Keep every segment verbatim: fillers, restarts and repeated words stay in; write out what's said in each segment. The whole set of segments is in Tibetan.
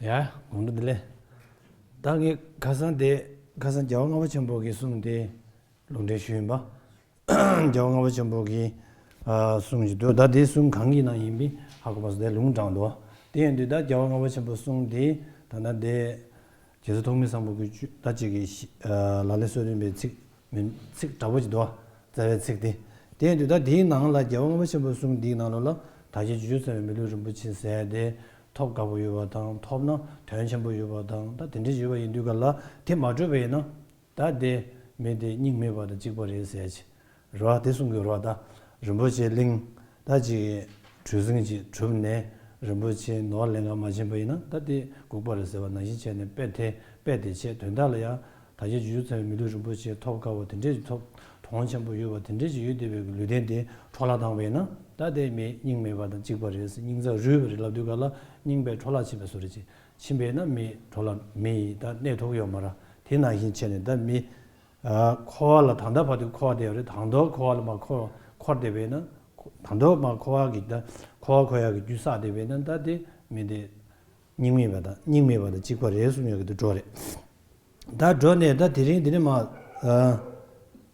ཡ། དགོང་དྲོ་བདེ་ལེགས། ད་ངས་ཁ་སང་དེ་ཁ་སང་རྒྱལ་བ་ལྔ་པ་ཆེན་པོ་གི་གསུང་དེ་ལུང་འདྲེན་ཞུས་ཡིན་པ། རྒྱལ་བ་ལྔ་པ་ཆེན་པོ་གི་ཨ་གསུང་ཞིག་འདུག་ད་དེ་གསུང་གང་གི་ནང་ཡིན་པའི་ཧ་གོ་མ་སོང་། དེ་ལུང་དྲངས་འདུག་དེ་ཡིན་དུས་ད་རྒྱལ་བ་ལྔ་པ་ཆེན་པོ་གསུང་དེ་ད་ལྟ་དེ་རྗེ་བཙུན་ཐོགས་མེད་སམ་བྷོ་གི་བཅུ་ད་ཅིག་གི་ཤི་ཨ་ལག་ལེན་སོ་བདུན་པའི་ཚིག་མིན་ཚིག་འདྲ་པོ་ཅིག་འདུག་རྩ་བའི་ཚིག་དེ། དེ་ཡིན་དུས་ད་དེའི་ནང་ལ་རྒྱལ་བ་ལྔ་པ་ཆེན་པོའི་གསུང་འདིའི་ནང་ལོགས་ལ་དར་རྒྱས་བྱང་ཆུབ་སེམས་དཔའི་མི་ལུས་རིན་པོ་ཆེ་ཟེར་དེ་ཐོབ་དཀའ་པོ་ཡོད་པ་དང་ཐོབ་ན་དོན་ཆེན་པོ་ཡོད་པ་དང་ད་དེ་འདྲ་ཡོད་པ་ཡིན་དུས་ག་ལ་དེ་མ་གྲུབ་པ་ཡིན་ན། ད་དེ་མི་དེ་སྙིང་མེད་པ་དང་གཅིག་པ་རེད་ཟེར་ཅིག་རེད་བ། དེ་གསུང་གི་རེད་བ། ད་རིན་པོ་ཆེ་གླིང་ད་ཅིག་གྲུ་གཟིངས་ཅིག་གྲུབ་ནས་རིན་པོ་ཆེ་ནོར་ལེན་ག་མ་ཕྱིན་པ་ཡིན་ན་ད་དེ་ལྐུགས་པ་རེད་ཟེར་བ་ནང་བཞིན་བྱས་ནས་དཔེ་དེ་དཔེ་དེ་བྱས། དོན་དག་ལ་ཡང་དར་རྒྱས་བྱང་ཆུབ་སེམས་དཔའི་མི་ལུས་རིན་པོ་ཆེ་ཐོབ་དཀའ་བ་དེ་འདྲས་ཅིག་ཐོབ་གྲོང་ཆེན་པོ་ཡོད་པ་དེ་འདྲས་ཅིག་ཡོད་བསྡད་པའི་ལུས་རྟེན་དེ་འཕྲོ་བརླག་བཏང་བས་ན་ད་དེ་མི་སྙིང་མེད་པ་དང་གཅིག་པ་རེད་ཟེར། སྙིང་རྩ་རུལ་བ་རེད་ལབ་དུས་ག་ལ་སྙིང་པས་འཕྲོ་བརླག་ཕྱིན་པའི་བཟོ་འདྲ་ཅིག་ཕྱིན་པས་ན་མི་འཕྲོ་བརླག་མི་ཡི་ད་གནས་ཐུབ་ཡོད་མ་རེད། དེ་ནང་བཞིན་བྱས་ནས་ད་མི། ཨ་འཁོར་བ་ལ་ད་ལྟ་བར་དུ་འཁོར་བསྡད་ཡོད་རེད། ད་དུང་འཁོར་བ་ལ་མར་འཁོར་འཁོར་བསྡད་པས་ན། ད་དུང་མར་འཁོར་བ་གི་ད་འཁོར་བ་འཁོར་ཡག་གི་རྒྱུ་བསགས་བསྡད་པས་ན་ད་དེ་མི་དེ་སྙིང་མེད་པ་དང་སྙིང་མེད་པ་དང་གཅིག་པ་རེད་གསུང་ཡག་གི་དུ་འགྲོ་རེད། ད་འགྲོ་ནས་ད་དེ་རིང་འདི་ནས་མར་ཨ་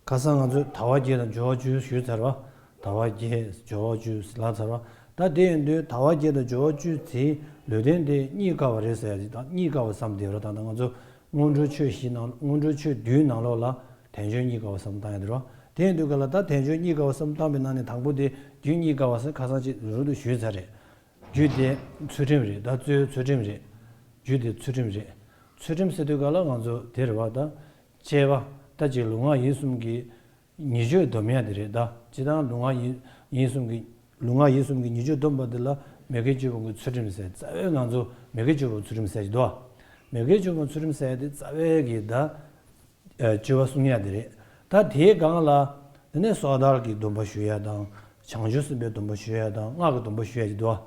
ཁ་སང་ང་ཚོས་དལ་བ་བརྒྱད་དང་འབྱོར་བ་བཅུ་ཞུས་ཚར་བ། དལ་བ་བརྒྱད་འབྱོར་བ་བཅུ་ལབ་ཚར་བ། ད་དེ་ཡིན་དུས་དལ་བ་བརྒྱད་དང་འབྱོར་བ་བཅུ་དེའི་ལུས་རྟེན་དེ་རྙེད་དཀའ་བ་རེད་ཟེར་ཡག་ཅིག་དང་རྙེད་དཀའ་བ་བསམ་བསྡད་ར། ད་ལྟ་ང་ཚོ་སྔོན་འགྲོའི་ཆོས་བཞི་ནང་སྔོན་འགྲོའི་ཆོས་བདུན་ནང་ལོགས་ལ་དལ་འབྱོར་རྙེད་དཀའ་བ་བསམ་བཏང་ཡག་དེ་རེད་བ། དེ་ཡིན་དུས་ག་ལ་ད་དལ་འབྱོར་རྙེད་དཀའ་བ་བསམ་བཏང་པའི་ནང་ནས་དང་པོ་དེ་རྒྱུ་རྙེད་དཀའ་བ་ཟེར་ཁ་སང་ཅིག་རུ་དུ་ཞུས་ཚར་རེད། རྒྱུ་དེ་ཚུལ་ཁྲིམས་རེད། ད་གཙོའི་ཚུལ་ཁྲིམས་རེད། རྒྱུ་དེ་ཚུལ་ཁྲིམས་རེད། ཚུལ་ཁྲིམས་ཟེར་དུས་ག་ལ་ང་ཚོ་དེ་རེད་བ། ད་བཅས་པ་ད་ཅིག་ལུས་ངག་ཡིད་གསུམ་གྱི་ཉེས་སྤྱོད་སྡོམ་ཡག་དེ་རེད། ད་སྤྱིར་བཏང་ལུས་ངག་ཡིད་ཡིད་གསུམ་གྱི་ལུས་ངག་ཡིད་གསུམ་གྱི་ཉེས་སྤྱོད་སྡོམ་པ་དེ་ལ་མི་དགེ་བཅུ་སྤོང་གི་ཚུལ་ཁྲིམས་ཟེར། རྩ་བའི་ང་ཚོ་མི་དགེ་བཅུ་སྤོང་ཚུལ་ཁྲིམས་ཟེར་གྱི་འདུག་མི་དགེ་བཅུ་སྤོང་ཚུལ་ཁྲིམས་ཟེར་དེ་རྩ་བའི་གི་ད་ཨ་སྤྱོད་པ་སྲུང་ཡག་དེ་རེད། ད་དེའི་སྒང་ལ་དེ་ནས་སོ་ཐར་གྱི་སྡོམ་པ་ཞུ་ཡག་དང་བྱང་ཆུབ་སེམས་དཔའི་སྡོམ་པ་ཞུ་ཡག་དང་སྔགས་ཀྱི་སྡོམ་པ་ཞུ་ཡག་ཅིག་འདུག་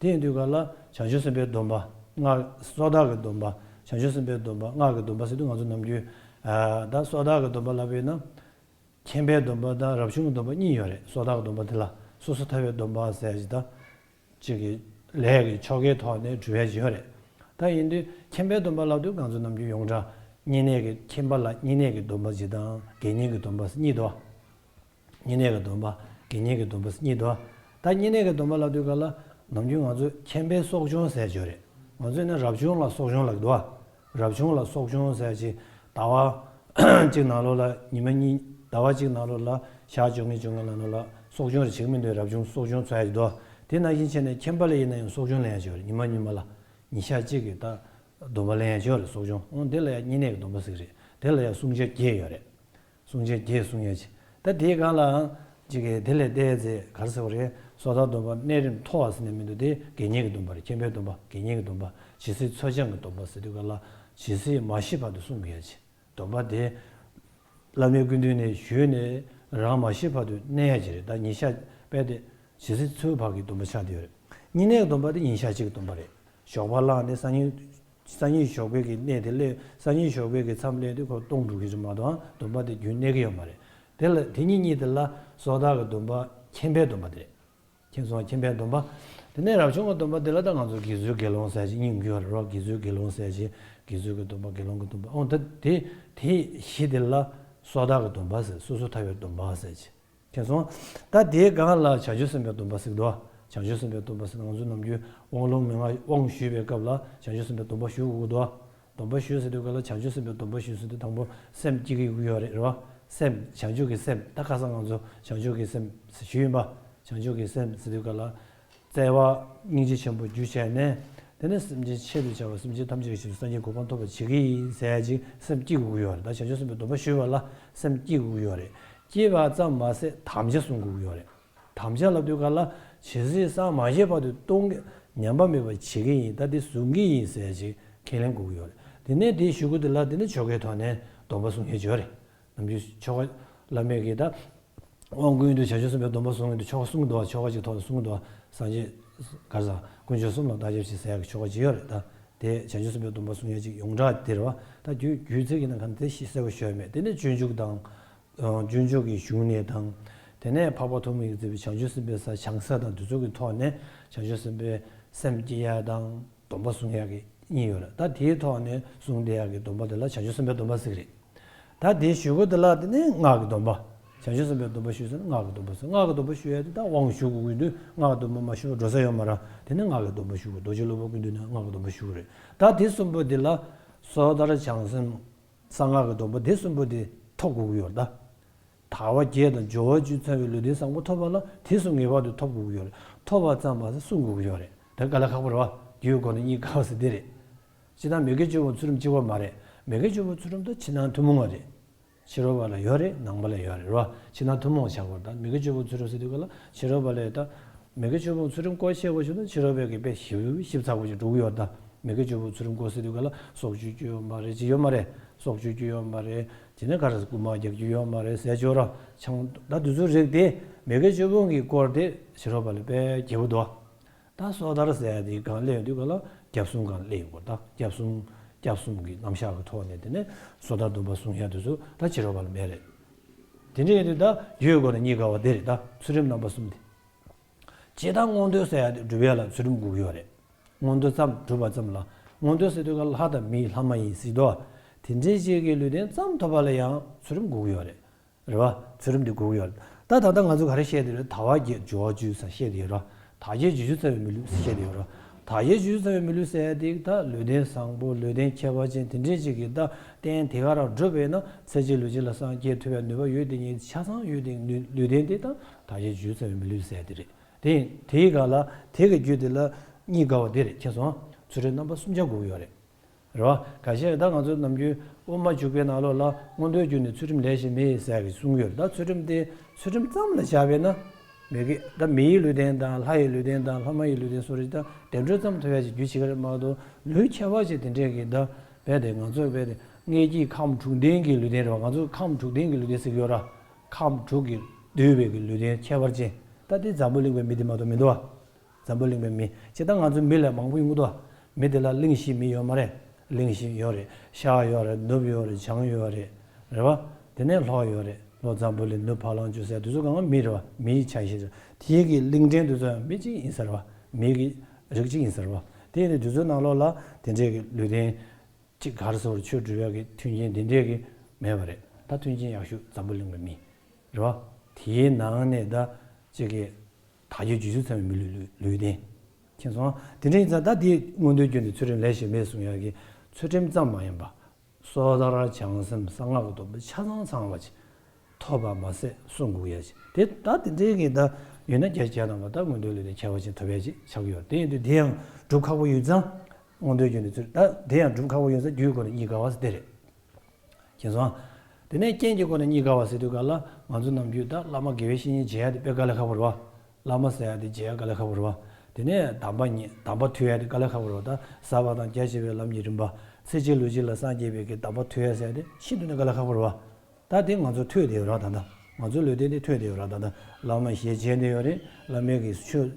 དེ་ཡིན་དུས་ག་ལ་བྱང་ཆུབ་སེམས་དཔའི་སྡོམ་པ་སྔགས་སོ་ཐར་གྱི་སྡོམ་པ་བྱང་ཆུབ་སེམས་དཔའི་སྡོམ་པ་སྔགས་ཀྱི་སྡོམ་པ་ཟེར་དུས་ང་ཚོ་ནམ་རྒྱུན་ཨ་ད་སོ་ཐར་གྱི་སྡོམ་པ་ལབ་པས་ན། མཁྱེན་པའི་སྡོམ་པ་དང་རབ་བྱུང་གི་སྡོམ་པ་གཉིས་ཡོད་རེད། སོ་ཐར་གྱི་སྡོམ་པ་དེ་ལ་སོ་སོ་ཐར་པའི་སྡོམ་པ་ཟེར་ཡག་ཅིག་དང་། གཅིག་གི་ལས་ཀྱི་ཆོ་གའི་ཐོག་ནས་སྒྲུབ་ཡག་ཅིག་ཡོད་རེད། ད་ཡིན་དུས་མཁྱེན་པའི་སྡོམ་པ་ལབ་དུས་ང་ཚོ་ནམ་རྒྱུན་ཡོངས་གྲགས་བསྙེན་གནས་ཀྱི་མཁྱེན་པ་ལ་བསྙེན་གནས་ཀྱི་སྡོམ་པ་ཅིག་དང་དགེ་བསྙེན་གྱི་སྡོམ་པ་གཉིས་འདུག་བསྙེན་གནས་ཀྱི་སྡོམ་པ་དགེ་བསྙེན་གྱི་སྡོམ་པ་གཉིས་འདུག་ད་བསྙེན་གནས་ཀྱི་སྡོམ་པ་ལབ་དུས་ག་ལ་ནམ་རྒྱུན་ང་ཚོས་མཁྱེན་པའི་གསོ་སྦྱོང་ཟེར་ཡག་ཅིག་ཡོད་རེད། ང་ཚོས་ནི་རབ་བྱུང་ལ་གསོ་སྦྱོང་ལབ་ཀྱི་འདུག་རབ་བྱུང་ལ་གསོ་སྦྱོང་ཟེར་ཡག་ཅིག་ཟླ་བ་གཅིག་ནང་ལོགས་ལ་ཉི་མ་གཉིས། ཟླ་བ་གཅིག་ནང་ལོགས་ལ་ཞག་བཅོ་ལྔ་བཅོ་ལྔ་ནང་ལོགས་ལ་གསོ་སྦྱོང་རེ་བྱེད་ཀྱི་མི་འདུག་རབ་བྱུང་གསོ་སྦྱོང་ཚོགས་ཡག་ཅིག་འདུག་དེ་ནང་བཞིན་བྱས་ནས་མཁྱེན་པ་ལ་ཡིན་ན་ཡང་གསོ་སྦྱོང་ལེན་ཡག་ཅིག་ཡོད་རེད། ཉི་མ་ཉི་མ་ལ་ཉིན་ཞག་གཅིག་གི་ད་སྡོམ་པ་ལེན་ཡག་ཅིག་ཡོད་རེད། གསོ་སྦྱོང་། འོ་དེ་ལ་ཡང་བསྙེན་གནས་ཀྱི་སྡོམ་པ་ཟེར་གྱི་རེད། དེ་ལ་ཡང་བསྲུང་བྱ་བརྒྱད་ཡོད་རེད། བསྲུང་བྱ་བརྒྱད་བསྲུང་ཡག་ཅིག་ད་དེའི་སྒང་ལའང་ཅིག་གིས་དེ་ལས་བལྟས་ཚེ་ག་རེ་ཟེར་བ་རེད། སོ་ཐར་སྡོམ་པ་གནས་རིམ་མཐོ་བ་ཟེར་ནས་མི་འདུག་དེ་དགེ་བསྙེན་གྱི་སྡོམ་པ་རེད། མཁྱེན་པའི་སྡོམ་པ་དགེ་བསྙེན་གྱི་སྡོམ་པ་ཇི་སྲིད་འཚོ་སྦྱང་གི་སྡོམ་པ་ཟེར་དུས་ག་ལ་ཇི་སྲིད་མ་ཤི་བར་དུ་བསྲུང་དགོས་ཡག་ཅིག་སྡོམ་པ་དེ་བླ་མའི་སྐུ་མདུན་ནས་ཞུས་ནས་རང་མ་ཤི་བར་དུ་གནས་ཡག་ཅིག་རེད། ད་ཉིན་ཞག་དཔེ་དེ་ཇི་སྲིད་འཚོའི་བར་གྱི་སྡོམ་པ་ཆགས་བསྡད་ཡོད་རེད། བསྙེན་གནས་ཀྱི་སྡོམ་པ་དེ་ཉིན་ཞག་གཅིག་གི་སྡོམ་པ་རེད། ཞོགས་པ་ལངས་ནས་སང་ཉིན་སང་ཉིན་ཞོགས་པའི་གི་གནས་དེ་སླེབས། སང་ཉིན་ཞོགས་པའི་གི་མཚམས་སླེབས་དུས་ཁོ་སྟོང་འགྲོ་གི་རེད་མ་གཏོགས་སྡོམ་པ་དེ་རྒྱུན་གནས་ཀྱི་ཡོད་མ་རེད། དེ་ལ་དེ་གཉིས་གཉིས་དེ་ལ་སོ་ཐར་གྱི་སྡོམ་པ་མཁྱེན་པའི་སྡོམ་པ་དེ་རེད། མཁྱེན་སོང་། མཁྱེན་པའི་སྡོམ་པ། དེ་ནས་རབ་བྱུང་གི་སྡོམ་པ་དེ་ལ་ད་ང་ཚོ་དགེ་ཚུལ་དགེ་སློང་ཟེར་ཅིག་གཉིས་ཡོད་རེད་རོ། དགེ་ཚུལ་དགེ་སློང་ཟེར་ཅིག་དགེ་ཚུལ་གྱི་སྡོམ་པ་དགེ་སློང་གི་སྡོམ་པ། འོ་ད་དེ་དེ་བཞི་དེ་ལ་སོ་ཐར་གྱི་སྡོམ་པ་ཟེར། སོ་སོ་ཐར་པའི་སྡོམ་པ་ཟེར་ཅིག་མཁྱེན་སོང་། ད་དེའི་སྒང་ལ་བྱང་ཆུབ་སེམས་དཔའི་སྡོམ་པ་ཟེར་གྱི་འདུག་བྱང་ཆུབ་སེམས་དཔའི་སྡོམ་པ་ཟེར་ན་ང་ཚོ་ནམ་རྒྱུན་དབང་ལུང་མན་ངག་དབང་ཞུས་པའི་སྐབས་ལ་བྱང་ཆུབ་སེམས་དཔའི་སྡོམ་པ་ཞུ་དགོས་ཀྱི་འདུག་སྡོམ་པ་ཞུ་ཟེར་དུས་ག་ལ་བྱང་ཆུབ་སེམས་དཔའི་སྡོམ་པ་ཞུ་ཟེར་དུས་དང་པོ་སེམས་བསྐྱེད་ཀྱི་ཡོད་རེད་རེད་བ། སེམས་བྱང་ཆུབ་ཀྱི་སེམས། ད་ཁ་སང་ང་ཚོ་བྱང་ཆུབ་ཀྱི་སེམས་ཞུས་ཡིན་པ། བྱང་ཆུབ་ཀྱི་སེམས་ཟེར་དུས་ག་ལ་བརྩེ་བ་སྙིང་རྗེ་ཆེན་པོ་རྒྱུ་བྱས་ནས། དེ་ནས་སེམས་ཅན་ཆེད་དུ་བྱ་བ་སེམས་ཅན་ཐམས་ཅད་ཀྱི་ཆེད་དུ་སངས་རྒྱས་གོ་འཕང་ཐོབ་པར་བྱེད་ཀྱི་ཡིན་ཟེར་ཡག་ཅིག་སེམས་བསྐྱེད་དགོས་ཀྱི་ཡོད་རེད། ད་བྱང་ཆུབ་སེམས་དཔའི་སྡོམ་པ་ཞུས་པ་ལ་སེམས་བསྐྱེད་དགོས་ཀྱི་ཡོད་རེད། བསྐྱེད་པ་ཙམ་མ་ཟད་དམ་བཅའ་བསྲུང་དགོས་ཀྱི་ཡོད་རེད། དམ་བཅའ་ལབ་དུས་ག་ལ་ཇི་སྲིད་སངས་མ་རྒྱས་བར་དུ་གཏོང་གི་ཉམས་པ་མེད་པར་བྱེད་ཀྱི་ཡིན། ད་འདི་བཟུང་གི་ཡིན་ཟེར་ཅིག་ཁས་ལེན་དགོས་ཀྱི་ཡོད་རེད། དེ་ནས་དེའི་གཞུག་གུ་དེ་ལ་དེ་ནས་ཆོ་གའི་ཐོག་ནས་སྡོམ་པ་བཟུང་ཡས་ཡོད་རེད། ནམ་རྒྱུན་ཆོ་ག་བླ་མས་ཀྱིས་ད་དབང་བསྐུར་དུས་བྱང་ཆུབ་སེམས་དཔའི་སྡོམ་པ་བཟུང་ཡོང་དུས་ཆོ་ག་གསུང་གི་འདུག་བ། ཆོ་ག་ཅིག་ཐོག་ནས་གསུང་གི་འདུག་བ། སངས་རྒྱས་ག་རེ་ཟ་དཀོན་མཆོག་གསུམ་ལ་བདག་སྐྱབས་མཆི་ཟེར་ཡག་གི་ཆོ་ག་ཅིག་ཡོད་རེད། ད་དེ་བྱང་ཆུབ་སེམས་དཔའི་སྡོམ་པ་བཟུང་ཡས་ཅིག་ཡོངས་གྲགས་དེ་རེད་བ། ད་རྒྱུད་རྒྱུད་ཚིག་ཡིན་ན་ག་འདྲ་དེ་ཞིག་གསལ་པོ་ཤོད་མེད། དེ་ནས་སྤྱོད་འཇུག་དང་། སྤྱོད་འཇུག་གི་བཞུགས་གནས་དང་། དེ་ནས་འཕགས་པ་ཐོགས་མེད་ཀྱིས་མཛད་པའི་བྱང་ཆུབ་སེམས་དཔའི་ས་བྱང་ས་དང་དེ་ཚོ་གི་ཐོག་ནས་བྱང་ཆུབ་སེམས་དཔའི་སེམས་བསྐྱེད་ཡ་དང་སྡོམ་པ་བཟུང་ཡ་གི་ གཉིས་ཡོད་རེད། ད་དེའི་ཐོག་ནས་གསུངས་བསྡད་ཡག་གི་སྡོམ་པ་དེ་ལ་བྱང་ཆུབ་སེམས་དཔའི་སྡོམ་པ་ཟེར་གི་རེད། ད་དེའི་གཞུག་གུ་དེ་ལ་དེ་ནས་སྔགས་ཀྱི་སྡོམ་པ། བྱང་ཆུབ་སེམས་དཔའི་སྡོམ་པ་ཞུས་ཟེར་ན་སྔགས་ཀྱི་སྡོམ་པ་ཟེར། སྔགས་ཀྱི་སྡོམ་པ་ཞུ་ཡ་དེ་ད་དབང་ཞུ་དགོས་ཀྱི་འདུག་སྔགས་ཀྱི་སྡོམ་པ་མ་ཞུ་བར་འགྲོ་ས་ཡོད་མ་རེད། དེ་ནས་སྔགས་ཀྱི་སྡོམ་པ་ཞུ་དགོས། རྡོ་རྗེ་སློབ་དཔོན་ཀུན་འདུས་ནས་སྔགས་ཀྱི་སྡོམ་པ་ཞུ་དགོས་རེད། ད་དེ་གསུམ་པོ་དེ་ལ་སོ་ཐར་བྱང་སེམས་གསང་སྔགས་ཀྱི་སྡོམ་པ་དེ་གསུམ་པོ་དེ་ཐོབ་དགོས་ཀྱི་ཡོད་རེད་ད། དལ་བ་བརྒྱད་དང་འབྱོར་བ་བཅུ་ཚང་བའི་ལུས་རྟེན་བཟང་པོ་ཐོབ་པ་ལ་དེ་གསུམ་ངེས་པར་དུ་ཐོབ་དགོས་ཀྱི་ཡོད་རེད། ཐོབ་པ་ཙམ་མ་ཟད་བསྲུང་དགོས་ཀྱི་ཡོད་རེད། དེ་དཀའ་ལས་ཁག་པོ་རེད་བ། རྒྱུའི་སྒོ་ནས་རྙེད་དཀའ་བ་ཟེར་དེ་རེད། སྤྱིར་བཏང་མི་དགེ་བཅུ་སྤོང་ཚུལ་ཁྲིམས་གཅིག་པ་མ་རེད། མི་དགེ་བཅུ་སྤོང་ཚུལ་ཁྲིམས་དེ་ཕྱི་ནང་ཐུན་མོང་བ་རེད། ཕྱི་རོལ་པ་ལ་ཡོད་རེད། ནང་པ་ལ་ཡོད་རེད་བ། ཕྱི་ནང་ཐུན་མོང་བ་ཆགས་པར་ད་མི་དགེ་བཅུ་སྤོང་ཚུལ་ཁྲིམས་ཟེར་དུས་ག་ལ་ཕྱི་རོལ་པ་ལ་ད་མི་དགེ་བཅུ་སྤོང་ཚུལ་ཁྲིམས་སྐོར་བཤད་དགོས་བྱུང་ན་ཕྱི་རོལ་པའི་གི་དཔེ་ཞིབ་ཞིབ་ཚགས་པོ་ཞིག་འགྲོ་གི་ཡོད་ད། མི་དགེ་བཅུ་སྤོང་ཚུལ་ཁྲིམས་སྐོར་ཟེར་དུས་ག་ལ་སྲོག་གཅོད་རྒྱུ་ཡོད་མ་རེད། ཅི་ཡོད་མ་རེད། སྲོག་གཅོད་རྒྱུ་ཡོད་མ་རེད། དེ་ནས་ག་རེ་རྐུ་མ་རྒྱག་རྒྱུ་ཡོད་མ་རེད། ཟས་སྤྱོད་ར་ཆང་ད་དེ་ཚོའི་རིགས་དེ་མི་དགེ་བཅུ་སྤོང་གི་སྐོར་དེ་ཕྱི་རོལ་པ་ལ་དཔེ་རྒྱས་པོ་འདུག་ད་སོ་ཐར་ཟེར་ཡ་དེ་གང་སླེབས་ཡོང་དུས་ག་ལ་བརྒྱ་གསུམ་གང་སླེབས་ཡོང་གི་རེད་ད། བརྒྱ་གསུམ་བརྒྱ་གསུམ་གི་རྣམ་གཞག་གི་ཐོག་ནས་དེ་ནས་སོ་ཐར་སྡོམ་པ་བསྲུང་ཡ་དེ་ཚོ་ད་ཕྱི་རོལ་པ་ལ་མེད་རེད། དེ་འདྲ་ཡིན་དུས་ད་རྒྱུའི་སྒོ་ནས་རྙེད་དཀའ་བ་དེ་རེད་ད། ཚུལ་ཁྲིམས་རྣམ་པ་གསུམ་དེ། སྤྱིར་བཏང་མངོན་མཐོ་ཟེར་ཡ་དེ་སྒྲུབ་ཡ་ལ་ཚུལ་ཁྲིམས་དགོས་ཀྱི་ཡོད་རེད། མངོན་མཐོ་ཙམ་སྒྲུབ་པ་ཙམ་ལ། མངོན་མཐོ་ཟེར་དུས་ག་ལྷ་དང་མིའི་ལྷ་མ་ཡིན་ཟེར་དོ། དེ་འདྲའི་ཅིག་གི་ལུས་རྟེན་ཙམ་ཐོབ་པ་ལ་ཡང་ཚུལ་ཁྲིམས་དགོས་ཀྱི་ཡོད་རེད། རེད་བ། ཚུལ་ཁྲིམས་དེ་དགོས་ཀྱི་ཡོད་རེད། ད་ད་ལྟ་ང་ཚོ་ག་རེ་བཤད་དེ་རེད། དལ་བ་བརྒྱད་འབྱོར་བ་བཅུ་ཟེར་བཤད་དེ་ཡོད་ར། དལ་བརྒྱད་འབྱོར་བཅུ་ཚང་བའི་མི་ལུས་ཟེར་བཤད་དེ་ཡོད་ར། དལ་བརྒྱད་འབྱོར་བཅུ་ཚང་བའི་མི་ལུས་ཟེར་ཡ་དེ་ད་ལུས་རྟེན་བཟང་པོ་ལུས་རྟེན་ཁྱད་པར་ཅན་དེ་འདྲའི་ཅིག་གི་ད་རྟེན་དེ་ག་རང་སྒྲུབ་པས་ན་ཚེ་གཅིག་ལུས་གཅིག་ལ་སངས་རྒྱས་ཐུབ་པའི་ནུས་པ་ཡོད་དེ་ཉིད་ཆ་ཚང་ཡོད་དེ་ལུས་རྟེན་དེ་ད་དལ་བརྒྱད་འབྱོར་བཅུ་ཚང་བའི་མི་ལུས་ཟེར་དེ་རེད། དེ་དེའི་སྒང་ལ་དེ་གི་རྒྱུ་དེ་ལ་རྙེད་དཀའ་བ་དེ་རེད། མཁྱེན་སོང་། ཚུལ་ཁྲིམས་རྣམ་པ་གསུམ་ཆ་དགོས་ཀྱི་ཡོད་རེད། རེད་བ། ཁ་ཤས་ད་ང་ཚོ་ནམ་རྒྱུན་དབུ་མ་འཇུག་པའི་ནང་ལོགས་ལ་མངོན་མཐོའི་རྒྱུ་ནི་ཚུལ་ཁྲིམས་ལས་གཞན་མེད་ཟེར་གི་གསུངས་ཡོད་རེད། ད་ཚུལ་ཁྲིམས་དེ་ཚུལ་ཁྲིམས་ཙམ་ལ་བཞག་པས་ན། མི་དགེ་ད་མིའི་ལུས་རྟེན་དང་ལྷ་ཡི་ལུས་རྟེན་དང་ལྷ་མ་ཡི་ལུས་རྟེན་སོགས་རེད། ད་བདེ་འགྲོ་ཙམ་ཐོབ་ཡ་ཞིག་རྒྱུ་བྱེད་ཀྱི་རེད་མ་གཏོགས་ལུས་ཁྱད་པར་ཅན་དེ་འདྲས་ཀྱི་ད་རྦད་དེ་ང་ཚོ་རྦད་དེ་མངལ་སྐྱེས་ཁམས་དྲུག་ལྡན་གྱི་ལུས་རྟེན་རེད་བ། ང་ཚོ་ཁམས་དྲུག་ལྡན་གྱི་ལུས་རྟེན་ཟེར་གྱི་ཡོད་ར། ཁམས་དྲུག་གི་འདུས་པའི་གི་ལུས་རྟེན་ཁྱད་པར་ཅན། ད་དེ་འཛམ་བུ་གླིང་པའི་མི་དེ་མ་གཏོགས་མི་འདུག་བ། འཛམ་བུ་གླིང་པའི་མི། སྤྱིར་བཏང་ང་ཚོའི་མི་ལས་མང་པོ་ཡོང་གི་འདུག་མི་དེ་ལ་གླིང་བཞི་མི་ཡོད་མ་རེད། གླིང་བཞི་ཡོད་རེད། ཤར་ཡོད་རེད། ནུབ་ཡོད་རེད། བྱང་ཡོད་རེད། རེད་བ། དེ་ནས་ལྷོ་ཡོད་རེད། ལྷོ་འཛམ་བུ་གླིང་ནུབ་བ་ལང་སྤྱོད་ཟེར་དེ་ཚོ་གང་ག་མི་རེད་བ། མིའི་ཆ་ཤས་རེད། དེའི་གི་གླིང་ཕྲན་དེ་ཚོ་ཡང་མི་གཅིག་ཡིན་ས་རེད་བ། མི་གི་རིགས་གཅིག་ཡིན་ས་རེད་བ། དེ་ཡིན་དུས་དེ་ཚོའི་ནང་ལོགས་ལ་དེ་འདྲའི་གི་ལུས་རྟེན་གཅིག་ག་རེ་ཟེར་བ། ཆོས་སྒྲུབ་ཡག་གི་མཐུན་རྐྱེན་དེ་འདྲའི་གི་མེད་པ་རེད། ད་མཐུན་རྐྱེན་ཡག་ཤོས་འཛམ་བུ་གླིང་པའི་མི་རེད་བ། དེའི་ནང་ནས་ད་གཅིག་གི་དལ་བརྒྱད་འབྱོར་བཅུ་ཚང་བའི་མི་ལུས་ལུས་ལུས་རྟེན། མཁྱེན་སོང་། དེ་འདྲ་ཡིན་ཙང་ད་དེའི་མངོན་མཐོའི་རྒྱུ་ནི་ཚུལ་ཁྲིམས་ལས་གཞན་མེད་གསུང་ཡག་གི་ཚུལ་ཁྲིམས་ཙམ་མ་ཡིན་པ། སོ་ཐར་བྱང་སེམས་གསང་སྔགས་ཀྱི་སྡོམ་པ་ཆ་ཚང་ཚང་བ་ཅིག་ཐོབ་པ་མ་ཟད་བསྲུང་དགོས་ཡ་ཅིག་དེ་ད་དེ་འདྲའི་གི་ད་ཡོད་ན་བརྒྱ་ཆ་བརྒྱ་ཐམ་པ་ད་མངོན་མཐོའི་ལུས་རྟེན་ཁྱད་པར་ཅན་ཐོབ་ཡ་ཅིག་ཆགས་ཀྱི་ཡོད། དེ་ཡིན་དུས་དེ་ཡང་སྒྲུབ་ཁག་པོ་ཡོད་ཙང་། མངོན་མཐོའི་རྒྱུ་ནི་ཚུལ་ད་དེ་ཡང་སྒྲུབ་ཁག་པོ་ཡོད་ཙང་རྒྱུའི་སྒོ་ནས་རྙེད་དཀའ་བ་ཟེར་དེ་རེད། མཁྱེན་སོང་། དེ་ནས་རྐྱེན་གྱི་སྒོ་ནས་རྙེད་དཀའ་བ་ཟེར་དུས་ག་ལ་ང་ཚོ་ནམ་རྒྱུན་ད་བླ་མ་དགེ་བའི་བཤེས་གཉེན་མཇལ་ཡ་དེ་དཔེ་དཀའ་ལས་ཁག་པོ་རེད་བ། བླ་མ་ཟེར་ཡ་དེ་མཇལ་ཡ་དཀའ་ལས་ཁག་པོ་རེད་བ། དེ་ནས་གདམས་པ་ཉན་གདམས་པ་ཐོས་ཡ་དེ་དཀའ་ལས་ཁག་པོ་རེད་བ། ད་ཟབ་པ་དང་རྒྱ་ཆེ་བའི་ལམ་གྱི་རིམ་པ། ཚེ་གཅིག་ལུས་གཅིག་ལ་སངས་རྒྱས་པའི་གི་གདམས་པ་ཐོས་ཡ་ཟེར་ཡ་དེ་ཤིན་ཏུ་ནས་དཀའ་ལས་ཁག་པོ་རེད་བ། ད་དེ་ང་ཚོ་ཐོས་བསྡད་ཡོད་ར། ད་ལྟ་ང་ཚོའི་ལུས་རྟེན་དེ་ཐོས་བསྡད་ཡོད་ར། ད་ལྟ་བླ་མ་ཞལ་མཇལ་བསྡད་ཡོད་རེད། བླ་མའི་གི་ཆོས་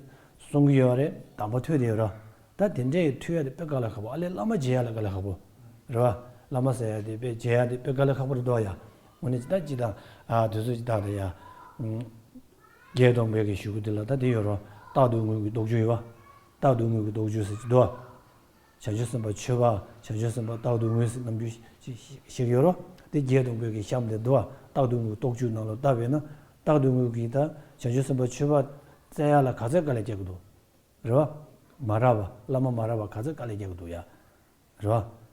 གསུང་གི་ཡོད་རེད། གདམས་པ་ཐོས་བསྡད་ཡོད་ར། ད་དེ་འདྲའི་ཐོས་ཡ་དེ་དཔེ་དཀའ་ལས་ཁག་པོ། ཨ་ལས་བླ་མ་མཇལ་ཡ་ལ་དཀའ་ལས་ཁག་པོ་རེད་བ། བླ་མ་ཟེར་ཡ་དེ་དཔེ་མཇལ་ཡ་དེ་དཔེ་དཀའ་ལས་ཁག་པོ་རེད་འདུག་ཡ། དངོས་གནས་ཅི་ད་ཅི་ད་ཨ་དུས་ཚོད་ཅི་ད་ད་ཡ། བརྒྱད་སྟོང་པའི་གི་གཞུག་གུ་དེ་ལ་ད་དེ་ཡོད་ར། རྟག་ཏུ་དངོས་ཀྱི་རྟོགས་བརྗོད་ཡོད་བ། རྟག་ཏུ་དངོས་ཀྱི་རྟོགས་བརྗོད་ཟེར་གྱི་འདུག་བ། བྱང་ཆུབ་སེམས་དཔའ་མཆོད་པ། བྱང་ཆུབ་སེམས་དཔའ་རྟག་ཏུ་དངོས་ཟེར་རྣམ་འགྱུར་ཞིག་ཞིག་ཞིག་ཡོད་ར། དེ་བརྒྱད་སྟོང་པའི་གི་གཤམ་དེ་འདུག་བ། རྟག་ཏུ་དངོས་ཀྱི་རྟོགས་བརྗོད་ནང་ལ་བལྟས་པས་ན་རྟག་ཏུ་དངོས་ཀྱི་ད་བྱང་ཆུབ་སེམས་དཔའ་མཆོད་པ་སྩལ་ཡ་ལ་ག་ཚད་དཀའ་ལས་རྒྱག་གི་འདུག་རེད་བ། མ་རབས་པ་བླ་མ་མ་རབས་པ་ག་ཚོད་དཀའ་ལས་རྒྱག་གི་འདུག་ཡ། རེད་བ།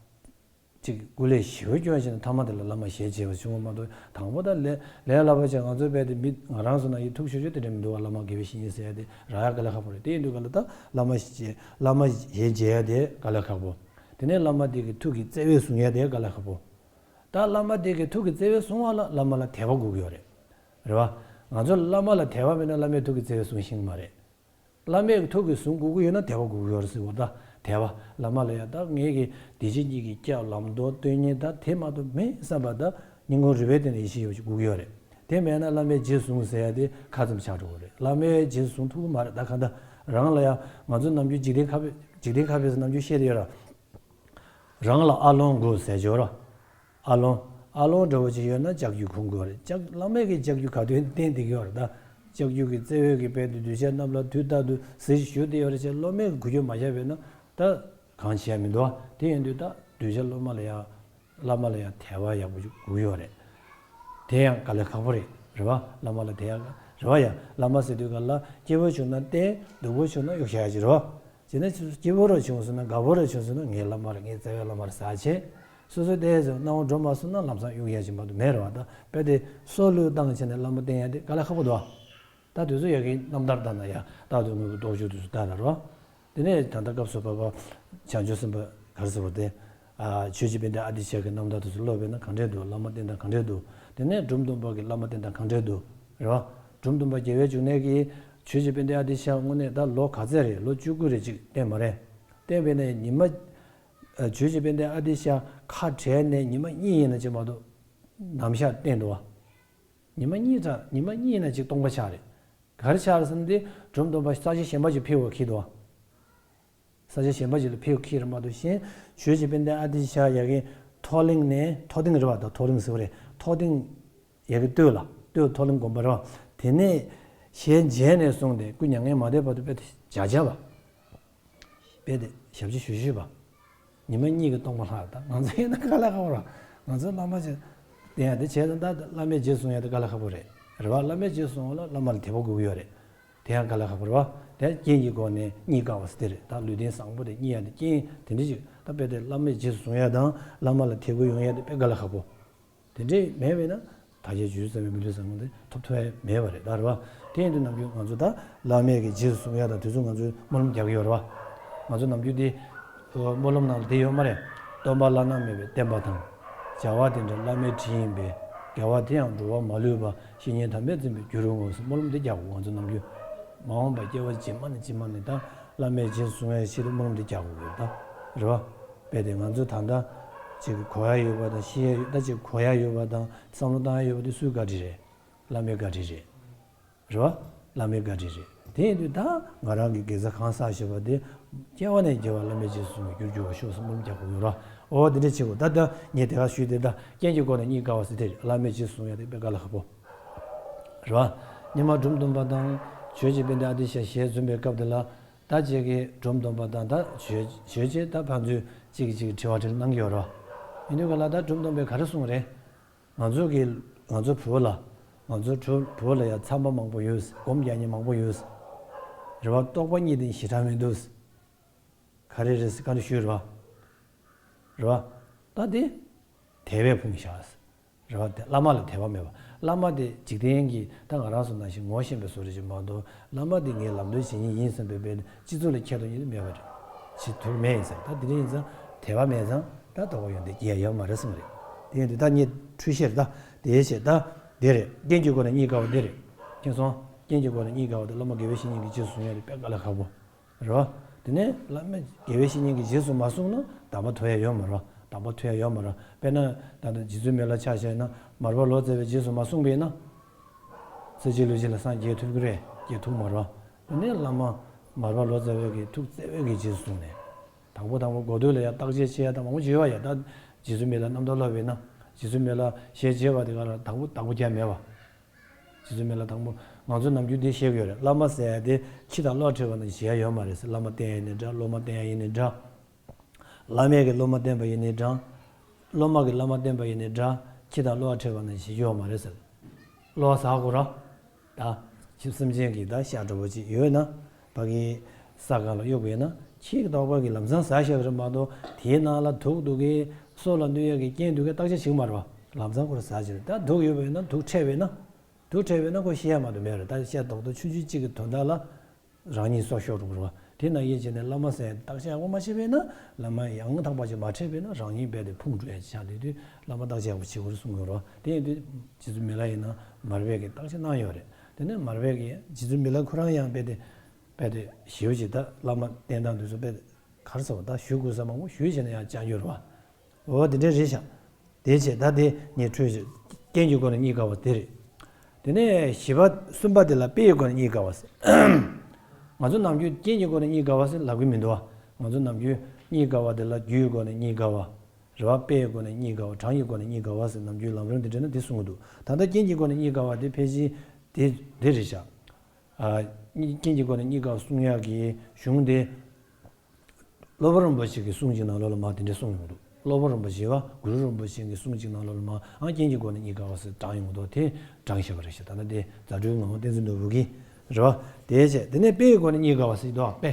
ཅིག་སྐུ་ལས་ཞེ་པོ་སྐྱོན་ཕྱིན་ན་ཐ་མ་དེ་ལ་བླ་མ་ཞལ་མཇལ་བ་བྱུང་བ་མ་གཏོགས་དང་པོ་ད་ལས་ལས་སླ་པོ་བྱས་ང་ཚོའི་དཔེ་དེ་མི་ང་རང་ཚོ་ན་ཡི་ཐུགས་ཆོས་ཆོས་དེ་འདྲ་མི་འདུག་བ། བླ་མ་དགེ་བའི་བཤེས་གཉེན་ཟེར་ཡ་དེ་རག་ཡ་དཀའ་ལས་ཁག་པོ་རེད། དེ་ཡིན་དུས་ག་ལ་ད་བླ་མ་ཞལ་བླ་མ་ཞལ་མཇལ་ཡ་དེ་དཀའ་ལས་ཁག་པོ། དེ་ནས་བླ་མ་དེ་གི་ཐུགས་ཀྱི་བརྩེ་བས་བཟུང་ཡ་དེ་དཀའ་ལས་ཁག་པོ། ད་བླ་མ་དེ་གི་ཐུགས་ཀྱི་བརྩེ་བས་བཟུང་བ་ལ་བླ་མ་ལ་དད་པ་དགོས་ཀྱི་ཡོད་རེད། རེད་བ། ང་ཚོ་བླ་མ་ལ་དད་པ་མེད་ན་བླ་མའི་ཐུགས་ཀྱི་བརྩེ་བས་བཟུང་ཤེས་ཀྱི་མ་རེད། བླ་མའི་ཐུགས་ཀྱིས་བཟུང་དགོས་ཀྱི་ཡོད་ན་དད་པ་དགོས་ཀྱི་ཡོད་རེད་ཟེར་བ། ད་དད་པ་བླ་མ་ལ་ཡ་ད་ངེད་ཀྱི་བདེ་སྐྱིད་གཉིས་ཀྱི་སྐྱབས་ལམ་སྟོན་སྟོན་མཁན་ད་དེ་མ་གཏོགས་མེད་བསམ་པ་ད་སྙིང་ཁོང་རུས་པའི་གཏིང་ནས་ཡིད་ཆེས་ཡོད་ཅིག་དགོས་ཀྱི་ཡོད་རེད། དེ་མེད་ན་བླ་མའི་རྗེས་བཟུང་ཟེར་ཡ་དེ་ཁ་ཙམ་ཆགས་འགྲོ་གི་རེད། བླ་མའི་རྗེས་བཟུང་ཐུབ་ཀྱི་མ་རེད། ད་གང་ལྟར་རང་ལ་ཡ་ང་ཚོ་ནམ་རྒྱུན་འཇིག་རྟེན་ཁ་དཔེ་འཇིག་རྟེན་ཁ་དཔེ་ཟེར་ནམ་རྒྱུན་བཤད་དེ་ཡོད་ར། རང་ལ་ཨ་ལོང་དགོས་ཟེར་ཅོག་ར། ཨ་ལོང་། ཨ་ལོང་འདྲ་བོ་ཅིག་ཡོད་ན་ལྕགས་ཀྱུ་ཁུར་དགོས་རེད། ལྕགས་བླ་མས་ཀྱི་ལྕགས་ཀྱུ་ག་དུས་བསྟན་བསྡད་ཀྱི་ཡོད་རེད་ད། ལྕགས་ཀྱུ་གི་བརྩེ་བས་ཀྱི་དཔལ་དུ་གདུལ་བྱ་རྣམས་ལ་དུས་རྟག་ཏུ་གཟིགས་ཞུ་བསྡད་ཡོད་རེད་ཅེས་བླ་མས་ཀྱི་འགུལ་སྐྱོད་མ་བྱས་པས་ན་ད། གང་བྱེད་ཡ་མི་འདུག་བ། དེ་ཡིན་དུས་ད་གདུལ་བྱ་སློབ་མ་ལ་ཡ། བླ་མ་ལ་ཡང་དད་པ་ཡག་པོ་ཞིག་དགོས་ཡོད་རེད། དེ་ཡང་དཀའ་ལས་ཁག་པོ་རེད། རེད་བ། བླ་མ་ལ་དད་ཡག་རེད་བ། ཡ། བླ་མ་ཟེར་དུས་ག་ལ་སྐྱིད་པོ་བྱུང་ན་བསྟེན། སྡུག་པོ་བྱུང་ན་གཡུག་བཞག་ཡ་ཅིག་རེད་བ། བྱས་ན་སྐྱིད་པོ་ར་བྱུང་སོང་ན། དགའ་པོ་ར་བྱུང་སོང་ན། ངའི་བླ་མ་རེད། ངའི་རྩ་བའི་བླ་མ་རེད་ཟེར་བྱས། སོ་སོའི་བསྟེན་ཟེར་སྣང་བ་འགྲོ་མ་སོང་ན་ལམ་སང་གཡུག་ཡ་ཅིག་མ་གཏོགས་མེད་རེད་བ། ད་དཔེ་དེ་སྲོག་བློས་བཏང་བྱས་ནས་བླ་མ་བསྟེན་ཡ་དེ་དཀའ་ལས་ཁག་པོ་འདུག་བ། ད་དུས་ཚོད་ཡ་གི་རྣམ་ཐར་ལྟ་ན་ཡ། ད་དུས་ངོས་ཀྱི་རྟོགས་བརྗོད་དུས་ཚོད་ལྟ་ན་རོ། དེ་ནས་ད་ལྟ་སྐབས་སུ་བབ་པ་བྱང་ཆུབ་སེམས་དཔའ་ག་རེ་ཟེར་བ་དེ། ཨ། ཆོས་རྗེ་དཔལ་ལྡན་ཨ་ཏི་ཤ་གི་རྣམ་ཐར་དུས་ཚོད་ཀློག་པས་ན་གང་འདྲས་འདུག་བླ་མ་བསྟེན་སྟངས་གང་འདྲས་འདུག་དེ་ནས་འབྲོམ་སྟོན་པ་གི་བླ་མ་བསྟེན་སྟངས་གང་འདྲས་འདུག་རེད་བ། འབྲོམ་སྟོན་པ་རྒྱལ་བའི་འབྱུང་གནས་ཀྱིས་ཆོས་རྗེ་དཔལ་ལྡན་ཨ་ཏི་ཤ་དངོས་གནས་ད་ལོ་ག་ཚད་རེད། ལོ་བཅུ་དགུ་རེད་ཅིག་བསྟེན་པ་རེད། བསྟེན་པས་ན་ཉི་མ། ཨ། ཆོས་རྗེ་དཔལ་ལྡན་ཨ་ཏི་ཤ་ཁ་བྲལ་ནས་ཉི་མ་གཉིས་ཡིན་ན་ཅིག་མ་གཏོགས་ནམ་ཞག་བསྟེན་འདུག་བ། ཉི་མ་གཉིས་ཙམ། ཉི་མ་གཉིས་ན་ཅིག་སྟོང་པ་ཆགས་རེད། ག་རེ་ཆགས་རེད་ཟེར་ན། དེ་འབྲོམ་སྟོན་པ་ས་ཆ་གཞན་པ་ཅིག་ཕེབས་པར་འཁེལ་འདུག་བ། ས་ཆ་གཞན་པ་ཅིག་ལ་ཕེབས་འཁེལ་རེད་མ་གཏོགས། གཞན་ཆོས་རྗེ་དཔལ་ལྡན་ཨ་ཏི་ཤ་ཡ་གི་ཐོག་གླིང་ནས། ཐོག་གླིང་རེད་བ། ད་ཐོག་གླིང་ཟེར་བ་རེད། ཐོག་གླིང་ཡ་གི་སྟོད་ལ། སྟོད་ཐོག་གླིང་དགོན་པ་རེད་བ། དེ་ནས་ཞལ་མཇལ་ནས་བཟུང་སྟེ་སྐུ་མྱ་ངན་མ་འདས་བར་དུ་དཔེ་དེ་བྱ་བྱ་བ། དཔེ་དེ་ཞབས་ཕྱི་ཞུ་ཞུས་པ། ཉི་མ་གཉིས་ཀྱི་སྟོང་པ་ལྷག་ད་ང་ཚོ་ཡིན་ན་དཀའ་ལས་ཁག་པོ་ར། ང་ཚོ་བླ་མ་ཅིག་བསྟེན་ཡ་དེ། བྱས་ཙང་ད་བླ་མའི་རྗེས་བཟུང་ཡ་དེ་དཀའ་ལས་ཁག་པོ་རེད། རེད་བ། བླ་མའི་རྗེས་བཟུང་བ་ལ་བླ་མ་ལ་དད་པ་དགོས་ཀྱི་ཡོད་རེད། དེ་ཡང་དཀའ་ལས་ཁག་པོ་རེད་བ། དེ་རྐྱེན་གྱི་སྒོ་ནས་རྙེད་དཀའ་བ་ཟེར་དེ་རེད། ད་ལུས་རྟེན་བཟང་པོ་དེ་རྙེད་ཡ་དེ་རྐྱེན་དེ་འདྲ་ཅིག་ད་དཔེ་དེ་བླ་མའི་རྗེས་བཟུང་ཡ་དང་བླ་མ་ལ་དད་གུས་ཡོང་ཡ་དེ་དཔེ་དཀའ་ལས་ཁག་པོ། དེ་འདྲས་མེད་པས་ན་ད་ཆ་རྗེས་སུ་བརྩོན་པས་མི་ལུས་བཟང་པོ་དེ་ཐོབ་ཐུབ་ཡ་མེད་པ་རེད། ད་རེད་བ། དེ་ཡིན་དུས་ནམ་རྒྱུན་ང་ཚོ་ད་བླ་མའི་གི་རྗེས་སུ་བཟུང་ཡ་དང་དེ་ཚོ་ང་ཚོས་སྨོན་ལམ་རྒྱག་གི་ཡོད་རེད་བ། ང་ཚོ་ནམ་རྒྱུན་དེ་སྨོན་ལམ་ནང་ལ་དེ་ཡོད་མ་རེད། སྟོན་པ་བླ་ན་མེད་པའི་བསྟན་པ་དང་། བྱ་བ་དེ་འདྲ་བླ་མའི་དྲིན་ཡིན་པས། དགེ་བ་དེ་ཡང་འགྲོ་བ་མ་ལུས་པ། བཤེས་གཉེན་དམ་པས་འཛིན་པའི་རྒྱུར་འོང་ངོ་ཟེར་སྨོན་ལམ་དེ་རྒྱག་དགོས། ང་ཚོ་ནམ་རྒྱུན་མ་འོངས་པ་སྐྱེ་བ་རྗེས་མ་ནས་རྗེས་མ་ནས་ད་བླ་མའི་རྗེས་སུ་བཟུང་ཡ་ཆེད་དུ་སྨོན་ལམ་དེ་རྒྱག་དགོས་ཡོད་ད། རེད་བ། དཔེ་དེ་ང་ཚོ་ད་ལྟ་ཅིག་གོ་ཡ་ཡོད་པ་དང་། ཤེས་ཡ་ཡོད། ད་ཅིག་གོ་ཡ་ཡོད་པ་དང་བསམ་བློ་བཏང་ཡ་ཡོད་པ་དེ་སུའི་བཀའ་དྲིན་རེད། བླ་མའི་བཀའ་དྲིན་རེད། རེད་བ། བླ་མའི་བཀའ་དྲིན་རེད། དེ་ཡིན་དུས་ད་ང་རང་གི་དགེ་རྩ་གང་བསགས་བཞག་པ་དེ་སྐྱེ་བ་ནས་སྐྱེ་བར་བླ་མའི་རྗེས་སུ་བཟུང་བའི་རྒྱུར་འགྱུར་བར་ཤོག་ཟེར་སྨོན་ལམ་རྒྱག་དགོས་ཡོད་ར། འོ་དེ་འདྲ་བྱེད་དགོས། ད་ལྟ་ངས་དེ་ག་ཞུས་དེ། ད་རྐྱེན་གྱི་སྒོ་ནས་རྙེད་དཀའ་བ་ཟེར་དེ་རེད། བླ་མའི་རྗེས་སུ་བཟུང་ཡ་དེ་དཔེ་དཀའ་ལས་ཁག་པོ་རེད་བ། སྔོན་མ་འབྲོམ་སྟོན་པ་དང་ཆོས་རྗེ་དཔལ་ལྡན་ཨ་ཏི་ཤ་ཞལ་འཛོམས་པའི་སྐབས་དེ་ལ། ད་ཅིག་གི་འབྲོམ་སྟོན་པ་དང་ད་ཆོས་ཆོས་རྗེ་ད་ཕན་ཚུན་གཅིག་གིས་གཅིག་གི་དྲི་བ་དྲིས་ལན་གནང་གི་ཡོད་རེད་བ། ཡིན་དུས་ག་ལ་ད་འབྲོམ་སྟོན་པས་ག་རེ་གསུངས་རེད། ང་ཚོ་གི་ང་ཚོ་བོད་ལ། ང་ཚོ་བོད་ལ་ཡ་མཚམས་པ་མང་པོ་ཡོད། སྒོམ་རྒྱག་མཁན་མང་པོ་ཡོད། རེད་བ། རྟོགས་པ་གཉིས་ལྡན་ཞེ་དྲག་མི་འདུག་ག་རེ་རེད་ཟེར་བཀའ་འདྲི་ཞུས་རེད་བ། རེད་བ། ད་དེ་དད་པས་ཕུང་བཞག་རེད་བ། དེ་བླ་མ་ལ་དད་པ་མེད་པ། བླ་མ་དེ་འཇིག་རྟེན་གྱི་ད་ང་རང་ཚོ་ནང་བཞིན་ངོ་ཤེས་པའི་བཟོ་འདྲ་ཅིག་མ་གཏོགས། བླ་མ་དེ་ངའི་ལམ་སྟོན་བྱེད་མཁན་ཡིན་བསམ་པའི་དཔེ་སྤྱི་ཚོགས་ལ་ཁྱད་གཏོང་མཁན་དེ་མེད་པ་རེད། བྱེད་ཐུབ་མེད་ཡིན་ཟེར། ད་དེ་འདྲ་ཡིན་ཙང་དད་པ་མེད་ཙང་ད་དོགས་པ་ཡོང་དེ་རྒྱལ་ཡོད་མ་རེད་གསུངས་རེད། དེ་ཡིན་དུས་ད་ངས་འཁྲུལ་བཤེར་ད་དེའི་ཆེད་ད་དེ་རེད། རྐྱེན་གྱི་སྒོ་ནས་རྙེད་དཀའ་བ་དེ་རེད། མཁྱེན་སོང་། རྐྱེན་གྱི་སྒོ་ནས་རྙེད་དཀའ་བ་དེ་བླ་མ་དགེ་བའི་བཤེས་གཉེན་གྱི་རྗེས་སུ་བཟུང་ཡ་དེ་དཔེ་དཀའ་ལས་ཁག་པོ་རེད་བ། དེ་ནས་བླ་མ་དགེ་བའི་བཤེས་གཉེན་གྱི་རྗེས་སུ་མ་བཟུང་ན་དམ་པ་ཐོབ་ཡ་ཡོད་མ་རེད་བ། དམ་པ་ཐོབ་ཡ་ཡོད་མ་རེད་བ། དཔེར་ན་ད་ལྟ་རྗེ་བཙུན་མི་ལ་ཆ་བཞག་ན་མར་པ་ལོ་ཙཱ་བའི་རྗེས་སུ་མ་བཟུང་པས་ན། ཚེ་གཅིག་ལུས་གཅིག་ལ་སངས་རྒྱས་ཐུབ་ཀྱི་རེད། རྒྱས་ཐུབ་མ་རེད་བ། དེ་ནས་བླ་མ་མར་པ་ལོ་ཙཱ་བའི་གི་ཐུགས་བརྩེ་བའི་གི་རྗེས་སུ་བཟུང་ནས། དང་པོ་དང་པོ་གོ་ཐོས་ལ་ཡ་བརྟག་དཔྱད་བྱེད་ཡ་ད་མང་པོ་བྱེད་པ་ཡ། ད་རྗེ་བཙུན་མི་ལ་རྣམ་ཐར་ཀློག་པས་ན། རྗེ་བཙུན་མི་ལ་ཞལ་མཇལ་བ་དེ་ག་ལ་དང་པོ་བདག་པོ་རྒྱག་མེད་པ། རྗེ་བཙུན་མི་ལ་དང་པོ་ང་ཚོ་ནམ་རྒྱུན་འདི་བཤད་ཀྱི་ཡོད་རེད། བླ་མ་ཟེར་ཡ་དེ་ཁྱི་དང་གློག་ཁྲིད་པ་ནང་བཞིན་བྱེད་ཡ་ཡོད་མ་རེད་ཟེར། བླ་མ་བསྟེན་ཡ་ཡིན་ནའི་འདྲ། སློབ་མ་བསྟེན་ཡ་ཡིན་ནའི་འདྲ། བླ་མས་ཀྱིས་སློབ་མ་བསྟེན་པ་ཡིན་ནའི་འདྲ། སློབ་མ་གིས་བླ་མ་བསྟེན་པ་ཡིན་ནའི་འདྲ། ཁྱི་དང་གློག་ཁྲིད་པ་ནང་བཞིན་ཡོད་མ་རེད་ཟེར། གློག་ཟ་དགོས་ར། ད་ཁྱི་སེམས་ཅན་གྱི་ད་ཤ་འདྲ་པོ་ཅིག་ཡོད་ན། ཕ་གི་ས་སྒང་ལ་གཡུག་པ་ཡིན་ན། ཁྱི་གི་རྟག་པར་གྱི་ལམ་སང་ཟ་ཤེས་ཀྱི་རེད་མ་གཏོགས། དེའི་ནང་ལ་དུག་འདུག་གི་སྲོག་ལ་གནོད་ཡ་གི་རྐྱེན་འདུག་གི་བརྟག་དཔྱད་བྱེད་ཀྱི་མ་རེད་བ། ལམ་སང་ཁོ་རང་ཟ་བྱེད་རེད། ད་དུག་ཡོད་པ་ཡིན་ན། དུག་འཕྲད་པ་ཡིན་ན། དུག་འཕྲད་པ་ཡིན་ན་ཁོ་ཤི་ཡ་མ་གཏོགས་མེད་རེད། ད་ཤ་རྡོག་རྡོག་ཆུང་ཆུང་གཅིག་གི་དོན་དག་ལ་རང་ཉིད་སྲོག་ཤོར་འགྲོ་གི་རེད་བ། དེ་ནང་བཞིན་བྱས་ནས་བླ་མ་ཟེར་བརྟག་དཔྱད་ཡག་པོ་མ་བྱས་པ་ཡིན་ན། བླ་མ་ཡང་དག་པ་ཅིག་མ་འཕྲད་པ་ཡིན་ན། རང་ཉིད་རྦད་དེ་ཕུང་འགྲོ་ཡ་ཅིག་ཆགས། དེ་དུས་བླ་མ་བརྟག་དཔྱད་ཡག་པོ་བྱེད་དགོས་རེད་གསུང་གི་ཡོད་རེད་བ། དེ་ཡིན་དུས་རྗེ་བཙུན་མི་ལ་ཡིན་ན་མར་པས་ཀྱི་བརྟག་དཔྱད་གནང་ཡོད་རེད། དེ་ནས་མར་པས་ཀྱི་རྗེ་བཙུན་མི་ལ་ཁོ་རང་ཡང་རྦད་དེ་རྦད་དེ་ཞེ་པོ་ཅིག་ད་བླ་མ་བསྟེན་སྟངས་དེ་ཚོ་རྦད་དེ་ག་རེ་ཟེར་བ། ད་ཞུ་དགོས་ས་མང་པོ་ཞུས་བྱས་ནས་ཡང་བཅར་རྒྱུ་རེད་བ། འོ་དེ་འདྲ་རེད་ཤག་དེ་བྱས་ད་དེ་ངས་འཕྲོས་ཤིག་རྐྱེན་གྱི་སྒོ་ནས་རྙེད་དཀའ་བ་དེ་རེད། དེ་ནས་བཞི་པ་གསུམ་པ་དེ་ལ་དཔེ་ཡི་སྒོ་ནས་རྙེད་དཀའ་བ་ཟེར། ང་ཚོ་ནམ་རྒྱུན་རྐྱེན་གྱི་སྒོ་ནས་རྙེད་དཀའ་བ་ཟེར་ལབ་ཀྱི་མི་འདུག་བ། ང་ཚོ་ནམ་རྒྱུན་རྙེད་དཀའ་བ་དེ་ལ་རྒྱུའི་སྒོ་ནས་རྙེད་དཀའ་བ། རེད་བ། དཔེ་ཡི་སྒོ་ནས་རྙེད་དཀའ་བ། གྲངས་ཀྱི་སྒོ་ནས་རྙེད་དཀའ་བ་ཟེར་ནམ་རྒྱུན་ལམ་རིམ་དེ་འདྲ་ན་དེ་གསུང་གི་འདུག་ད་ལྟ་རྐྱེན་གྱི་སྒོ་ནས་རྙེད་དཀའ་བ་དེ་ཕལ་ཆེར་དེ་དེ་རེད་ཤག་ཨ། རྐྱེན་གྱི་སྒོ་ནས་རྙེད་དཀའ་བ་གསུང་ཡག་གི་གཞུང་དེ། སློབ་དཔོན་རིན་པོ་ཆེ་གི་གསུང་གཅིག་ནང་ལོགས་ལ་མར་དེ་འདྲ་གསུངས་ཡོང་འདུག་སློབ་དཔོན་རིན་པོ་ཆེ་བ་གུ་རུ་རིན་པོ་ཆེ་གི་གསུང་གཅིག་ནང་ལོགས་ལ་མར་ཨང་རྐྱེན་གྱི་སྒོ་ནས་གཉིས་དགའ་བ་ཟེར་དྲངས་ཡོང་འདུག་དེ་དྲངས་བཞག་པ་རེད་ཤག་ད་ལྟ་དེ་རྫ་སྤྲུལ་ངག་དབང་བསྟན་འཛིན་ནོར་བུ་གིས་རེད་བ། དེའི་ཆེད་དེ་ནས་དཔེའི་སྒོ་ནས་གཉིས་དགའ་བ་ཟེར་འདུག་དཔེ།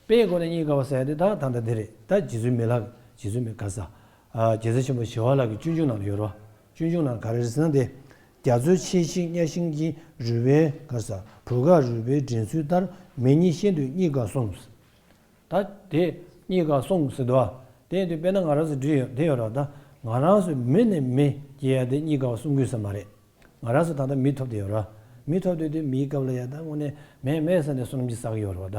དཔེའི་སྒོ་ནས་གཉིས་དགའ་བ་ཟེར་ཡ་དེ་ད་ད་ལྟ་དེ་རེད། ད་རྗེ་བཙུན་མི་ལ་རྗེ་བཙུན་མི་ག་ས། རྒྱལ་སྲས་ཆེན་པོ་ཞི་བ་ལྷ་གི་སྤྱོད་འཇུག་ནང་ལ་ཡོད་རེད་བ། སྤྱོད་འཇུག་ནང་ག་རེ་རེད་ཟེར་ན་དེ། རྒྱ་མཚོའི་ཆས་ཤིང་གཉའ་ཤིང་གི། རུས་པའི་ག་ས་བུ་ག་རུས་པའི་འདྲེན་ཚུལ་ལྟར། མེ་ཉིད་ཤིན་ཏུ་གཉིས་དགའ་གསུངས། ད་དེ་གཉིས་དགའ་གསུངས་ཟེར་འདུག་བ། དེ་ཡིན་དུས་དཔེར་ན་ང་རང་ཚོ་འདྲི་ཡོད་དེ་ཡོད་ར། ད་ང་རང་ཚོ་མི་ནས་མི་སྐྱེ་ཡ་དེ་གཉིས་དགའ་བ་གསུང་དགོས་ས་མ་རེད། ང་རང་ཚོ་ད་ལྟ་མི་ཐོབ་དེ་ཡོད་ར། མི་ཐོབ་དེ་དུས་མིའི་སྐབས་ལ་ཡ་ད་དངོས་གནས་མེད་མེད་ས་ནས་བསོད་ནམས་ཀྱི་བསགས་ཡོད་ར་བ་ད།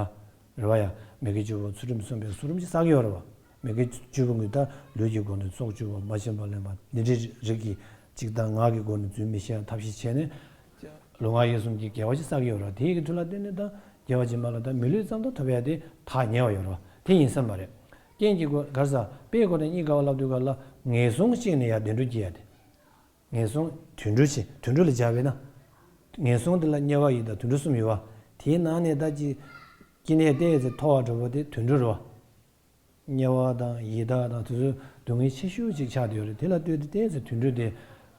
རེད་བ་ཡ། མི་དགེ་བཅུ་པོ་ཚུལ་ཁྲིམས་སྲུང་བའི་བསོད་ནམས་ཀྱི་བསགས་ཡོད་ར་བ། མི་དགེ་བཅུ་པོ་གི་ད་ལུས་ཀྱི་སྒོ་ནས་ཚོགས་བཅུ་པོ་མ་བྱིན་པ་ལེན་པ་འདི་འདྲའི་རིགས་ཀྱི་གཅིག་དང་ངག་གི་སྒོ་ནས་རྫུན་མི་བཤད་ཐབས་ཤེས་བྱས་ནས། ལུས་ངག་ཡིད་གསུམ་གྱི་དགེ་བ་ཅིག་བསགས་ཡོད་ར། དེའི་གི་མཐུ་ལ་བརྟེན་ནས་ད་དགེ་བ་ཅིག་མ་ལ་ད་མི་ལུས་ཙམ་དུ་ཐོབ་ཡ་དེ་ཐག་ཉེ་བ་ཡོད་ར་བ། དེ་ཡིན་ས་མ་རེད། རྐྱེན་གྱི་སྒོ་ག་རེ་ཟ་དཔེའི་སྒོ་ནས་གཉིས་དགའ་བ་ལབ་དུས་ག་ལ་ངན་སོང་གཅིག་ནས་ཡར་བདེ་འགྲོ་སྐྱེ་ཡ་དེ། ངན་སོང་དུད་འགྲོ་ཆེ་དུད་འགྲོ་ལ་སྦྱར་བས་ན། ངན་སོང་དེ་ལ་དམྱལ་བ་ཡི་དྭགས་དུད་འགྲོ་གསུམ་ཡོད་བ། དེའི་ནང་ནས་ད་ཅི། སྐྱེ་གནས་ཏོག་ཙམ་མཐོ་བ་འདྲ་བོ་དེ་དུད་འགྲོ་རེད་བ། དམྱལ་བ་དང་ཡི་དྭགས་དང་དེ་ཚོ་སྡུག་བསྔལ་ཆེ་ཤོས་ཅིག་ཆགས་བསྡད་ཡོད་རེད། དེ་ལ་ལྟོས་ཏེ་ཏོག་ཙམ་དུད་འགྲོ་དེ།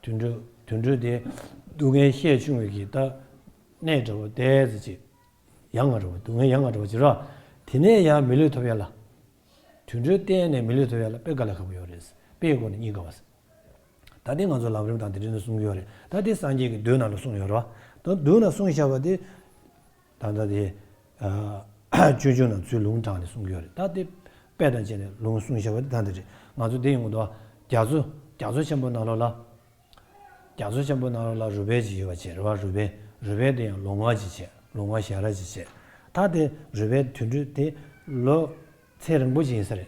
དུད་འགྲོ་དུད་འགྲོ་དེ། སྡུག་བསྔལ་ཤས་ཆུང་བའི་གི་ད། གནས་འདྲ་བོ་ཏོག་ཙམ་ཅིག་ཡང་ང་འདྲ་བོ་སྡུག་བསྔལ་ཡང་ང་འདྲ་བོ་ཅིག་རེད་བ། དེ་ནས་ཡང་མི་ལུས་ཐོབ་ཡ་ལ། དུད་འགྲོའི་རྟེན་ནས་མི་ལུས་ཐོབ་ཡ་ལ་དཔེ་དཀའ་ལས་ཁག་པོ་ཡོད་རེད། དཔེའི་སྒོ་ནས་གཉིས་དགའ་བ་ཟེར། ད་དེ་ང་ཚོ་ལམ་རིམ་དང་དེ་འདྲ་ནས་གསུང་གི་ཡོད་རེད། ད་དེ་སངས་རྒྱས་ཀྱི་མདོའི་ནང་ལ་གསུངས་ཡོད་རེད་བ། ད་མདོའི་ནང་གསུངས་བཞག་པ་དེ། ད་ལྟ་དེ། ཨ། སྤྱོད་འཇུག་ནང་ཚུར་ལུང་དྲངས་ནས་གསུང་གི་ཡོད་རེད། ད་དེ་དཔེ་དང་བཅས་ནས་ལུང་གསུངས་བཞག་པ་དེ་ད་འདི་རེད། ང་ཚོ་དེ་ཡོང་གི་འདུག་བ། རྒྱ་མཚོ། རྒྱ་མཚོ་ཆེན་པོ་ནང་ལོགས་ལ། རྒྱ་མཚོ་ཆེན་པོ་ནང་ལོགས་ལ་རུས་སྦལ་ཅིག་ཡོད་པ་བྱས་རེད་བ། རུས་སྦལ། རུས་སྦལ་དེ་ཡང་ལོང་བ་ཅིག་བྱས། ལོང་བ་ཞལ་རས་ཅིག་བྱས། ད་དེ་རུས་སྦལ་དུད་འགྲོ་དེ་ལོ་ཚེ་རིང་པོ་ཅིག་ཡིན་ས་རེད།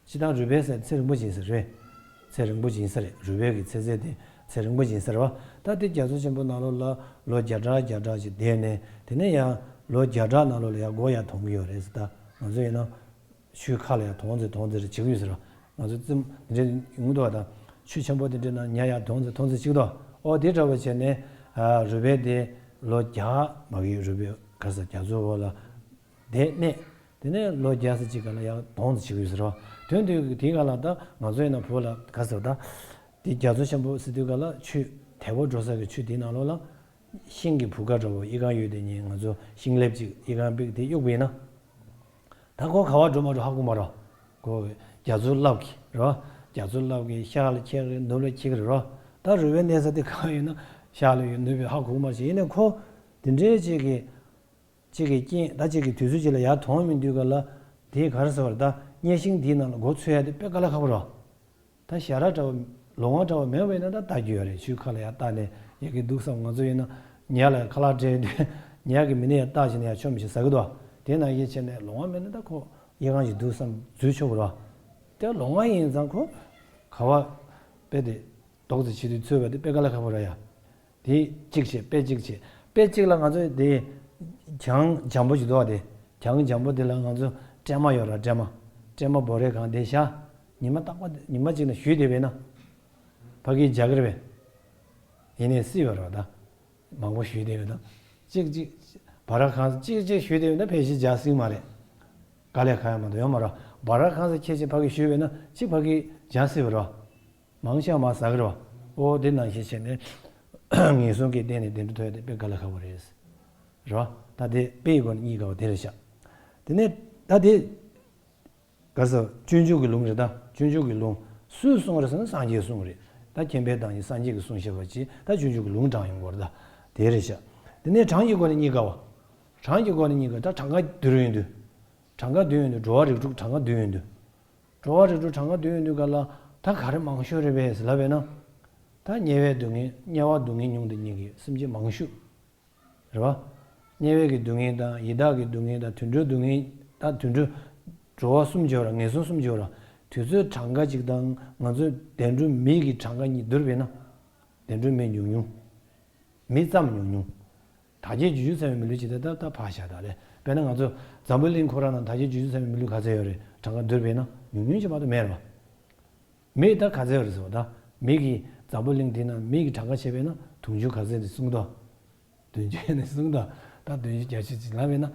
སྤྱིར་བཏང་རུས་སྦལ་ཟེར་ཚེ་རིང་པོ་ཅིག་ཡིན་ས་རེད། ཚེ་རིང་པོ་ཅིག་ཡིན་ས་རེད། རུས་སྦལ་གྱི་ཚེ་ཚད་དེ་ཚེ་རིང་པོ་ཅིག་ཡིན་ས་རེད་བ། ད་དེ་རྒྱ་མཚོ་ཆེན་པོ་ནང་ལོགས་ལ་ལོ་བརྒྱ་ཕྲག་བརྒྱ་ཕྲག་ཅིག་བསྡད་ནས་དེ་ནས་ཡང་ལོ་བརྒྱ་ཕྲག་ནང་ལོགས་ལ་ཡང་སྒོ་ཡང་དོང་གི་ཡོད་རེད་ཟེར། ད་ང་ཚོ་ཡིན་ན། ཆུའི་ཁ་ལ་ཡང་དོང་ཙེ་དོང་ཙེ་རེ་བྱེད་ཀྱི་ཡོད་ཟེར་བ། ང་ཚོ་རྩེད་མོ་དེ་འདྲའི་ཡོང་གི་འདུག་བ། ད་ཆུ་ཆེན་པོ་དེ་འདྲའི་ནང་ཉ་ཡང་དོང་ཙེ་དོང་ཙེ་བྱེད་ཀྱི་འདུག་ཨོ་དེ་འདྲ་བ་བྱས་ནས། ཨ། རུས་སྦལ་དེ་ལོ་བརྒྱ་མ་གི་རུས་སྦལ་ག་ས་རྒྱ་མཚོ་འོག་ལ་བསྡད་གནས། དེ་ནས་ལོ་བརྒྱ་ཙམ་ཅིག་སྒང་ལ་ཡང་དོང་ཙེ་བྱེད་ཀྱི་ཡོད་ཟེར་བ། དོན་དུ་དེའི་སྒང་ལ་ད་ང་ཚོ་ཡིན་ན་བོད་ལ་ག་ཟེར་བ་ད། དེ་རྒྱ་མཚོ་ཆེན་པོ་ཟེར་དུས་སྒང་ལ་ཆུ་དལ་པོ་འགྲོ་ས་གི་ཆུ་དེའི་ནང་ལོགས་ལ། ཤིང་གི་བུ་ག་འདྲ་བོ་ཨི་ཁང་ཡོད་དེ་ཉིད་ང་ཚོ་ཤིང་ལེབ་ཅིག་ཨི་ཁང་པིག་དེ་གཡུག་པ་ཡིན་ན། ད་ཁོ་ག་བ་འགྲོ་མ་འགྲོ་ཧ་གོ་མ་རོ། ཁོ་རྒྱ་མཚོ་རླབས་ཀྱིས་རོ། རྒྱ་མཚོ་རླབས་ཀྱིས་ཤར་ལ་འཁྱེར་གི་ནུབ་ལ་འཁྱེར་གི་རོ། ད་རུས་པའི་གནས་ས་དེ་གང་ཡིན་ན་ཤར་ལ་ཡོད་ནུབ་ཡོད་ཧ་གོ་མ་ཤེས། ཡིན་ནའི་ཁོ་དེ་འདྲའི་ཅིག་གི་ཅིག་གི་རྐྱེན་ད་ཅིག་གི་དུས་ཚོད་ཅིག་ལ་ཡར་དོང་མི་འདུག་ག་ལ། དེ་ག་རེ་ཟེར་བར་ད་གཉའ་ཤིང་དེའི་ནང་ལ་མགོ་ཚོས་ཡ་དེ་དཔེ་དཀའ་ལས་ཁག་པོ་རོ། ད་ཞལ་རས་འདྲ་བ་ལོང་བ་འདྲ་བ་མེད་པ་ཡིན་ན་ད་ལྟ་རྒྱུ་ཡོད་རེད། ཆུའི་ཁ་ལ་ཡར་བལྟས་ནས་ཡག་གི་འདུག་བསམ། ང་ཚོ་ཡིན་ན་ཉ་ལ་ཁ་ལག་སྤྲད་དུས་ཉ་གི་མིག་ནས་ཡར་བལྟས་བྱས་ནས་ཡར་མཆོངས་མི་ཤེས་ཟ་གི་འདུག་དེ་ནང་བཞིན་བྱས་ནས་ལོང་བ་མེད་ན་ད་ཁོ་ཨི་ཁང་ཞིག་འདུག་བསམ་འཛུལ་ཆོག་གི་རེད་བ། དེ་ལོང་བ་ཡིན་ཙང་ཁོ་ག་བ་དཔེ་དེ་རྡོག་ཙམ་བྱེད་དུས་ཚོས་པ་དེ་དཔེ་དཀའ་ལས་ཁག་པོ་རེད་ཡ། དེ་གཅིག་བྱས། དཔེ་གཅིག་བྱས། དཔེ་གཅིག་ལ་ང་ཚོས་དེ་གྱང་འཇམ་པོ་ཞིག་འདུག་བ། དེ་གྱང་འཇམ་པོ་དེ་ལ་ང་ཚོ་སྲན་མ་ཡོད་ར། སྲན་མ། སྲན་མ་བོར་རེ་གང་དེ་བཞག་ཉི་མ་རྟག་པ་ཉི་མ་གཅིག་ན་བཞུས་བསྡད་པས་ན། ཕ་གིར་རྒྱག་གི་རེད་པས། ཡིན་ནའི་སྲིད་པ་རེད་བ་ད། མང་པོ་བཞུས་བསྡད་པས་ན། གཅིག་གཅིག་བ་ར་གང་ས་གཅིག་གཅིག་བཞུས་བསྡད་པས་ན་ཕལ་ཆེར་རྒྱག་སྲིད་མ་རེད། དཀའ་ལས་ཁག་ཡ་མ་གཏོགས་ཡོད་མ་རེད། བ་ར་གང་ས་ཁྱེད་ཀྱིས་ཕ་གིར་བཞུས་པས་ན་གཅིག་ཕ་གིར་རྒྱག་སྲིད་པ་རེད་བ། མང་ཆེ་བ་མར་ཟ་གི་རེད་བ། ཨོ་དེ་ནང་བཞིན་བྱས་ནས་ངན་སོང་གི་སྟེང་ནས་བདེ་འགྲོ་ཐོབ་ཡ་དེ་དཔེ་དཀའ་ལས་ཁག་པོ་རེད། རེད་བ། ད་དེ་དཔེ་ཡི་སྒོ་ནས་གཉིས་དགའ་བ་དེ་རེད་ཤག་དེ་ནས་ད་དེ་ག་ས་སྤྱོད་འཇུག་གི་ལུང་རེད། ད་སྤྱོད་འཇུག་གི་ལུང་སུས་གསུངས་རེད་ཟེར་ན་སངས་རྒྱས་གསུངས་རེད། ད་མཁྱེན་པའི་བདག་ཉིད་སངས་རྒྱས་ཀྱིས་གསུངས་བཞག་པ་ཅིག་ད་སྤྱོད་འཇུག་གི་ལུང་དྲངས་ཡོང་གི་རེད། ད་དེ་རེད་ཤག་དེ་ནས་གྲངས་ཀྱི་སྒོ་ནས་གཉིས་དགའ་བ། གྲངས་ཀྱི་སྒོ་ནས་གཉིས་དགའ། ད་གྲངས་ཀ་བསྡུར་ཡོང་དུས། གྲངས་ཀ་བསྡུར་ཡོང་དུས་འགྲོ་བ་རིགས་དྲུག་གྲངས་ཀ་བསྡུར་ཡོང་དུས། འགྲོ་བ་རིགས་དྲུག་གྲངས་ཀ་བསྡུར་ཡོང་དུས་ག་ལ་ད་ག་རེ་མང་ཤོས་རེད་པས་ལབ་པས་ན། ད་དམྱལ་བའི་སྡུག་བསྔལ་དམྱལ་བ་སྡུག་བསྔལ་མྱོང་བསྡད་མཁན་གྱི་སེམས་ཅན་མང་ཤོས། རེད་བ། དམྱལ་བའི་གི་སྡུག་བསྔལ་དང་ཡི་དྭགས་ཀྱི་སྡུག་བསྔལ་དང་དུད་འགྲོའི་སྡུག་བསྔལ་དང་དུད་འགྲོ། འགྲོ་བ་གསུམ་བྱས་པ་ར་ངན་སོང་གསུམ་བྱས་པ་ར། དུས་ཚོད་གྲངས་ཀ་གཅིག་དང་ང་ཚོའི་བདེ་འགྲོ་མི་གི་གྲངས་ཀ་གཉིས་བསྡུར་བས་ན། བདེ་འགྲོ་མི་ཉུང་ཉུང་། མི་ཙམ་ཉུང་ཉུང་། བདག་བསྐྱེད་རྒྱུད་ཅུ་ཚང་བའི་མི་ལུས་ཅིག་དེ་ད་ད་ཕར་བཞག་ད་ལས། དཔེར་ན་ང་ཚོ་འཛམ་བུ་གླིང་ཁོ་རང་ནང་བདག་བསྐྱེད་རྒྱུད་ཅུ་ཚང་བའི་མི་ལུས་ག་ཚད་ཡོད་རེད། གྲངས་ཀ་བསྡུར་བས་ན་ཉུང་ཉུང་ཅིག་མ་གཏོགས་མེད་རེད་བ། མི་ད་ག་ཚད་ཡོད་རེད་ཟེར་བ་ད། མི་གི་འཛམ་བུ་གླིང་འདི་ནང་མི་གི་གྲངས་ཀ་བྱས་པས་ན་དུང་ཕྱུར་ག་ཚད་རེད་གསུངས་ད། བདུན་ཅུ་ནས་གསུངས་ད། ད་བདུན་ཅུ་བརྒྱད་ཅུ་ཅིག་ལབ་པས་ན།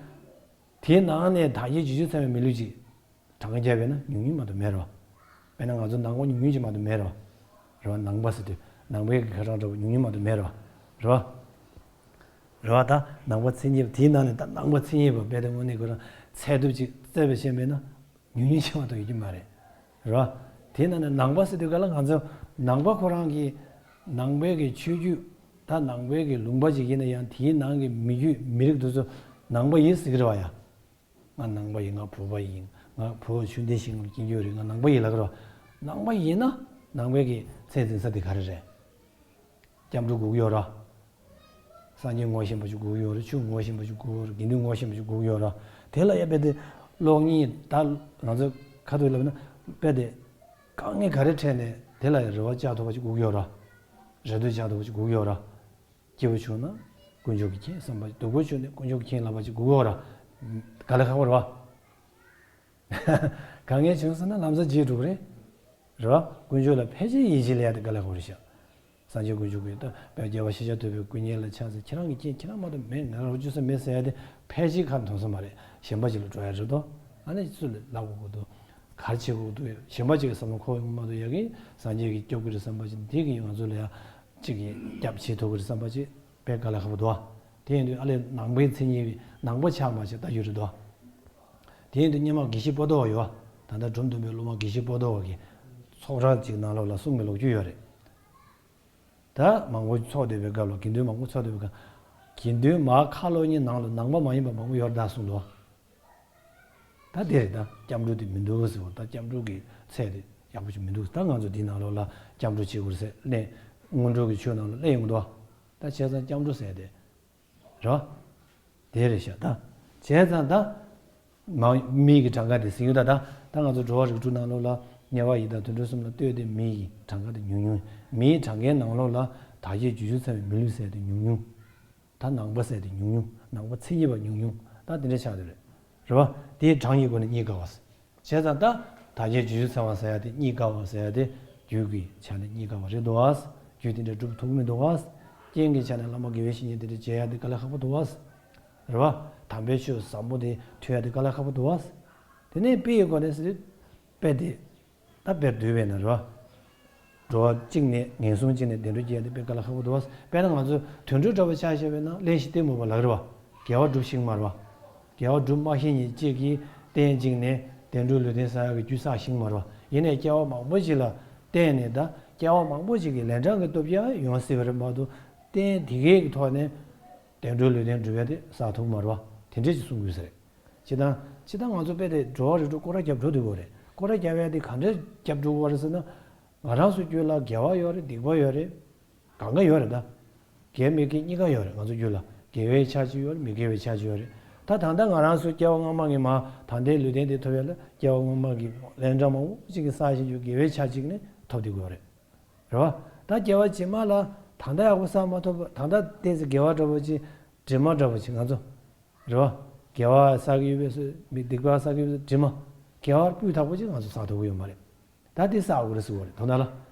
དེའི་ནང་ནས་བདག་བསྐྱེད་རྒྱུད་ཅུ་ཚང་བའི་མི་ལུས་ཅིག་གྲངས་ཀ་བརྒྱབ་པས་ན་ཉུང་ཉུང་མ་གཏོགས་མེད་རེད་བ། དཔེར་ན་ང་ཚོ་ནང་པ་ཉུང་ཉུང་ཅིག་མ་གཏོགས་མེད་རེད་བ། རེད་བ། ནང་པ་ཟེར་དུས་ནང་པའི་གི་ཁ་གྲངས་འདྲ་པོ་ཉུང་ཉུང་མ་གཏོགས་མེད་རེད་བ། རེད་བ། རེད་བ། ད་ནང་པ་མཚན་ཉིད་པ་དེའི་ནང་ནས་ད་ནང་པ་མཚན་ཉིད་པ་དཔེ་དེ་དངོས་གནས་ཁོ་རང་ཚད་ཐུབ་ཅིག་བཙལ་བའི་ཤེས་པས་ན་ཉུང་ཉུང་ཆེ་བ་དང་ཡོད་ཀྱི་མ་རེད། རེད་བ། དེའི་ནང་ནས་ནང་པ་ཟེར་དུས་ག་ལ་ང་ཚོ་ནང་པ་ཁོ་རང་གི་ནང་པའི་གི་ཆོས་བརྒྱུད། ད་ནང་པའི་གི་ལུང་པ་ཅིག་ཡིན་ན་ཡང་དེའི་ནང་གི་མི་རྒྱུད་མི་རིགས་དེ་ཚོ་ནང་པ་ཡིན་ཟེར་གི་རེད་བ་ཡ། ང་ནང་པ་ཡིན། ང་བོད་པ་ཡིན། ང་བོད་ཆོས་ལྡན་ཞིང་ལ་སྐྱེས་རྒྱུ་རེད། ང་ནང་པ་ཡིན་ལབ་གི་རེད་བ། ནང་པ་ཡིན་ན་ནང་པའི་གི་ཚད་འཛིན་ས་དེ་ག་རེ་རེད། སྐྱབས་འགྲོ་དགོས་ཀྱི་ཡོད་རེད། སངས་རྒྱས་ངོ་ཤེས་པ་ཅིག་དགོས་ཀྱི་ཡོད་རེད། ཆོས་ངོ་ཤེས་པ་ཅིག་དགོས་ཀྱི་ཡོད་རེད། དགེ་འདུན་ངོ་ཤེས་པ་ཅིག་དགོས་ཀྱི་ཡོད་རེད། དེ་ལ་ཡ་དཔེ་དེ་གློག་བརྙན་ད་ང་ཚོ་ཁ་ཐུག་ལབ་ན་དཔེ་དེ་དཀའ་ངལ་ག་རེ་འཕྲད་ནས་དེ་ལ་ཡ་རེ་བ་བཅག་ཐུབ་པ་ཅིག་དགོས་ཀྱི་ཡོད་རེད། རེ་ལྟོས་བཅག་ཐུབ་པ་ཅིག་དགོས་ཀྱི་ཡོད་རེད། སྐྱིད་པོ་བྱུང་ན་དཀོན་མཆོག་གིས་མཁྱེན་བསམ་པ་ཅིག་སྡུག་པོ་བྱུང་ན་དཀོན་མཆོག་གིས་མཁྱེན་ལབ་པ་ཅིག་དགོས་ཀྱི་ཡོད་རེད། དཀའ་ལས་ཁག་པོ་རེད་བ། དཀའ་ངལ་བྱུང་སོང་ན་ལམ་སང་བརྗེད་འགྲོ་གི་རེད། རེད་བ། དཀོན་མཆོག་ལ་ཕལ་ཆེར་ཡིད་ཆེས་ལས་ཡ་དེ་དཀའ་ལས་ཁག་པོ་རེད་ཤག་སངས་རྒྱས་དཀོན་མཆོག་གིས་ད་དཔལ་རྒྱལ་བ་ཤཱཀྱ་ཐུབ་པའི་སྐུ་བརྙན་ལ་ཆ་མཚོན། ཁྱེད་རང་གིས་མཁྱེན། ཁྱེད་རང་མ་གཏོགས་མེད། ང་རང་བཅོས་ས་མེད་ཟེར་ཡ་དེ་ཕལ་ཆེར་ཁ་མཐུན་ས་མ་རེད། གཞན་པ་ཅིག་ལ་འགྲོ་ཡ་རེད་དོ། ཨ་ནི་སུ་ལ་ལབ་དགོས་ཀྱི་འདུག་ག་རེ་བྱེད་དགོས་ཀྱི་འདུག་གཞན་པ་ཅིག་གི་བསམ་བློ་འཁོར་ཡོང་མ་གཏོགས། ཡ་གི་སངས་རྒྱས་ཀྱིས་སྐྱོབ་ཀྱི་རེད་བསམ་པ་ཅིག་འདི་གིས་ང་ཚོ་ལ་ཡ་གཅིག་གིས་སྐྱབས་བྱེད་ཐུབ་ཀྱི་རེད་བསམ་པ་ཅིག་དཔེ་དཀའ་ལས་ཁག་པོ་འདུག་དེ་ཡིན་དུས་ཨ་ལས་ནང་པའི་མཚན་ཉིད་པའི་ནང་པ་ཆགས་མ་ཆགས་ལྟ་རྒྱུ་རེད་དོ། དེ་ཡིན་དུས་སྔོན་མ་དགེ་བཤེས་པོ་ཏོ་བ་ཡོད་བ། ད་ལྟ་འབྲོམ་སྟོན་པའི་སློབ་མ་དགེ་བཤེས་པོ་ཏོ་བ་གིས་ཚོགས་གྲྭ་གཅིག་ནང་ལོགས་ལ་གསུངས་པའི་ལོ་རྒྱུས་ཡོད་རེད། ད་མང་པོ་ཚོགས་བསྡད་པའི་སྐབས་ལ། དགེ་འདུན་མང་པོ་ཚོགས་བསྡད་པའི་སྐབས། དགེ་འདུན་མ་ཁ་ལོ་གཉིས་ནང་ལ་ནང་པ་མ་ཡིན་པ་མང་པོ་ཡོད་རེད་ད་གསུངས་འདུག་ད་དེ་རེད། ད་སྐྱབས་འགྲོ་དེ་མི་འདུག་ཟེར་བ། ད་སྐྱབས་འགྲོ་གི་ཚད་དེ་ཡག་པོ་ཞིག་མི་འདུག་ད་ང་ཚོ་འདི་ནང་ལོགས་ལ་སྐྱབས་འགྲོ་བྱེད་དགོས་ཟེར་གླེང་། སྔོན་འགྲོ་གི་ཆོས་ནང་ལ་གླེང་ཡོང་འདུག་ད་བྱས་ཙང་སྐྱབས་འགྲོ་ཟེར་དེ་རེད་བ། དེ་རེད་ཤག་ད་བྱས་ཙང་ད་མ་མིའི་གི་གྲངས་ཀ་དེ་ཟིན་ཡོད། ད་ད་ད་ང་ཚོ་འགྲོ་བ་རིགས་དྲུག་ནང་ལོགས་ལ་དམྱལ་བ་ཡི་དྭགས་དུད་འགྲོ་གསུམ་ལ་ལྟོས་ཏེ་མིའི་གི་གྲངས་ཀ་དེ་ཉུང་ཉུང་། མིའི་གྲངས་ཀའི་ནང་ལོགས་ལ་དག་བྱེད་སྤྱོད་བྱེད་ཚང་བའི་མི་ལུས་ཟེར་དེ་ཉུང་ཉུང་། ད་ནང་པ་ཟེར་དེ་ཉུང་ཉུང་། ནང་པ་མཚན་ཉིད་པ་ཉུང་ཉུང་། ད་དེ་འདྲ་ཆགས་བསྡད་རེད། རེད་བ། དེའི་གྲངས་ཀྱི་སྒོ་ནས་རྙེད་དཀའ་བ། བྱས་ཙང་ད་དག་བྱེད་སྤྱོད་བྱེད་ཚང་བ་ཟེར་ཡ་དེ་རྙེད་དཀའ་བ་ཟེར་ཡ་དེ་རྒྱུད་ཀྱི་ཆ་ནས་རྙེད་དཀའ་བ་རེད་འདུག་བ། རྒྱུད་དེ་འདྲ་སྒྲུབ་ཐུབ་ཀྱི་མི་འདུག་བ། རྐྱེན་གྱི་ཆ་ནས་བླ་མ་དགེ་བའི་བཤེས་གཉེན་དེ་འདྲ་མཇལ་ཡ་དེ་དཀའ་ལས་ཁག་པོ་འདུག་བ། རེད་བ། དམ་པའི་ཆོས་བཟང་པོ་དེ་ཐོས་ཡ་དེ་དཀའ་ལས་ཁག་པོ་འདུག་བ། དེ་ནས་དཔེ་ཡི་སྒོ་ནས་ཟེར་དུས། དཔེ་དེ། ད་དཔེར་བསྡུས་པས་ན་རེད་བ། འགྲོ་བ་གཅིག་ནས་ངན་སོང་གཅིག་ནས་བདེ་འགྲོ་སྐྱེ་ཡ་དེ་དཔེ་དཀའ་ལས་ཁག་པོ་འདུག་བ། དཔེར་ན་ང་ཚོ་དུད་འགྲོ་འདྲ་བོ་ཆ་བཞག་པས་ན་གླེན་གཞི་གཏི་མུག་པ་ལབ་རེད་བ། དགེ་བ་སྒྲུབ་ཤེས་ཀྱི་མ་རེད་བ། དགེ་བ་སྒྲུབ་མ་ཤེས་མཁན་གཅིག་གིས་རྟེན་གཅིག་ནས་བདེ་འགྲོ་ལུས་རྟེན་བསགས་ཡ་གི་རྒྱུ་བསགས་ཤེས་ཀྱི་མ་རེད་བ། ཡིན་ནའི་སྐྱེ་བ་མང་པོ་ཞིག་ལ་བརྟེན་ནས། ད་སྐྱེ་བ་མང་པོ་ཞིག་གི་ལན་གྲངས་ཀྱི་སྟོབས་ཀྱིས་ཡོང་སྲིད་པ་རེད་མ་གཏོགས། རྟེན་དེ་གའི་གི་ཐོག་ནས་བདེ་འགྲོ་ལུས་རྟེན་སྒྲུབ་ཡ་དེ་བསགས་ཐུབ་ཀྱི་མ་རེད་བ། དེ་འདྲས་ཅིག་གསུང་དགོས་ས་རེད། སྤྱིར་བཏང་། སྤྱིར་བཏང་ང་ཚོ་དཔེ་དེ་འགྲོ་བ་རིགས་དྲུག་སྐོར་ར་རྒྱབ་འགྲོ་འདུག་གོ་རེད། སྐོར་ར་རྒྱབ་ཡ་དེ་ག་འདྲས་རྒྱབ་འགྲོ་གི་ཡོད་རེད་ཟེར་ན། ང་རང་ཚོའི་རྒྱུད་ལ་དགེ་བ་ཡོད་རེད། སྡིག་པ་ཡོད་རེད། གང་ག་ཡོད་རེད་ད། དགེ་མི་དགེ་གཉིས་ཀ་ཡོད་རེད། ང་ཚོའི་རྒྱུད་ལ་དགེ་བའི་ཆ་གཅིག་ཡོད་རེད། མི་དགེ་བའི་ཆ་གཅིག་ཡོད་རེད། ད་ད་ལྟ་ང་རང་ཚོ་སྐྱེ་བ་སྔ་མ་གི་མ་ད་ལྟའི་ལུས་རྟེན་དེ་ཐོབ་ཡ་ལ་སྐྱེ་བ་སྔ་མ་གི་ལན་གྲངས་མང་པོ་ཅིག་གི་བསགས་ཤིང་རྒྱུ་དགེ་བའི་ཆ་གཅིག་ནས་ཐོབ་བསྡད་ཀྱི་ཡོད་རེད། རེད་བ། ད་སྐྱེ་བ་རྗེས་མ་ལ་ད་ལྟ་ཡག་པོ་བསགས་མ་ཐུབ་པ། ད་ལྟ་ཏོག་ཙམ་དགེ་བ་འདྲ་པོ་ཅིག་དྲི་མ་འདྲ་པོ་ཅིག་ང་ཚོ། རེད་བ། དགེ་བ་བསགས་ཀྱི་ཡོད་པའི་སོ་མི་སྡིག་པ་བསགས་ཀྱི་ཡོད་པའི་དྲི་མ། དགེ་བ་སྤུས་དག་པོ་ཅིག་ང་ཚོ་བསགས་ཐུབ་ཀྱི་ཡོད་མ་རེད། ད་འདི་བསགས་དགོས་རེད་ཟེར་བ་རེད། དོན་དག་ལ།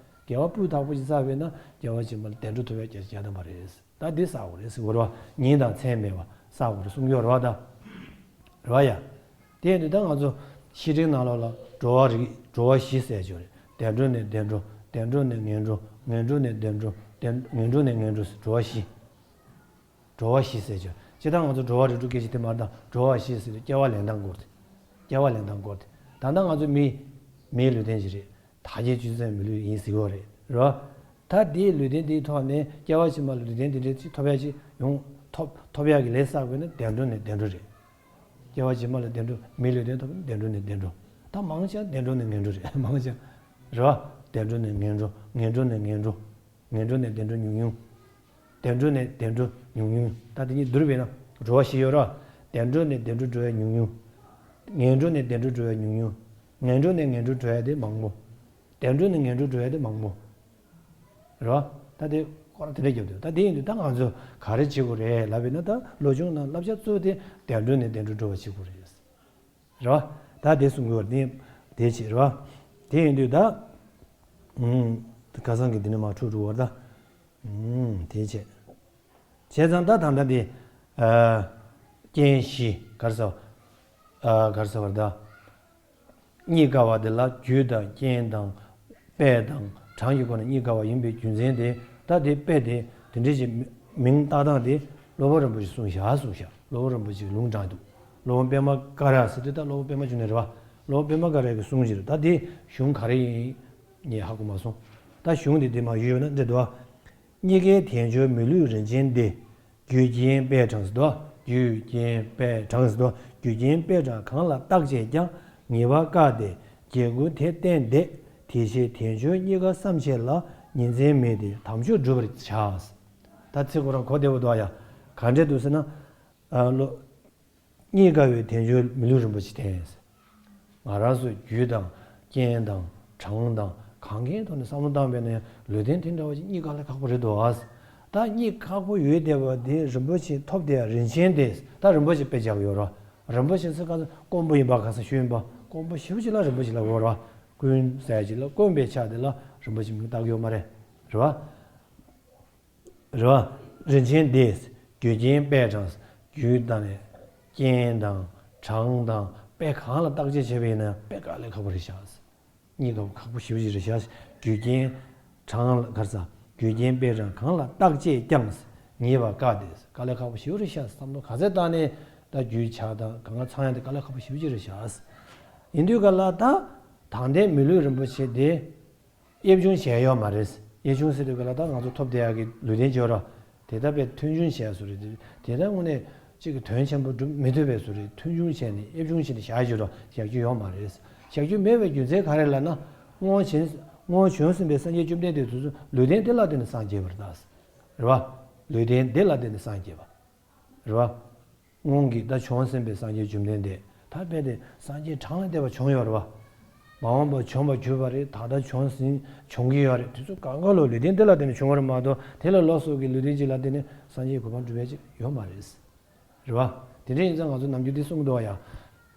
དགེ་བ་སྤུས་དག་པོ་ཅིག་བསགས་པས་ན་སྐྱེ་བ་རྗེས་མ་ལ་བདེ་འགྲོ་ཐོབ་ཡ་བརྒྱ་ཆ་བརྒྱ་ཐམ་པ་རེད། ད་འདི་བསགས་དགོས་རེད་ཟེར་བ་རེད་བ། ཉིན་དང་མཚན་མེད་པ་བསགས་དགོས་རེད་གསུང་གི་ཡོད་རེད་བ་ད། རེད་བ་ཡ། དེ་ཡིན་དུས་ད་ང་ཚོ་བཤེས་སྤྲིང་ནང་ལོགས་ལ་འགྲོ་བ་རིགས་འགྲོ་བ་བཞི་ཟེར་ཅིག་ཡོད་རེད། བདེ་འགྲོ་ནས་བདེ་འགྲོ། བདེ་འགྲོ་ནས་ངན་འགྲོ། ངན་འགྲོ་ནས་བདེ་འགྲོ། བདེ་ངན་འགྲོ་ནས་ངན་འགྲོ་ཟེར་འགྲོ་བ་བཞི། འགྲོ་བ་བཞི་ཟེར་ཅིག་ཡོད། སྤྱིར་བཏང་ང་ཚོ་འགྲོ་བ་རིགས་དྲུག་སྐད་ཆ་དེ་མ་རེད་ད། འགྲོ་བ་བཞི་ཟེར་དུས་སྐྱེ་བ་ལེན་སྟངས་སྐོར་དེ། སྐྱེ་བ་ལེན་སྟངས་སྐོར་དེ། ད་ལྟ་ང་ཚོ་མི། མིའི་ལུས་རྟེན་ཞིག་རེད། དག་བྱེད་སྤྱོད་བྱེད་ཚང་བའི་མི་ལུས་ཡིན་ཟེར་གྱི་ཡོད་རེད། རེད་བ། ད་དེའི་ལུས་རྟེན་དེའི་ཐོག་ནས་སྐྱེ་བ་ཕྱི་མ་ལ་ལུས་རྟེན་དེ་འདྲའི་ཅིག་ཐོབ་ཡ་ཅིག་ཡོང་། ཐོབ་ཐོབ་ཡ་གི་ལས་བསགས་དགོས་ན་བདེ་འགྲོ་ནས་བདེ་འགྲོ་རེད། སྐྱེ་བ་ཕྱི་མ་ལ་བདེ་འགྲོ། མིའི་ལུས་རྟེན་ཐོབ་ན་བདེ་འགྲོ་ནས་བདེ་འགྲོ། ད་མང་ཆེ་བ་བདེ་འགྲོ་ནས་ངན་འགྲོ་རེད། མང་ཆེ་བ། རེད་བ། བདེ་འགྲོ་ནས་ངན་འགྲོ། ངན་འགྲོ་ནས་ངན་འགྲོ། ངན་འགྲོ་ནས་བདེ་འགྲོ་ཉུང་ཉུང་། བདེ་འགྲོ་ནས་བདེ་འགྲོ་ཉུང་ཉུང་། ད་དེ་གཉིས་བསྡུར་བས་ན་འགྲོ་བ་བཞི་ཡོད་རེད་བ། བདེ་འགྲོ་ནས་བདེ་འགྲོ་འགྲོ་ཡ་ཉུང་ཉུང་། ངན་འགྲོ་ནས་བདེ་འགྲོ་འགྲོ་ཡ་ཉུང་ཉུང་། ངན་འགྲོ་ནས་ངན་འགྲོ་འགྲོ་ཡ་དེ་མང་པོ། བདེ་འགྲོ་ནས་ངན་འགྲོ་འགྲོ་ཡ་དེ་མང་པོ། རེད་བ། ད་དེ་སྐོར་དེ་འདྲ་རྒྱབ་འདུག་ད་དེ་ཡིན་དུས་ད་ང་ཚོ་ག་རེ་བྱེད་དགོས་རེད་ལབ་པས་ན། ད་ལོ་ཆུང་ནང་བསླབ་བྱ་གཙོ་བོ་དེ་བདེ་འགྲོ་ནས་བདེ་འགྲོ་འགྲོ་བ་བྱེད་དགོས་རེད། རེད་བ། ད་དེ་གསུང་གི་ཡོད་རེད། དེ་བྱེད་རེད་བ། དེ་ཡིན་དུས་ད། ཨུམ། ཁ་སང་གི་འདི་ནས་མར་འཁྲུག་འགྲོ་བར་ད། ཨུམ། དེ་བྱེད། བྱས་ཙང་ད་ད་ལྟ་འདི། ཨ། རྐྱེན་བཞི་ག་རེ་ཟེར། ཨ། ག་རེ་ཟེར་བར་ད། རྙེད་དཀའ་བ་དེ་ལ་རྒྱུད་དང་རྐྱེན་དང་དཔེ་དང་གྲངས་ཀྱི་སྒོ་ནས་རྙེད་དཀའ་བ་ཡིན་པའི་རྒྱུ་མཚན་དེ། ད་དེ་དཔེ་དེ་དེ་འདྲ་ཞིག་མིང་བཏགས་སྟངས་དེ་སློབ་དཔོན་རིན་པོ་ཆེས་གསུངས་བཞག་གསུངས་བཞག་སློབ་དཔོན་རིན་པོ་ཆེའི་ལུང་དྲངས་འདུག་སློབ་དཔོན་པདྨ་ཀ་ར་ཟེར་དུས་ད་སློབ་དཔོན་པདྨ་འབྱུང་གནས་རེད་བ། སློབ་དཔོན་པདྨ་ཀ་ར་གིས་གསུངས་ཀྱི་རེད། ད་དེ་གཞུང་ག་རེ་ཡིན་ངས་ཧ་གོ་མ་སོང་། ད་གཞུང་དེ་དེ་མ་ཡོད་ན་འདི་འདུག་རྙེད་དཀའི་དལ་འབྱོར་མི་ལུས་རིན་ཆེན་འདི། རྒྱུ་རྐྱེན་དཔེ་གྲངས་སུ་དོ། རྒྱུ་རྐྱེན་དཔེ་གྲངས་སུ་དོ། རྒྱུ་རྐྱེན་དཔེ་གྲངས་གང་ལ་བརྟག་དཔྱད་ཀྱང་། ངེས་པ་བཀག་སྟེ་རྒྱལ་ཀུན་དེ་བསྟེན་ཏེ། དེ་ཕྱིར་དལ་འབྱོར་རྙེད་དཀའ་བསམ་བྱས་ལ། ཉིན་མཚན་མེད་དེ་དམ་ཆོས་སྒྲུབ་པར་བྱ། ད་ཚིག་ཁོ་རང་གོ་བདེ་པོ་འདུག་ཡ། ག་འདྲས་འདུག་ཟེར་ན། ཨ་ལོ། རྙེད་དཀའ་བའི་དལ་འབྱོར་མི་ལུས་རིན་པོ་ཆེ་དེ། ང་རང་ཚོས་རྒྱུ་དང་རྐྱེན་དང་གྲངས་དང་གང་གའི་ཐོག་ནས་བསམ་བློ་བཏང་བས་ན་ཡང་ལུས་རྟེན་དེ་འདྲ་བ་ཞིག་རྙེད་དཀའ་ལས་ཁག་པོ་རེད་འདུག་ཨ། ད་རྙེད་ཁག་པོ་ཡོད་བསྡད་པ་དེ་རིན་པོ་ཆེ་ཐོབ་བསྡད་ཡ་རིན་ཆེན་དེ་ད་རིན་པོ་ཆེ་དཔེ་བཞག་ཡོད་ར། རིན་པོ་ཆེ་ཚོ་ག་ཚོད་དཀོན་པོ་ཡིན་པ་ག་ས་ཤོད་ཡིན་པ་དཀོན་པོ་ཞེ་པོ་ཅིག་ལ་རིན་པོ་ཆེ་ལབ་ཡོད་ར། ཀུན་ཟེར་ཅིག་ལ་དཀོན་པའི་ཆ་དེ་ལ་རིན་པོ་ཆེ་མིང་བཏགས་ཡོད་མ་རེད། རེད་བ། རེད་བ། རིན་ཆེན་འདི། རྒྱུ་རྐྱེན་དཔེ་གྲངས། རྒྱུ་དང་ནི། རྐྱེན་དང་། གྲངས་དང་། དཔེ་གང་ལ་བརྟག་དཔྱད་བྱས་པ་ཡིན་ན་དཔེ་དཀའ་ལས་ཁག་པོ་རེད་ཤག་རྙེད་དཀའ་ཁག་པོ་ཞེ་པོ་ཅིག་རེད་ཤག་རྒྱུ་རྐྱེན། གྲངས་ལ་ག་རེ་ཟ། རྒྱུ་རྐྱེན་དཔེ་གྲངས་གང་ལ་བརྟག་དཔྱད་ཀྱང་། ངེས་པ་བཀག་སྟེ། དཀའ་ལས་ཁག་པོ་ཞེ་པོ་རེད་ཤག་བསམ་བློ་ག་ཚད་བཏང་ནས་ད་རྒྱུ་ཆ་དང་གང་ག་ཚང་ཡ་དེ་དཀའ་ལས་ཁག་པོ་ཞེ་པོ་ཅིག་རེད་ཤག་ཡིན་དུས་ག་ལ་ད། དང་ལྡན་མི་ལུས་རིན་པོ་ཆེ་དེ། དབྱེ་བྱུང་བྱས་ཡོད་མ་རེད། དབྱེ་བྱུང་ཟེར་དུས་ག་ལ་ད་ང་ཚོ་ཐོབ་བསྡད་ཡག་གི་ལུས་རྟེན་བྱས་ར། དེ་ལྟ་བས་མཐུན་བྱུང་བྱས་སུ་རེད་དེ། དེ་ལྟ་དངོས་གནས་གཅིག་གི་དོན་ཆེན་པོ་སྒྲུབ་མི་ཐུབ་པའི་སུ་རེད། མཐུན་བྱུང་བྱས་ནས་དབྱེ་བྱུང་བྱས་ནས་བཞག་རྒྱུ་ར་བཞག་རྒྱུ་ཡོད་མ་རེད། བཞག་རྒྱུ་མེད་པའི་རྒྱུ་མཚན་ག་རེ་ལབ་ན། སྔོན་བྱོན་སྔོན་བྱོན་ཟིན་པའི་སངས་རྒྱས་བཅོམ་ལྡན་འདས་དེ་ཚོ་ལུས་རྟེན་དེ་ལ་བརྟེན་ནས་སངས་རྒྱས་པ་རེད་ད། རེད་བ། ལུས་རྟེན་དེ་ལ་བརྟེན་ནས་སངས་རྒྱས་པ། རེད་བ། སྔོན་གྱི་ད་བྱོན་ཟིན་པའི་སངས་རྒྱས་བཅོམ་ལྡན་འདས་ད་རྦད་དེ་སངས་རྒྱས་གྲངས་ལས་འདས་པ་བྱོན་ཡོད་རེད་བ། མ་འོངས་པར་བྱོན་པར་གྱུར་པ་རེད། ད་ལྟ་བྱོན་ཟིན་བྱོན་གྱི་ཡོད་རེད། དེ་ཚོ་གང་ག་ལོ་ལུས་རྟེན་འདི་ལ་བརྟེན་ནས་བྱུང་བ་རེད་མ་གཏོགས་དེ་ལས་ལོགས་སུ་གི་ལུས་རྟེན་གཅིག་ལ་བརྟེན་ནས་སངས་རྒྱས་གོ་འཕང་སྒྲུབ་ཡ་ཅིག་ཡོད་མ་རེད། རེད་བ། དེ་འདྲ་ཡིན་ཙང་ང་ཚོ་ནམ་རྒྱུན་འདི་གསུང་གི་འདུག་བ་ཡ།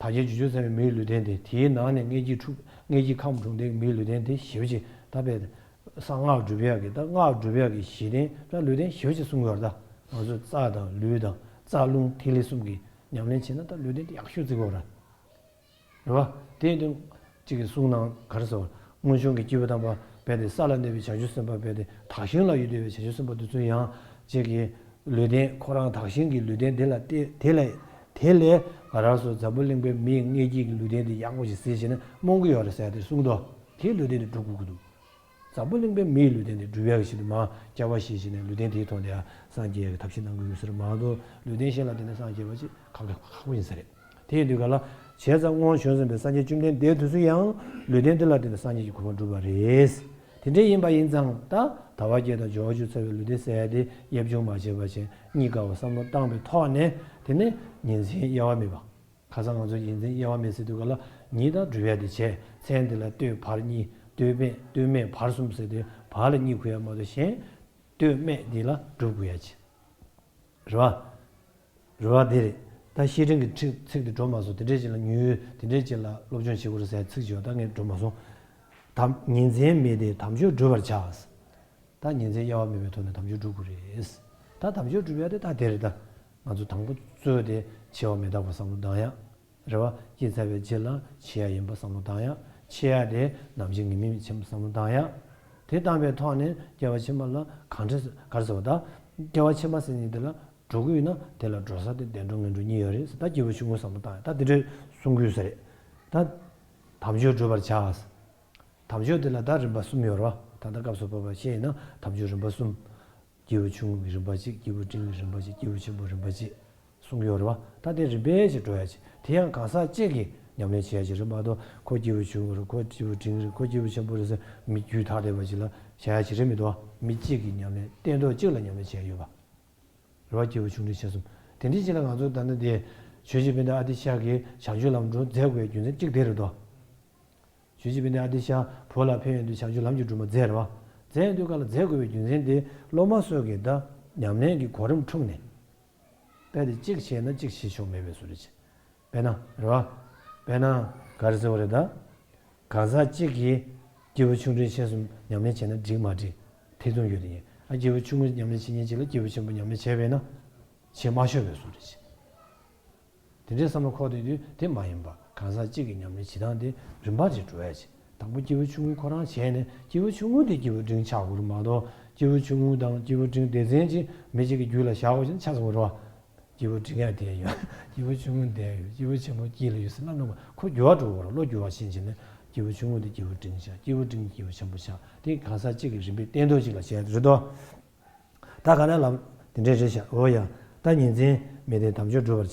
བར་ཆད་བཅུ་གཅིག་ཟེར་བའི་མིའི་ལུས་རྟེན་དེ་དེའི་ནང་ནས་མངལ་གྱི་འཁྲུག་མངལ་གྱི་ཁམས་དྲུང་ལྡན་མིའི་ལུས་རྟེན་དེ་ཞེ་པོ་ཅིག་ད་རྦད་དེ། གསང་སྔགས་སྒྲུབ་ཡག་གི་ད་སྔགས་སྒྲུབ་ཡག་གི་གཞི་རྟེན་ད་ལུས་རྟེན་ཞེ་པོ་ཅིག་གསུངས་ཡོད་རེད་ད། ང་ཚོས་རྩ་དང་ལུས་དང་རྩ་རླུང་ཐིག་ལེ་གསུམ་གྱི་ཉམས་ལེན་བྱས་ན་ད་ལུས་རྟེན་དེ་ཡག་ཤོས་བརྩི་གི་ཡོད་རེད། རེད་བ། དེ་ཡིན་དུས་གཅིག་གིས་གསུངས་ནའང་ག་རེ་ཟེར་བ། སྔོན་བྱུང་གི་སྐྱེས་བུ་དམ་པ་རྦད་དེ་ས་ལ་གནས་པའི་བྱང་ཆུབ་སེམས་དཔའ་རྦད་དེ་དག་ཞིང་ལ་ཡོད་བསྡད་པའི་བྱང་ཆུབ་སེམས་དཔའ་དེ་ཚོ་ཡང་གཅིག་གིས་ལུས་རྟེན་ཁོ་རང་དག་ཞིང་གི་ལུས་རྟེན་དེ་ལ་བལྟས་དེ་ལ་དེ་ལས་ང་རང་ཚོ་འཛམ་བུ་གླིང་པའི་མིའི་མངལ་སྐྱེས་ཀྱི་ལུས་རྟེན་དེ་ཡག་པོ་ཞིག་གཟིགས་བྱས་ན་རྨོངས་ཀྱི་ཡོད་རེད་ཟེར་ཡ་དེ་གསུངས་འདུག་དེའི་ལུས་རྟེན་དེ་སྒྲུབ་དགོས་ཀྱི་འདུག་འཛམ་བུ་གླིང་པའི་མིའི་ལུས་རྟེན་དེ་སྒྲུབ་ཡག་གི་ཆེད་དུ་མ་སྐྱབས་པ་བཞེས་བྱས་ནས་ལུས་རྟེན་དེའི་ཐོག་ནས་ཡང་སངས་རྒྱས་ཀྱི་ཐབས་ཤེས་གནང་གི་ཡོད་ཟེར་མ་གཏོགས་ལུས་རྟེན་གཞན་ལ་བརྟེན་ནས་སངས་རྒྱས་པ་ཅིག་ཁག་ཁག་ཁག་པོ་ཡིན་ས་རེད། དེ་ཡིན་དུས་ག་ལ་བྱས་ཙང་སྔོན་བྱོན་ཟིན་པའི་སངས་རྒྱས་བཅོམ་ལྡན་འདས་དེ་ཚོ་ཡང་ལུས་རྟེན་དེ་ལ་བརྟེན་ནས་སངས་རྒྱས་ཀྱི་གོ་འཕང་བསྒྲུབས་པ་རེད། དེ་འདྲ་ཡིན་པ་ཡིན་ཙང་ད་དལ་བ་བརྒྱད་དང་འབྱོར་བ་བཅུ་ཚར་བའི་ལུས་རྟེན་ཟེར་ཡ་དེ་དབྱེ་བྱུང་མ་བྱས་པ་བྱས་རྙེད་དཀའ་བ་བསམ་བློ་བཏང་བའི་ཐོག་ནས་དེ་ནས་ཉིན་མཚན་དབྱེ་བ་མེད་པ། ཁ་སང་ང་ཚོ་ཉིན་མཚན་དབྱེ་བ་མེད་ཟེར་དུས་ག་ལ་ཉིད་དང་སྒྲུབ་ཡ་དེ་བྱས་མཚན་དེ་ལ་སྟོད་བར་གཉིས་སྟོད་སྨད་སྟོད་སྨད་བར་གསུམ་ཟེར་དུས་བར་ལ་གཉིས་དགོས་ཡ་མ་གཏོགས་གཞན་སྟོད་སྨད་འདི་ལ་སྒྲུབ་དགོས་ཡ་ཅི། རེད་བ། རེད་བ་དེ་རེད། ད་བཤེས་སྤྲིང་གི་ཚིག་ཚིག་དེ་འགྲོ་མ་སོང་། དེ་འདྲས་ཅིག་ལ་ཉུལ་དེ་འདྲས་ཅིག་ལ་སློབ་སྦྱོང་བྱེད་དགོས་རེད་ཟེར་ཚིག་ཅིག་ཡོད། ད་ངས་འགྲོ་མ་སོང་། དམ་ཉིན་མཚན་མེད་དེ་དམ་ཆོས་སྒྲུབ་པར་བྱ། ད་ཉིན་མཚན་དབྱེ་བ་མེད་པའི་ཐོག་ནས་དམ་ཆོས་སྒྲུབ་དགོས་རེད། ད་དམ་ཆོས་སྒྲུབ་ཡ་དེ་ད་དེ་རེད་ད། ང་ཚོ་དང་པོ་གཙོས་དེ་འཆི་བ་མི་རྟག་པ་བསམ་བློ་བཏང་ཡ། རེད་བ། སྐྱེས་ཚར་བའི་རྗེས་ལ་འཆི་ཡ་ཡིན་པ་བསམ་བློ་བཏང་ཡ། འཆི་ཡ་དེ་ནམ་འཆི་ངེས་མེད་ཆེན་པོ་བསམ་བློ་བཏང་ཡ། དེ་བཏང་པའི་ཐོག་ནས་སྐྱེ་བ་ཕྱི་མ་ལ་གང་འདྲ་ག་རེ་ཟེར་བ་ད། སྐྱེ་བ་ཕྱི་མ་ཟེར་མཁན་དེ་ལ་འགྲོ་གི་ཡོད་ན་དེ་ལ་འགྲོ་ས་དེ་བདེ་འགྲོ་ངན་འགྲོ་གཉིས་ཡོད་རེད་ཟེར། ད་སྐྱེས་བུ་ཆུང་ངུ་བསམ་བློ་བཏང་ཡ་ད་དེ་འདྲ་གསུང་གི་ཡོད་ས་རེད། ད་དམ་ཆོས་སྒྲུབ་པར་བྱ། དམ་ཆོས་དེ་ལ་ད་རིམ་པ་གསུམ་ཡོད་རེད་བ། ད་ལྟ་སྐབས་སུ་བབ་པ་བཤད་ཡིན་ན་དམ་ཆོས་རིམ་པ་གསུམ། སྐྱེས་བུ་ཆུང་ངུ་གི་རིམ་པ་གཅིག་སྐྱེས་བུ་འབྲིང་གི་རིམ་པ་གཅིག་སྐྱེས་བུ་ཆེན་པོའི་རིམ་པ་གཅིག་གསུང་གི་ཡོད་རེད་བ། ད་དེ་རིམ་པས་ཅིག་འགྲོ་ཡ་ཅིག་དེ་ཡང་གང་ཟག་གཅིག་གིས་ཉམས་ལེན་བྱེད་ཡ་ཅིག་རེད་མ་གཏོགས་ཁོ་སྐྱེས་བུ་ཆུང་ངུ་རེད། ཁོ་སྐྱེས་བུ་འབྲིང་རེད། ཁོ་སྐྱེས་བུ་ཆེན་པོ་རེད་ཟེར་མི་རྒྱུད་ཐག་རེད་པ་ཅིག་ལ་བྱ་ཡ་ཅིག་རེད་མི་འདུག་བ། མི་གཅིག་གིས་ཉམས་ལེན་སྟན་ཐོག་གཅིག་ལ་ཉམས་ལེན་བྱེད་ཡ་ཡོད་པ། རེད་བ། སྐྱེས་བུ་ཆུང་འབྲིང་ཆེ་གསུམ། དེ་འདྲའི་ཅིག་ལ་ང་ཚོ་ད་ལྟ་དེ་ཆོས་རྗེ་དཔལ་ལྡན་ཨ་ཏི་ཤ་གིས་བྱང་ཆུབ་ལམ་སྒྲུང་མཛད་དགོས་རྒྱུ་མཚན་གཅིག་དེ་རེད་དོ། ཆོས་རྗེ་དཔལ་ལྡན་ཨ་ཏི་ཤ་བོད་ལ་ཕེབས་ཡོང་དུས་བྱང་ཆུབ་ལམ་གྱི་སྒྲོན་མ་མཛད་རེད་བ། མཛད་ཡོང་དུས་སྐབས་ལ་མཛད་དགོས་པའི་རྒྱུ་མཚན་དེ་སློབ་མ་ཚོ་གིས་ད་ཉམས་ལེན་གྱི་གོ་རིམ་འཁྲུགས་ནས། དཔེ་དེ་གཅིག་བྱས་ན་གཅིག་བྱེད་ཆོག་མེད་པའི་བཟོ་འདྲ་ཅིག་དཔེར་ན་རེད་བ། དཔེར་ན་ག་རེ་ཟེར་བ་རེད་ད། གང་ཟག་གཅིག་གིས་སྐྱེས་བུ་ཆུང་འབྲིང་ཆེ་གསུམ་ཉམས་ལེན་བྱས་ན་འགྲིག་མ་འགྲིག་ཐེ་ཚོམ་ཡོད་དེ་ཡིན། ཨ་སྐྱེས་བུ་ཆུང་ངུ་ཉམས་ལེན་བྱེད་མཁན་གཅིག་ལ་སྐྱེས་བུ་ཆེན་པོ་ཉམས་ལེན་བྱས་པས་ན་བྱེད་མ་ཆོག་པའི་བཟོ་འདྲ་ཅིག་དེ་འདྲའི་བསམ་བློ་འཁོར་བསྡད་དུས་དེ་མ་ཡིན་པ། གང་ཟག་གཅིག་གི་ཉམས་ལེན་བྱེད་སྟངས་དེ་རིམ་པ་ཅིག་འགྲོ་ཡ་ཅིག་དང་པོ་སྐྱེས་བུ་ཆུང་ངུ་ཁོ་རང་བྱས་ནས་སྐྱེས་བུ་ཆུང་ངུ་དེ་སྐྱེས་བུ་འབྲིང་ཆགས་དགོས་རེད་མ་གཏོགས། སྐྱེས་བུ་ཆུང་ངུ་དང་སྐྱེས་བུ་འབྲིང་སྡེ་ཚན་གཅིག་མི་གཅིག་གི་རྒྱུད་ལ་བཞག་དགོས་ཀྱི་ཆགས་སོང་རེད་བ། སྐྱེས་བུ་འབྲིང་ཡ་དེ་ཡོད། སྐྱེས་བུ་ཆུང་ངུ་དེ་ཡོད། སྐྱེས་བུ་ཆེན་པོ་དཀྱིལ་ལ་ཡོད་ཟེར་ལབ་ན་ཁོ་འགྱུར་བ་འགྲོ་གི་རེད། བློ་འགྱུར་བ་ཕྱིན་བྱས་ནས་སྐྱེས་བུ་ཆུང་ངུ་དེ་སྐྱེས་བུ་འབྲིང་ཆགས། སྐྱེས་བུ་འབྲིང་སྐྱེས་བུ་ཆེན་པོ་ཆགས། དེ་གང་ཟག་གཅིག་གི་རིམ་པའི་སྟེང་ཐོག་གཅིག་ལ་བྱས་རེད་དོ། ད་ག་ནས་ལབ། དེ་འདྲས་རེད་ཤག་འོ་ཡ། ད་ཉིན་མཚན་མེད་དེ་དམ་ཆོས་སྒྲུབ་པར་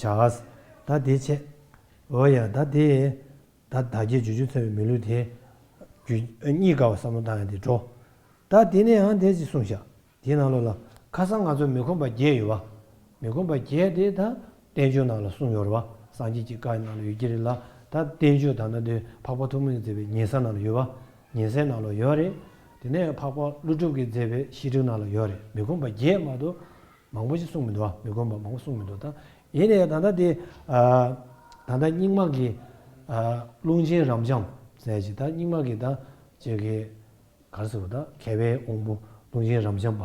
བྱ། ད་དེ་བྱས། འོ་ཡ། ད་དེ། ད་བདག་བསྐྱེད་རྒྱུ་རྒྱུ་ཚ་བའི་མི་ལུས་དེ། རྒྱུ་གཉིས་ཀ་བ་བསམ་བློ་བཏང་ཡ་དེ་འགྲོ། ད་དེ་ནས་ཡང་དེ་ཅིག་གསུངས་ཤག་དེའི་ནང་ལོགས་ལ་ཁ་སང་ང་ཚོ་མི་ཁོམ་པ་བརྒྱད་ཡོད་པ། མི་ཁོམ་པ་བརྒྱད་དེ་ད་བསྟན་བཅོས་ནང་ལ་གསུངས་ཡོད་རེད་བ། སངས་རྒྱས་ཀྱི་བཀའ་ཡི་ནང་ལ་ཡོད་ཀྱི་རེད་ལ། ད་བསྟན་བཅོས་ད་ལྟ་དེ་འཕགས་པ་ཐོགས་མེད་མཛད་པའི་ཉེ་ས་ནང་ལ་ཡོད་བ། ཉེ་སའི་ནང་ལ་ཡོད་རེད། དེ་ནས་འཕགས་པ་ཀླུ་སྒྲུབ་ཀྱིས་མཛད་པའི་བཤེས་སྤྲིང་ནང་ལ་ཡོད་རེད། མི་ཁོམ་པ་བརྒྱད་མ་གཏོགས་མང་པོ་ཞིག་གསུངས་མི་འདུག་བ། མི་ཁོམ་པ་མང་པོ་གསུངས་མི་འདུག་ད་ཡིན་ནའི་ད་ལྟ་དེ། ད་ལྟ་རྙིང་མ་གི་ཀླུང་ཆེན་རབ་འབྱམས་ཟེར་ཅིག་ད་རྙིང་མ་གི་ད་ཅིག་གི་ག་རེ་ཟེར་བ། ད་མཁས་པའི་དབང་པོ་ཀླུང་ཆེན་རབ་འབྱམས་པ་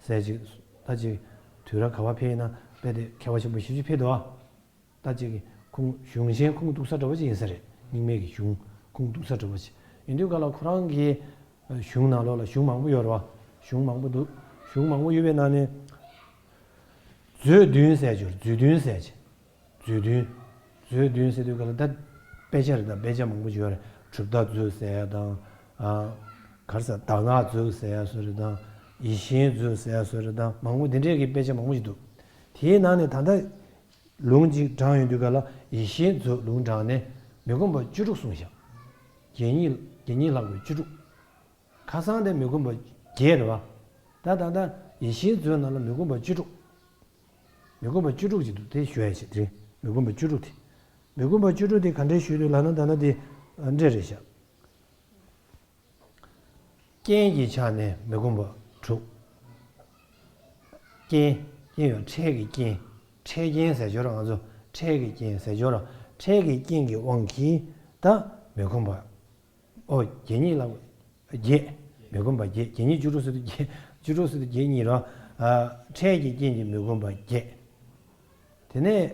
ཟེར་ཅིག་ད་ཅིག་དུས་རབས་ག་བ་ཕེབས་ཡིན་ན་དཔེ་དེ་མཁས་པ་ཆེན་པོ་ཞེ་པོ་ཅིག་ཕེབས་འདུག་བ། ད་ཅིག་གི་ཁུངས་གཞུང་ཆེན་ཁུངས་གཏུགས་ས་འདྲ་བོ་ཅིག་ཡིན་ས་རེད། རྙིང་མའི་གི་གཞུང་ཁུངས་གཏུགས་ས་འདྲ་བོ་ཅིག་ཡིན་དུས་ག་ལ་ཁོ་རང་གི་གཞུང་ནང་ལོགས་ལ་གཞུང་མང་པོ་ཡོད་རེད་བ། གཞུང་མང་པོ་འདུག་གཞུང་མང་པོ་ཡོད་པའི་ནང་ནས་མཛོད་བདུན་ཟེར་ཅིག་མཛོད་བདུན་ཟེར་ཅིག་མཛོད་བདུན། མཛོད་བདུན་ཟེར་དུས་ག་ལ་ད་དཔེ་ཆ་རེད། ད་དཔེ་ཆ་མང་པོ་ཅིག་ཡོད་རེད། གྲུབ་མཐའ་མཛོད་ཟེར་ཡ་དང་། ཨ། ག་རེ་ཟེར། གདམས་ངག་མཛོད་ཟེར་ཡ་བཟོ་རེད་དང་། ཡིད་བཞིན་མཛོད་ཟེར་ཡ་བཟོ་རེད་དང་། མང་པོ་འདི་འདྲས་ཀྱི་དཔེ་ཆ་མང་པོ་ཅིག་འདུག་དེའི་ནང་ནས་ད་ལྟ་ལུང་གཅིག་དྲངས་ཡོང་དུས་ག་ལ་ཡིད་བཞིན་མཛོད་ལུང་དྲངས་ནས་མི་ཁོམ་པ་བཅུ་དྲུག་གསུངས་ཤག་བརྒྱད་གཉིས་བརྒྱད་གཉིས་ལྷག་པའི་བཅུ་དྲུག་ཁ་སང་དེ་མི་ཁོམ་པ་བརྒྱད་རེད་བ། ད་ད་ལྟ་ཡིད་བཞིན་མཛོད་ནང་ལ་མི་ཁོམ་པ་བཅུ་དྲུག་མི་ཁོམ་པ་བཅུ་དྲུག་ཅིག་འདུག་དེ་ཞུ་ཡ་ཆེད་དེ་རེད། མི་ཁོམ་པ་བཅུ་དྲུག་དེ། མི་ཁོམ་པ་བཅུ་དྲུག་དེ་ག་འདྲས་ཞུས་འདུག་ལབ་ན་ད་ལྟ་དེ་འདྲས་རེད་ཤག་རྐྱེན་གྱི་ཆ་ནས་མི་ཁོམ་པ་དྲུག་རྐྱེན། རྐྱེན་ཡོད། འཕྲལ་གྱི་རྐྱེན། འཕྲལ་རྐྱེན་ཟེར་ཆོག་ར། ང་ཚོ་འཕྲལ་གྱི་རྐྱེན་ཟེར་ཆོག་ར། འཕྲལ་གྱི་རྐྱེན་གྱི་དབང་གིས་ད་མི་ཁོམ་པ། ཨོ། བརྒྱད་གཉིས་ལ་བརྒྱད། མི་ཁོམ་པ་བརྒྱད། བརྒྱད་གཉིས་བཅུ་དྲུག་ཟེར་དུས་བརྒྱད། བཅུ་དྲུག་ཟེར་དུས་བརྒྱད་གཉིས་ར། ཨ། འཕྲལ་གྱི་རྐྱེན་གྱིས་མི་ཁོམ་པ་བརྒྱད། དེ་ནས་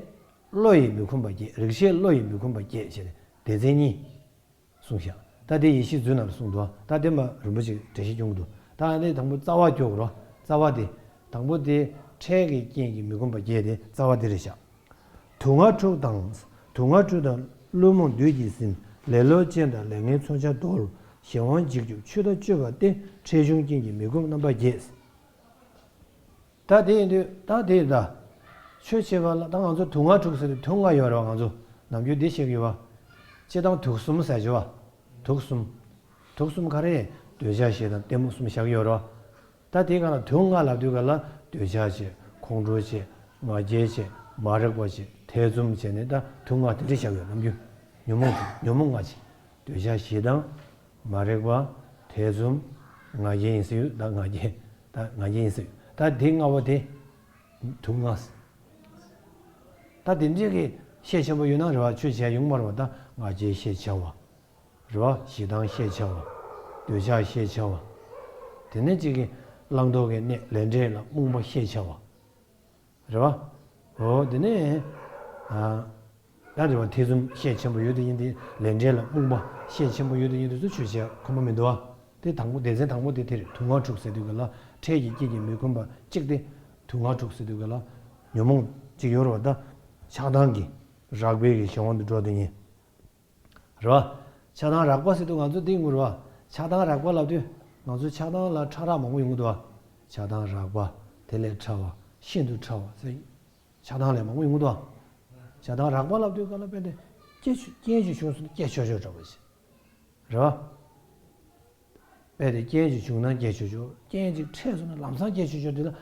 བློ་ཡིས་མི་ཁོམ་པ་བརྒྱད། རིགས་ཤེས་བློ་ཡིས་མི་ཁོམ་པ་བརྒྱད་བྱས་ནས་སྡེ་ཚན་གཉིས་གསུངས་ཤག་ད་དེ་ཡེ་ཤེས་མཛོད་ནང་ལ་གསུངས་འདུག་ད་དེ་མ་རིན་པོ་ཆེ་འགྲེལ་བཤད་སྐྱོན་གྱི་འདུག་ད་ཨ་ནི་དང་པོ་རྩ་བ་སྐྱོར་དགོས་ར། རྩ་བ་དེ། དང་པོ་དེ་འཕྲལ་གྱི་རྐྱེན་གྱིས་མི་ཁོམ་པ་བརྒྱད་དེ་རྩ་བ་དེ་རེད་ཤག་དུག་ལྔ་འཁྲུགས་དང་། དུག་ལྔ་འཁྲུགས་དང་བླུན་རྨོངས་བདུད་ཀྱིས་ཟིན། ལེ་ལོ་ཅན་དང་ལས་ངན་མཚོན་ཆ་དོར། གཞན་དབང་འཇིགས་སྐྱོབ་ཆོས་དང་སྤྱོད་པ་སྟེ། འཕྲལ་བྱུང་རྐྱེན་གྱིས་མི་ཁོམ་རྣམ་པ་བརྒྱད། ད་དེ་ཡིན་དུས་ད་དེ་ཡིན་ད། ཆོས་བྱེད་པ་ལ་ད་ང་ཚོ་དུག་ལྔ་འཁྲུགས་ཟེར་དུས་དུག་ལྔ་ཡོད་རེད་བ། ང་ཚོ་ནམ་རྒྱུན་འདི་བཤད་ཀྱི་ཡོད་བ། སྤྱིར་བཏང་དུག་གསུམ་ཟེར་གྱི་བ། དུག་གསུམ། དུག་གསུམ་ག་རེ། འདོད་ཆགས་ཞེ་སྡང་གཏི་མུག་གསུམ་བཞག་གི་ཡོད་རེད་བ། ད་དེའི་སྒང་ལ་དུག་ལྔ་ལབ་དུས་སྒང་ལ་འདོད་ཆགས་བྱས། ཁོང་ཁྲོ་བྱས། ང་རྒྱལ་བྱས། མ་རིག་པ་བྱས། ཐེ་ཚོམ་བྱས་ནས་ད་དུག་ལྔ་དེ་འདྲ་བཞག་ཡོད། ནམ་རྒྱུན་ཉོན་མོངས་ཉོན་མོངས་ལྔ་བྱས། འདོད་ཆགས་ཞེ་སྡང་། མ་རིག་པ། ཐེ་ཚོམ། ང་རྒྱལ་ཡིན་ཟེར་ཡོད། ད་ང་རྒྱལ། ད་ང་རྒྱལ་ཡིན་ཟེར་ཡོད། ད་དེ་ལྔ་པོ་དེ། དུག་ལྔ། ད་དེ་འདྲའི་གི་ཤས་ཆེན་པོ་ཡོད་ན་རེད་བ། ཆོས་བྱས་ཡོང་མ་རེད་བ། ད་ང་རྒྱལ་ཤས་ཆེ་བ། རེད་བ། ཞེ་སྡང་ཤས་ཆེ་བ། འདོད་ཆགས་ཤས་ཆེ་བ། དེ་ནས་གཅིག་གི་བླང་དོར་གྱི་གནས་ལས་འབྲས་ལ་རྨོངས་པ་ཤས་ཆེ་བ། རེད་བ། འོ་དེ་ནས། ཨ། ད་རེད་བ། ཐེ་ཚོམ་ཤས་ཆེན་པོ་ཡོད་དེ་ཡིན་དེ། ལས་འབྲས་ལ་རྨོངས་པ་ཤས་ཆེན་པོ་ཡོད་དེ་ཡིན་དེ་ཚོ་ཆོས་བྱས་ཁོམ་པ་མི་འདུག་བ། དེ་དང་པོ་སྡེ་ཚན་དང་པོ་དེ་དེ་རེད། དུག་ལྔ་འཁྲུགས་ཟེར་དུས་སྒང་ལ་འཕྲལ་གྱི་རྐྱེན་གྱིས་མི་ཁོམ་པ་གཅིག་དེ། དུག་ལྔ་འཁྲུགས་ཟེར་དུས་སྒང་ལ་ཉོན་མོངས་གཅིག་ཡོད་རེད་བ། ད་ཆགས་སྡང་གི་རགས་པའི་གི་གཞན་དབང་དུ་འགྲོ་དེ་ཡིན། རེད་བ། ཆགས་སྡང་རགས་པ་ཟེར་དུས་ང་ཚོ་འདི་ངུ་རེད་བ། ཆགས་སྡང་རགས་པ་ལབ་དུས་ང་ཚོ་ཆགས་སྡང་ལ་ཕྲ་རགས་མང་པོ་ཡོང་གི་འདུག་བ། ཆགས་སྡང་རགས་པ། དེ་ལས་ཕྲ་བ། ཤིན་ཏུ་ཕྲ་བ་ཟེར། ཆགས་སྡང་ལས་མང་པོ་ཡོང་གི་འདུག་བ། ཆགས་སྡང་རགས་པ་ལབ་དུས་སྒང་ལ་དཔེ་དེ་སྐྱེ་ཆུ་རྐྱེན་ཅིག་བྱུང་སོང་ན་སྐྱེ་ཆོག་ཆོག་འདྲ་བོ་ཞིག་རེད་བ། དཔེ་དེ་རྐྱེན་ཅིག་བྱུང་ན་སྐྱེ་ཆོག་ཆོག་རྐྱེན་ཅིག་འཕྲད་སོང་ན་ལམ་སང་སྐྱེ་ཆོག་ཆོག་དེ་ལ།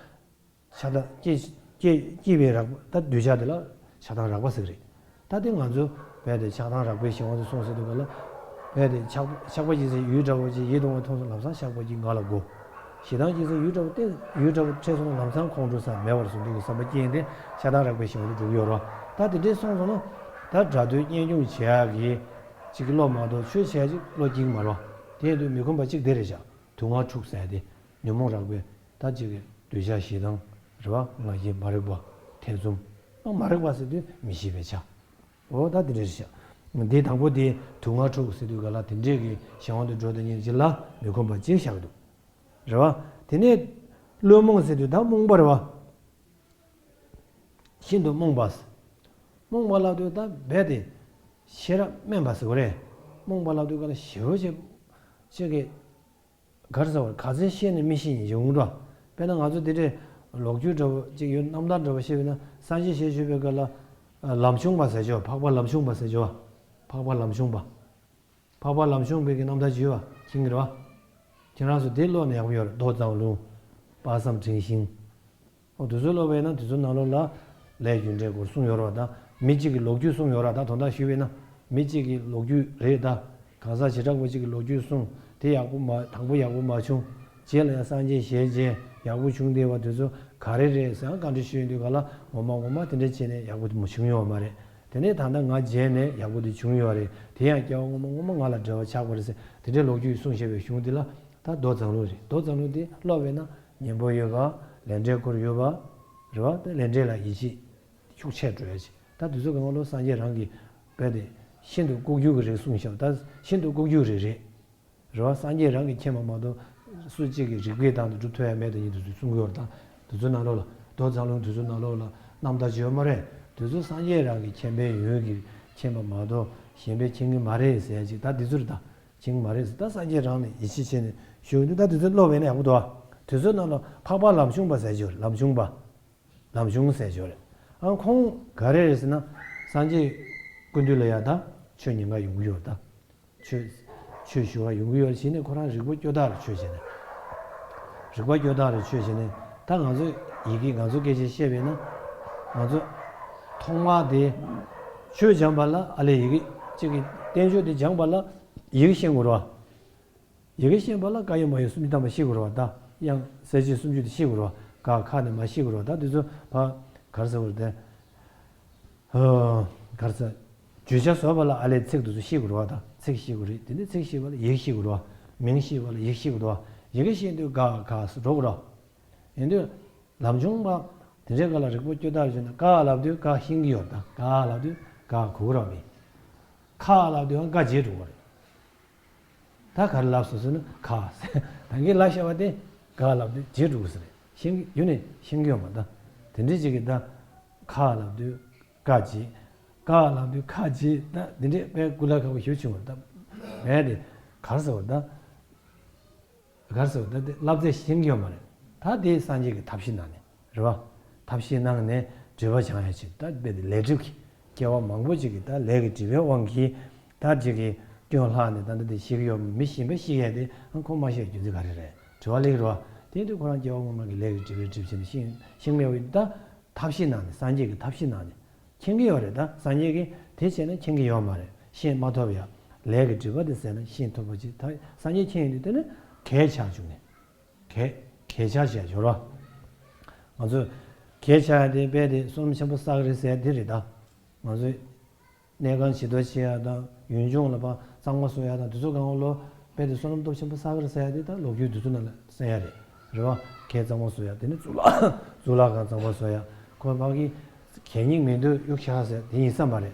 ཆགས་སྡང་སྐྱེ་སྐྱེ་སྐྱེ་བའི་རགས་པ། ད་འདོད་ཆགས་དེ་ལ་ཆགས་སྡང་རགས་པ་ཟེར་གི་རེད། ད་དེ་ང་ཚོ་རྦད་དེ་ཆགས་སྡང་རགས་པའི་གཞན་དབང་དུ་སོང་ཟེར་དུས་སྒང་ལ། རྦད་དེ་ཆགས་ཆགས་པ་སྐྱེས་ཚེ་ཡུལ་འདྲ་བོ་ཅིག་ཡིད་དུ་འོང་བ་མཐོང་སོང་ན་ལམ་སང་ཆགས་པ་སྐྱེས་ང་ལ་དགོས། ཞེ་སྡང་སྐྱེས་ཚེ་ཡུལ་འདྲ་བོ་སྟེ། ཡུལ་འདྲ་བོ་འཕྲད་སོང་ན་ལམ་སང་ཁོང་ཁྲོ་ཟ་མེད་པར་བཟོ་འདུག་གི་བསམ་པ་སྐྱེས་ཏེ་ཆགས་སྡང་རགས་པའི་གཞན་དབང་དུ་འགྲོ་གི་ཡོད་རེད་བ། ད་དེ་འདྲས་སོང་སོང་ན། ད་དགྲ་འདུལ་གཉེན་སྐྱོང་བྱེད་ཡག་གི་ཅིག་བློ་མ་གཏོགས་ཆོས་བྱེད་ཡག་ཅིག་བློ་སྐྱེ་གི་མ་རེད་བ། དེ་ཡིན་དུས་མི་ཁོམ་པ་གཅིག་དེ་རེད་བཞག་དུག་ལྔ་འཁྲུགས་ཟེར་ཡ་དེ། ཉོན་མོངས་རགས་པའི་ད་ཅིག་གི་འདོད་ཆགས་ཞེ་སྡང་། རེད་བ། ང་རྒྱལ། མ་རིག་པ། ཐེ་ཚོམ། ཨ། མ་རིག་པ་ཟེར་དུས་མི་ཤེས་པའི་ཆ། འོ་ད་དེ་འདྲ་རེད་བཞག་འདི་དང་པོ་དེ་དུག་ལྔ་འཁྲུགས་ཟེར་དུས་ག་ལ་དེ་འདྲས་ཀྱི་གཞན་དབང་དུ་འགྲོ་དེ་ཉིད་ཅིག་ལ་མི་ཁོམ་པ་ཅིག་བཞག་འདུག་རེད་བ། དེ་ནས་བླུན་རྨོངས་ཟེར་དུས་ད་རྨོངས་པ་རེད་བ། ཤིན་ཏུ་རྨོངས་པ། རྨོངས་པ་ལབ་དུས་ད་རྦད་དེ་ཤེས་རབ་དམན་པ་ཟེར་བ་རེད། རྨོངས་པ་ལབ་དུས་ག་ལ་ཞེ་པོ་ཅིག་ཅིག་གི་ག་རེ་ཟེར་བ་ག་ཚོད་ཤེས་ནས་མི་ཤེས་ཡིན་ཡོང་འགྲོ། དཔེར་ན་ང་ཚོ་དེ་འདྲའི་ལོ་རྒྱུས་འདྲ་བོ་ཅིག་ཡོད། རྣམ་ཐར་འདྲ་བོ་བཤད་པས་ན་སངས་རྒྱས་ཞེས་བརྗོད་པའི་སྐབས་ལ་ལམ་ཆུང་བ་ཟེར་ཆོག་འཕགས་པ་ལམ་ཆུང་བ་ཟེར་ཆོག་འཕགས་པ་ལམ་ཆུང་བ། འཕགས་པ་ལམ་ཆུང་བའི་གི་རྣམ་ཐར་བརྗོད་པ་མཁྱེན་གྱི་རེད་བ། ཁྱེད་རང་ཚོ་དེ་ཀློག་ནས་ཡག་པོ་ཡོད་རེད། མདོ་མཛངས་བླུན། དཔག་བསམ་དྲན་ཤིང་། ཨོ་དེ་ཚོ་ཀློག་པས་ན་དེ་ཚོ་ནང་ལོགས་ལ་ལས་རྒྱུ་འབྲས་སྐོར་གསུངས་ཡོད་རེད་བ། ད་མི་གཅིག་གི་ལོ་རྒྱུས་གསུངས་ཡོད་རེད། ད་དོན་དག་ཞུས་པས་ན་མི་གཅིག་གི་ལོ་རྒྱུས་རེད། ད་གང་ཟག་བྱེ་བྲག་པ་གཅིག་གི་ལོ་རྒྱུས་གསུངས་དེ་ཡག་པོ་མ་དང་པོ་ཡག་པོ་མ་བྱུང་། རྗེས་ལ་ཡང་སངས་རྒྱས་ཞལ་མཇལ་ཡག་པོ་བྱུང་བསྡད་པ་དེ་ཚོ་ག་རེ་རེད་ཟེར་ཡང་བཀའ་འདྲི་ཞུས་ཡོང་དུས་ག་ལ་ངོ་མ་ངོ་མ་དེ་འདྲ་བྱས་ནས་ཡག་པོ་དེ་མ་བྱུང་ཡོད་མ་རེད། དེ་ནས་ད་ལྟ་ང་མཇལ་ནས་ཡག་པོ་དེ་བྱུང་ཡོད་རེད། དེ་ཡང་སྐྱེ་བ་སྔོན་མ་སྔོན་མ་ང་ལ་འབྲེལ་བ་ཆགས་པ་རེད་ཟེར་དེ་འདྲའི་ལོ་རྒྱུས་གསུངས་བཞག་པའི་གཞུང་འདི་ལ་ད་མདོ་མཛངས་བླུན་རེད། མདོ་མཛངས་བླུན་དེ་ཀློག་པས་ན་སྙན་པོ་ཡོད་པ། ལས་འབྲས་སྐོར་ཡོད་པ་རེད་བ། ད་ལས་འབྲས་ལ་ཡིད་ཆེས་ཤུགས་ཆེ་འགྲོ་ཡ་ཅིག་ད་དེ་ཚོ་གང་ལོ་སངས་རྒྱས་རང་གིས་རྦད་དེ་ཤིན་ཏུ་ལྐོག་གྱུར་གྱི་རིགས་གསུངས་བཞག་ད་ཤིན་ཏུ་ལྐོག་གྱུར་རིགས་རེད། རེད་བ། སངས་རྒྱས་རང་གིས་མཁྱེན་པ་མ་གཏོགས་སུ་གཅིག་གིས་རིགས་པས་དང་དུ་སྒྲུབ་ཐུབ་ཡ་མེད་དེ་ཉིད་དུ་གསུང་གི་ཡོད་རེད། ད་དེ་ཚོ་ནང་ལོགས་ལ་མདོ་མཛངས་བླུན་དེ་ཚོ་ནང་ལོགས་ལ་རྣམ་ཐར་བརྗོད་མ་རེད། དེ་ཚོ་སངས་རྒྱས་རང་གིས་མཁྱེན་པའི་ཡོན་གྱིས་མཁྱེན་པ་མ་གཏོགས་གཞན་པས་མཁྱེན་གྱི་མ་རེད་ཟེར་ཡ་ཅིག་ད་དེ་ཚོ་རེད། ད་མཁྱེན་གྱི་མ་རེད་ཟེར། ད་སངས་རྒྱས་རང་ནས་ཡིད་ཆེས་བྱས་ནས་ཞུ་གི་འདུག་ད་དེ་ཚོ་ཀློག་པས་ན་ཡག་པོ་འདུག་ཨ། དེ་ཚོ་ནང་ལ་འཕགས་པ་ལམ་ཆུང་བ་ཟེར་གྱི་ཡོད་རེད། ལམ་ཆུང་བ། ལམ་ཆུང་ཟེར་ཞོར་རེད། ཨ་ཁོང་ག་རེ་རེད་ཟེར་ན། སངས་རྒྱས་སྐུ་མདུན་ལ་ཡ་ད་ཆོས་ཉན་ག་ཡོང་གི་ཡོད་ད། ཆོས་ཆོས་ཞུ་བ་ཡོང་གི་ཡོད་བྱས་ནས་ཁོ་རང་རིག་པ་སྐྱོ་དག་རེ་ཆོས་བྱས་ནས། རིག་པ་སྐྱོ་དག་རེ་ཆོས་བྱས་ནས་ད་ང་ཚོ་ཡི་གེ་ང་ཚོ་སྐད་ཆ་བཤད་པས་ན། ང་ཚོ་ཐོག་མ་དེ་ཆོས་སྦྱངས་པ་ལ་ཨ་ལས་ཡི་གེ་གཅིག་གི་བསྟན་བཅོས་དེ་སྦྱངས་པ་ལ་ཡི་གེ་ཤེས་དགོས་རེད་བ། ཡི་གེ་ཤེས་པ་ལ་ཀ་ཡོད་མ་ཡོད་སུམ་ཅུ་ཐམ་པ་ཤེས་དགོས་རེད་བ། ད་དབྱངས་གསལ་བྱེད་སུམ་ཅུ་དེ་ཤེས་དགོས་རེད་བ། ཀ་ཁ་ནས་མར་ཤེས་དགོས་རེད་བ། ད་དེ་ཚོ་ཕ་ག་རེ་ཟེར་དགོས་རེད་དེ། ཧོ། ག་རེ་ཟེར། བརྗོད་བྱ་བཟོ་བ་ལ་ཨ་ལས་ཚིག་དེ་ཚོ་ཤེས་དགོས་རེད་བ། ད་ཚིག་ཤེས་དགོས་རེད། དེ་ནས་ཚིག་ཤེས་པ་ལ་ཡིག་ཤེས་དགོས་རེད་བ། མིང་ཤེས་པ་ལ་ཡིག་ཤེས་དགོས་རེད་བ། ཡི་གེ་ཤེས་དུས་ཀ་ཁ་སུ་འགྲོ་དགོས་རེད་བ། ཡིན་དུས། ལམ་ཆུང་བ། དེ་འདྲའི་སྐབས་ལ་རིག་པ་སྐྱོ་དག་བྱུང་ན་ཀ་ལབ་དུས་ཀ་ཤེས་ཀྱི་ཡོད་ད། ཀ་ལབ་དུས་ཀ་གོ་གི་ར་མེད། ཁ་ལབ་དུས་ཀ་བརྗེད་འགྲོ་གི་རེད། ད་ག་རེ་ལབ་སོང་ཟེར་ན་ཁ་ཟེར། ད་གིན་ལབ་བཞག་པ་དེ་ཀ་ལབ་དུས་བརྗེད་འགྲོ་གི་ཟེར་རེད། ཤེས་ཀྱི་ཡོད་ནས་ཤེས་ཀྱི་ཡོད་མ་ད། དེ་འདྲའི་ཅིག་གིས་ད་ཁ་ལབ་དུས་ཀ་བརྗེད། ཀ་ལབ་དུས་ཁ་བརྗེད། ད་དེ་འདྲའི་དཔེ་ཀུ་ལ་ཁ་བོ་ཞུ་བྱུང་བ་ད། མེད་དེ་ག་རེ་ཟེར་བ་ད། ག་རེ་ཟེར་བ་ད་དེ་བསླབ་ཚད་ཤེས་ཀྱི་ཡོད་མ་རེད། ད་དེ་སངས་རྒྱས་ཀྱི་ཐབས་ཤེས་གནང་ནས་རེད་བ། ཐབས་ཤེས་གནང་ནས་སྒྲིབ་པ་སྦྱང་ཡ་ཆེད་ད་དཔེ་དེ་ལས་སྒྲིབ་ཀྱི་སྐྱེ་བ་མང་པོ་ཅིག་གི་ད་ལས་ཀྱི་སྒྲིབ་པའི་དབང་གིས་ད་ཅིག་གི་སྐྱོན་ལྷག་ནས་ད་ལྟ་དེ་ཤེས་ཀྱི་ཡོད་མི་ཤེས་པ་ཤེས་ཡ་དེ་ཨ་ཁོ་མ་ཤེས་རྒྱུ་མཚན་ག་རེ་རེད། དྲི་བ་སླེབས་ཀྱི་རེད་བ། དེ་དུས་ཁོ་རང་སྐྱེ་བ་སྔོན་མ་གི་ལས་ཀྱི་སྒྲིབ་པའི་སྒྲིབ་བྱེད་ནས་ཤེས་ཤེས་མེད་པ་ཡིན་ད། ཐབས་ཤེས་གནང་ནས་སངས་རྒྱས་ཀྱི་ཐབས་ཤེས་གནང་ནས། མཁྱེན་གྱི་ཡོད་རེད་ད། སངས་རྒྱས་ཀྱིས་དེ་བྱས་ན་མཁྱེན་གྱི་ཡོད་མ་རེད། ཤེས་མ་ཐུབ་ཡ། ལས་ཀྱི་སྒྲིབ་པ་དེ་ཟད་ན་ཤེས་ཐུབ་པ་ཅིག་ད་སངས་རྒྱས་མཁྱེན་ཡོང་དུས་དེ་ནི་གས་ཆགས་བྱུང་ནས། གས་གས་ཆགས་བྱས་ཡོད་རོ། ང་ཚོས་གས་ཆགས་ཡ་དེ་དཔེ་དེ་བསོད་ནམས་ཆེན་པོ་བསགས་རེད་ཟེར་དེ་རེད་ད། ང་ཚོས་གནས་ཁང་ཇི་ལྟར་ཕྱེ་ཡ་དང་ཡུལ་ལྗོངས་ལ་ཕར་གཙང་མ་བཟོ་ཡ་དང་དེ་ཚོ་གང་ལོ། དཔེ་དེ་བསོད་ནམས་སྟོབས་ཆེན་པོ་བསགས་རེད་ཟེར་ཡ་དེ་ད་ལོ་རྒྱུས་དེ་ཚོ་ནང་ལ་གསན་ཡ་རེད། རེད་བ། གས་གཙང་མ་བཟོ་ཡ་དེ་ནི་གཙུག་ལག་གཙུག་ལག་ཁང་གཙང་མ་བཟོ་ཡ། ཁོ་ཕ་གི་གད་སྙིགས་མེད་དུས་གཡུག་བཞག་ཟེར་དེ་ཡིན་ས་མ་རེད།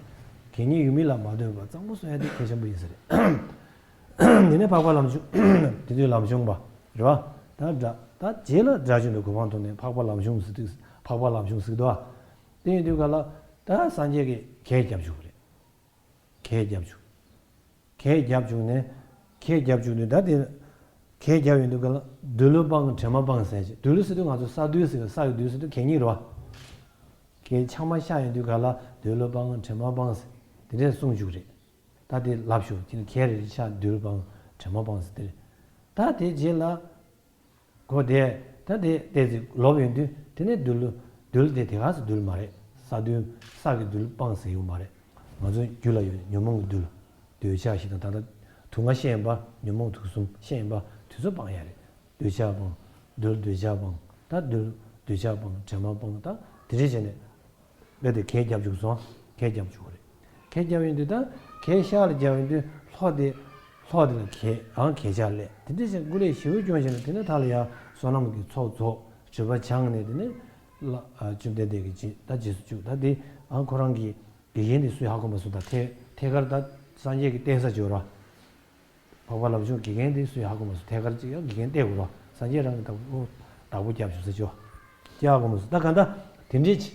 གད་སྙིགས་ཡོད་མེད་ལ་མ་ལྟོས་པར་གཙང་མ་བཟོ་ཡ་དེ་གལ་ཆེན་པོ་ཡིན་ས་རེད། དེ་ནས་འཕགས་པ་ལམ་ཆུང་། དེ་དུས་ལམ་ཆུང་བ། རེད་བ། ད་དགྲ་ད་རྗེས་ལ་དགྲ་བཅོམ་པའི་གོ་འཕང་ཐོབ་ནས་འཕགས་པ་ལམ་ཆུང་ཟེར་དུས་འཕགས་པ་ལམ་ཆུང་ཟེར་གི་འདུག་བ། དེ་ཡིན་དུས་ག་ལ་ད་སངས་རྒྱས་ཀྱིས་གས་རྒྱབ་བཅུག་གི་རེད། གས་རྒྱབ་བཅུག་གས་རྒྱབ་བཅུག་ནས། གས་རྒྱབ་བཅུག་ནས་ད་དེ། གས་རྒྱབ་ཡོང་དུས་ག་ལ། རྡུལ་ལུ་སྤང་དྲི་མ་སྤང་ཟེར་ཅིག་རྡུལ་ལུ་ཟེར་དུས་ང་ཚོ་ས་རྡུལ་ཟེར་ས་ཡི་རྡུལ་ཟེར་དུས་གད་སྙིགས་རེད་བ། གས་ཆང་མ་ཤ་ཡོང་དུས་ག་ལ་རྡུལ་ལུ་སྤང་དྲི་མ་སྤང་ཟེར། དེ་འདྲས་གསུངས་བཅུག་རེད། ད་དེ་ལབ་ཤོག་ཅིག་གས་རེད་ཤ་རྡུལ་སྤང་དྲི་མ་སྤང་ཟེར་དེ་རེད། ད་དེ་རྗེས་ལ། གོ་དེ། ད་དེ་ཏོག་ཙམ་ལོབས་ཡོང་དུས་དེ་ནས་རྡུལ། རྡུལ་དེ་དེ་ག་ས་རྡུལ་མ་རེད། ས་རྡུལ། ས་གི་རྡུལ་སྤངས་ཟེར་ཡོད་མ་རེད། ང་ཚོའི་རྒྱུད་ལ་ཡོད་ཉོན་མོངས་ཀྱི་རྡུལ། འདོད་ཆགས་ཞེ་སྡང་ད་ལྟ་དུག་ལྔ་བཤད་ཡིན་པ། ཉོན་མོངས་དུག་གསུམ་བཤད་ཡིན་པ། དེ་ཚོ་སྤང་ཡ་རེད། འདོད་ཆགས་སྤང་། རྡུལ་འདོད་ཆགས་སྤང་། ད་རྡུལ་འདོད་ཆགས་སྤང་དྲི་མ་སྤང་ད་དེ་འདྲས་བྱས་ནས། དཔེ་དེ་གས་རྒྱབ་བཅུག་སོང་། གས་རྒྱབ་བཅུག་རེད། གས་རྒྱབ་ཡོང་དུས་ད་གས་ཤ་ལ་རྒྱབ་ཡོང་དུས་ལྷོ་དེ། ལྷོ་དེ་ལ་གས་ཨང་གས་ཆག་ལས་དེ་འདྲ་ཞིག་སྐུ་ལས་ཞེ་པོ་སྐྱོན་བྱས་ནས་དེ་ནས་ཐག་ལ་ཡ་བསོད་ནམས་ཀྱི་ཚོགས་རྫོགས་སྒྲིབ་པ་སྦྱངས་ནས་དེ་ནས་ལ་བཅོམ་ལྡན་འདས་ཀྱི་རྗེས་ད་རྗེས་སུ་བཅུག་ད་དེ་ཨང་ཁོ་རང་གི་དགེ་རྒན་དེ་སུས་ཧ་གོ་མ་སོང་ད་ཐེ་ ཐད་ཀར་ད་སངས་རྒྱས་ཀྱི་བསྟན་ས་བྱོས་རོགས། འཕགས་པ་ལམ་མཆོག་དགེ་རྒན་དེ་སུས་ཧ་གོ་མ་སོང་། ཐད་ཀར་ཅིག་ཡང་དགེ་རྒན་བལྟས་དགོས་རོགས། སངས་རྒྱས་རང་གི་བདག་པོ་བདག་པོ་རྒྱབ་བཞུགས་ས་ཅོ། ཅི་ཧ་གོ་མ་སོང་ད་ག་ད། དེ་འདྲས་ཅིག་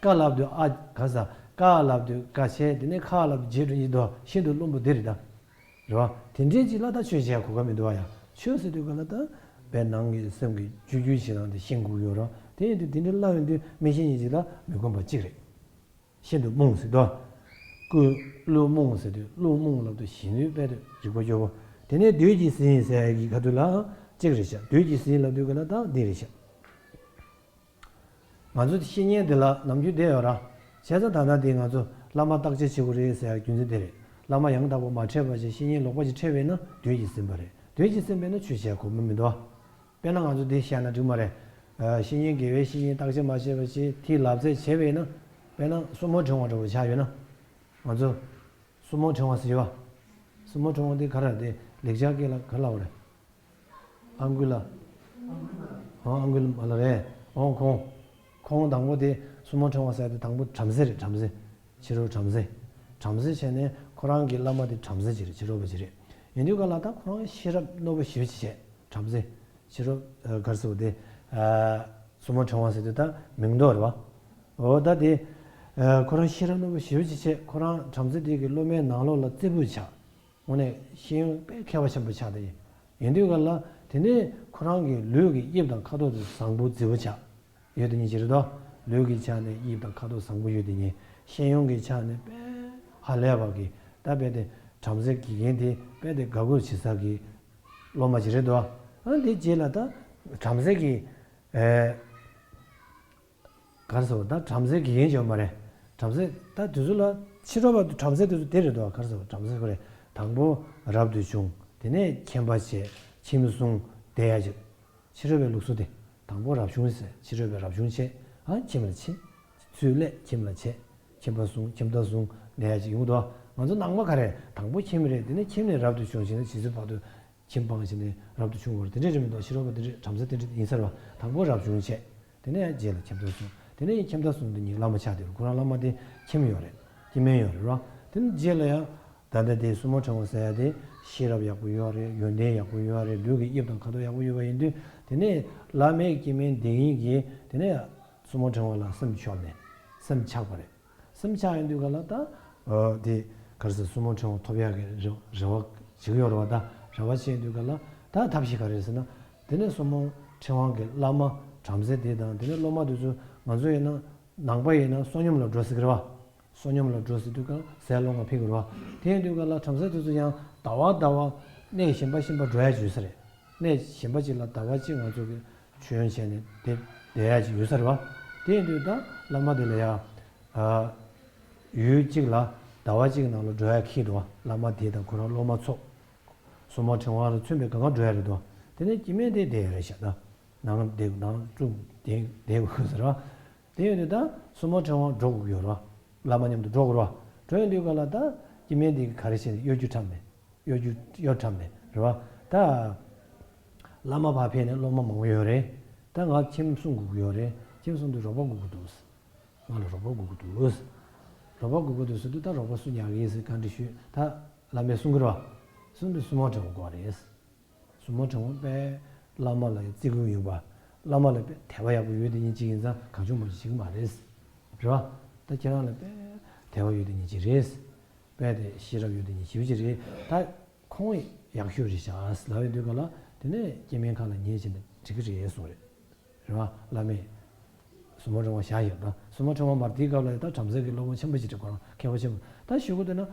ཀ་ལབ་དུས་ཨ་ག་ས། ཀ་ལབ་དུས་ཀ་ཆེ། དེ་ནས་ཁ་ལབ་དུས་རྗེས་འགྲོ་གཉིས་དོ། ཤིན་ཏུ་བླུན་པོ་འདི་རེད་ད། རེད་བ། དེ་འདྲས་ཅིག་ལ་ད་ཆོས་བྱེད་གོ་སྐབས་མི་འདུག་བ་ཡ། ཆོས་ཟེར་དུས་ག་ལ་ད། བའི་ནང་གི་སེམས་ཀྱི་བཅོས་བསྒྱུར་བྱེད་སྟངས་དེ་ཤེས་དགོས་ཡོད་རོགས། དེ་ཡིན་དུས་དེ་འདྲས་ལབ་ཡོང་དུས་མི་ཤེས་མཁན་ཅིག་ལ་མི་ཁོམ་པ་གཅིག་རེད། ཤིན་ཏུ་རྨོངས་ཟེར་དོ། ཀུན་བླུན་རྨོངས་ཟེར་དུས་བླུན་རྨོངས་ལབ་དུས་གཞན་དོན་དཔེ་དེ་རིག་པ་སྐྱོ་བོ། དེ་ནས་བདུད་ཀྱིས་ཟིན་ཟེར་ཡ་གི་ཁ་ཐུག་ལའང་གཅིག་རེད་ཤག་བདུད་ཀྱིས་ཟིན་ལབ་དུས་ག་ལ་ད་འདི་རེད་ཤག་ང་ཚོ་བཤེས་གཉེན་དེ་ལ་ནམ་རྒྱུན་བསྡད་ཡོད་ར། བྱས་ཙང་ད་ལྟ་དེ་ང་ཚོ་བླ་མ་བརྟག་དཔྱད་བྱེད་དགོས་རེད་ཟེར་ཡ་རྒྱུ་མཚན་དེ་རེད། བླ་མ་ཡང་དག་པར་མ་འཕྲད་པ་ཞིག་བཤེས་གཉེན་ལོག་པ་ཞིག་འཕྲད་པས་ན་བདུད་ཀྱིས་ཟིན་པ་རེད། བདུད་ཀྱིས་ཟིན་པས་ན་ཆོས་བྱེད་དགོས་མི་མི་འདུག་དཔེར་ན་ང་ཚོ་འདི་བཤད་ན་འགྲིག་མ་རེད། ཨ། བཤེས་གཉེན་དགེ་བའི་བཤེས་གཉེན་བརྟག་དཔྱད་མ་བྱས་པ་ཞིག་དེའི་ལབ་ཚད་བྱས་པས་ན། དཔེར་ན་སྲུ་མོ་ཕྲེང་བ་འདྲ་བོ་ཆགས་ཡོད་ན། ང་ཚོ་སྲུ་མོ་ཕྲེང་བ་ཟེར་བ། སྲུ་མོ་ཕྲེང་བ་འདི་ག་རེ་རེད། ལེགས་སྦྱར་སྐད་ལ་ག་རེ་ལབ་པ་རེད། ཨང་ཀུ་ལ། ཨང་ཀུ་ལ་མ་ལ་རེད། འོང་ཁོང་། ཁོང་དང་པོ་དེ་སྲུ་མོ་ཕྲེང་བ་ཟེར་དེ་དང་པོ་བྲམ་ཟེ་རེད། བྲམ་ཟེ། ཕྱི་རོལ་བྲམ་ཟེ། བྲམ་ཟེ་བྱས་ནས་ཁོ་རང་གི་བླ་མ་དེ་བྲམ་ཟེ་ཅིག་རེད། ཕྱི་རོལ་པ་ཅིག་རེད། ཡིན་དུས་ག་ལ་ད་ཁོ་རང་ཤེས་རབ་རྣོ་པོ་ཞེ་པོ་ཅིག་བྱས། བྲམ་ཟེ། ཕྱི་རོལ། ཨ། ག་རེ་ཟེར་བ་དེ། ཨ། སྲུ་མོ་ཕྲེང་བ་ཟེར་དུས་ད་མིང་འདོགས་རེད་བ། འོ་ད་དེ། ཨ། ཁོ་རང་ཤེས་རབ་རྣོ་པོ་ཞེ་པོ་ཅིག་བྱས། ཁོ་རང་བྲམ་ཟེ་དེ་གི་སློབ་མའི་ནང་ལོགས་ལ་རྩེ་ཕུད་ཆགས། དངོས་གནས་ཤེས་ཡོན་དཔེ་མཁས་པ་ཆེན་པོ་ཆགས་ཏེ། ཡིན་དུས་ག་ལ་དེ་ནས་ཁོ་རང་གི་ལུས་ཀྱི་དབྱིབས་དང་ཁ་དོག་དེ་བཟང་པོ་མཛེས་པོ་ཆགས། ཡོད་དེ་ཉིད་ཅིག་རེད་དོ། ལུས་ཀྱི་ཆ་ནས་དབྱིབས་དང་ཁ་དོག་བཟང་པོ་ཡོད་དེ་ཉིད། ཤེས་ཡོན་གྱི་ཆ་ནས་དཔེ་ཧ་ལས་པ་གི་ད་དཔེ་དེ་བྲམ་ཟེ་དགེ་རྒན་དེ་དཔེ་དེ་དགའ་གུས་བྱེད་ས་གི་སློབ་མ་ཅིག་རེད་དོ། ཨ། དེ་རྗེས་ལ་ད་བྲམ་ཟེ་གི། ཨེ། ག་རེ་ཟེར་བ་ད་བྲམ་ཟེ་དགེ་རྒན་ཅིག་ཡོད་མ་རེད། བྲམ་ཟེ་ད་དུས་ཚོད་ལ་ཕྱི་རོལ་པ་བྲམ་ཟེ་དུས་ཚོད་དེ་རེད་དོ། ག་རེ་ཟེར་བ་བྲམ་ཟེ་ཁོ་རེ་དང་པོ་རབ་ཏུ་བྱུང་། དེ་ནས་ཁྱིམ་པ་བྱས། ཁྱིམ་སྲུང་བསྡད་ཡ་ཅིག་ཕྱི་རོལ་པའི་ལུགས་སྲོལ་དེ། དང་པོ་རབ་བྱུང་ཟེར། ཕྱི་རོལ་པའི་རབ་བྱུང་བྱས། ཨ། ཁྱིམ་ལ་ཕྱིན། ཚུར་སླེབས། ཁྱིམ་ལ་བྱས། ཁྱིམ་པ་བཟུང་། ཁྱིམ་བདག་བཟུང་ནས་ཡ་ཅིག་ཡོང་འདུག་ང་ཚོ་ནང་པ་ག་རེ་དང་པོ་ཁྱིམ་རེད། དེ་ནས་ཁྱིམ་ནས་རབ་ཏུ་བྱུང་བྱས་ནས་ཇི་སྲིད་བར་དུ་ཁྱིམ་སྤངས་བྱས་ནས་རབ་ཏུ་བྱུང་བར་དེ་འདྲས་རེད་མི་འདུག་ཕྱི་རོལ་པ་དེ་འདྲས་བྲམ་ཟེ་དེ་འདྲས་ཡིན་ས་རེད་བ། དང་པོ་རབ་བྱུང་བྱས། དེ་ནས་ཡང་རྗེས་ལ་ཁྱིམ་བདག་བཟུང་། དེ་ནས་ཡང་ཁྱིམ་བདག་བཟུང་དེ་ཉིད་བླ་མ་ཆགས་དེ་རེད། ཁོ་རང་བླ་མ་དེ་ཁྱིམ་ཡོད་རེད། སྐྱེ་དམན་ཡོད་རེད་རོ། དེ་ནས་རྗེས་ལ་ཡང་ད་ལྟ་དེ་སྲུ་མོ་ཕྲེང་བ་ཟེར་ཡ་དེ་ཤེས་རབ་ཡག་པོ་ཡོད་རེད། ཡོན་ཏན་ཡག་པོ་ཡོད་རེད། ལུས་ཀྱི་དབྱིབས་དང་ཁ་དོག་ཡག་པོ་ཡོད་པ་ཡིན་དུས། དེ་ནས་བླ་མའི་སྐྱེ་དམན་དེ་ཉིད་ཀྱིས་དེ་ནས་སྲུ་མོ་ཕྲེང་བ་ལ་སེམས་ཤོར་ནས་སེམས་ཆགས་པ་རེད། སེམས་ཆགས་ཡོང་དུས་ག་ལ་ད། ཨ། དེ་ག་རེ་ཟེར། སྲུ་མོ་ཕྲེང་བ་ཐོབ་ཡག་གི་རེ་རེ་བ་བྱེད་ཀྱི་ཡོད་རེད་བ། ད་རེ་བ་བྱེད་ཡོང་དུས་ག་ལ་ད་ཐབས་ཤེས་ག་རེ་རེད་ཟེར་ན། དེ་ནས་སྲུ་མོ་ཕྲེང་བ་གི་བླ་མ་བྲམ་ཟེ་དེ་དང་། དེ་ནས་སློབ་མ་དེ་ཚོ་ང་ཚོ་ཡིན་ན་ནང་པ་ཡིན་ན་བསོད་སྙོམས་ལ་འགྲོ་ཟེར་གི་རེད་བ། བསོད་སྙོམས་ལ་འགྲོ་ཟེར་དུས་ག་ཟས་སློང་ག་ཕེབས་གི་རེད་བ། དེ་ཡིན་དུས་ག་ལ་བྲམ་ཟེ་དེ་ཚོ་ཡང་ཟླ་བ་ཟླ་བ་གནས་གཞན་པ་གཞན་པ་འགྲོ་ཡ་ཅིག་ཡོད་ས་རེད། གནས་གཞན་པ་ཅིག་ལ་ཟླ་བ་གཅིག་ང་ཚོ་གི་མཆོད་ཡོན་བྱས་ནས་དེ་བསྡད་ཡ་ཅིག་ཡོད་ས་རེད་བ། དེ་ཡིན་དུས་ད་བླ་མ་དེ་ལ་ཡ། ཨ། ཡུལ་གཅིག་ལ་ཟླ་བ་གཅིག་ནང་ལ་འགྲོ་ཡ་ཁེལ་འདུག་བ། བླ་མ་དེ་དང་ཁོ་རང་སློབ་མ་ཚོ། སྲུ་མོ་ཕྲེང་བ་ལ་མཚོན་པའི་གང་ག་འགྲོ་ཡ་རེད་འདུག་དེ་ནས་སྐྱེ་དམན་དེ་བསྡད་ཡོད་རེད་ཤག་ད་ནང་བསྡད། ནང་བཅུག་བསྡད་བསྡད་དགོས་ཟེར་བ། དེ་ཡོད་དུས་ད་སྲུ་མོ་ཕྲེང་བ་འགྲོ་དགོས་ཀྱི་ཡོད་རེད་བ། བླ་མ་མཉམ་དུ་འགྲོ་དགོས་རེད་བ། འགྲོ་ཡོང་དུས་ག་ལ་ད་སྐྱེ་དམན་དེ་ག་རེ་བྱས་ནས་གཡོ་སྒྱུ་འཁྲབ་ནས། གཡོ་སྒྱུ་གཡོ་འཁྲབ་ནས་རེད་བ། ད་བླ་མ་ཕར་ཕེབས་ནས་སློབ་མ་མང་པོ་ཡོད་རེད། ད་ང་ཁྱིམ་སྲུང་དགོས་ཀྱི་ཡོད་རེད། ཁྱིམ་སྲུང་དུས་རོགས་པ་དགོས་ཀྱི་འདུག་ང་ལ་རོགས་པ་དགོས་ཀྱི་འདུག་རོགས་པ་དགོས་ཀྱི་འདུག་ཟེར་དུས་ད་རོགས་པ་སུ་ཉར་གི་ཡིན་ཟེར་བཀའ་འདྲི་ཞུས། ད་བླ་མས་གསུང་གི་རེད་བ། གསུང་དུས་སྲུ་མོ་ཕྲེང་བ་དགོས་རེད། སྲུ་མོ་ཕྲེང་བ་དཔེ་བླ་མ་ལ་བརྩི་བཀུར་ཡོད་པ། བླ་མ་ལ་དཔེ་དད་པ་ཡག་པོ་ཡོད་དེ་ཉིད་ཅིག་ཡིན་ཙང་གང་བྱུང་མང་བྱུང་བྱེད་ཀྱི་མ་རེད། རེད་བ། ད་ཁྱེད་རང་ལ་དཔེ་དད་པ་ཡོད་དེ་ཉིད་ཅིག་རེད། དཔེ་དེ་ཤེས་རབ་ཡོད་དེ་ཉིད་ཞེ་པོ་ཅིག་རེད། ད་ཁོང་ཡག་ཤོས་རེད་ཤག་ལབ་ཡོང་དུས་ག་ལ་དེ་ནས་སྐྱེ་དམན་ཁག་ལ་ཉན་བྱས་ནས་འགྲིག་གི་རེད་གསུངས་རེད། རེད་བ། བླ་མས། སྲུ་མོ་ཕྲེང་བ་བཞག་ཡོད་ད། སྲུ་མོ་ཕྲེང་བ་མར་དེའི་སྐབས་ལ་ད་བྲམ་ཟེ་གི་སློབ་དཔོན་ཆེན་པོ་ཅིག་རེད། ཁོ་རང་མཁས་པ་ཆེན་པོ། ད་ཞུ་གི་འདུག་ན།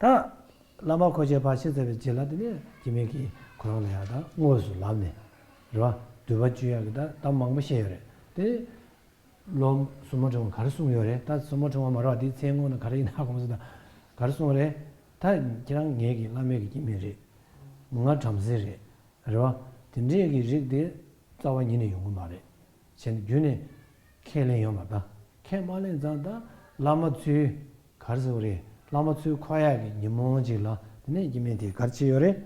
ད་བླ་མ་འཁོར་བཅས་ཕར་ཕྱིན་ཚར་བའི་རྗེས་ལ་དེ་ནས་སྐྱེ་དམན་གྱིས་ཁོ་རང་ལ་ཡ་ད་དངོས་སུ་ལབ་ནས། རེད་བ། འདུན་པ་བཅོལ་ཡག་གི་ད་གཏམ་མང་པོ་བཤད་ཡོད་རེད་དེ། སློབ་སྲུ་མོ་ཕྲེང་བ་ག་རེ་གསུངས་ཡོད་རེད། ད་སྲུ་མོ་ཕྲེང་བ་མ་རེད་བ། དེའི་མཚན་དངོས་ནི་ག་རེ་ཡིན་ན་ཧ་གོ་མ་སོང་། ད་ག་རེ་གསུངས་རེད། ད་ཁྱེད་རང་ངེད་ཀྱི་བླ་མའི་གི་སྐྱེ་དམན་རེད། ང་བྲམ་ཟེ་རེད། རེད་བ། དེ་འདྲས་ཀྱི་རིགས་དེ་རྩ་བ་ཉིད་ནས་ཡོང་གི་མ་རེད། བྱས་ནས་རྒྱུན་ནས་ཁས་ལེན་ཡོད་མ་རེད་ད། ཁས་མ་ལེན་ཙང་ད་བླ་མ་ཚོས་ག་རེ་ཟེར་བ་རེད། བླ་མ་ཚོས་འཁོར་ཡག་གི་ཉིན་མོ་གཅིག་ལ་དེ་ནས་སྐྱེ་དམན་དེ་ག་རེ་བྱས་ཡོད་རེད།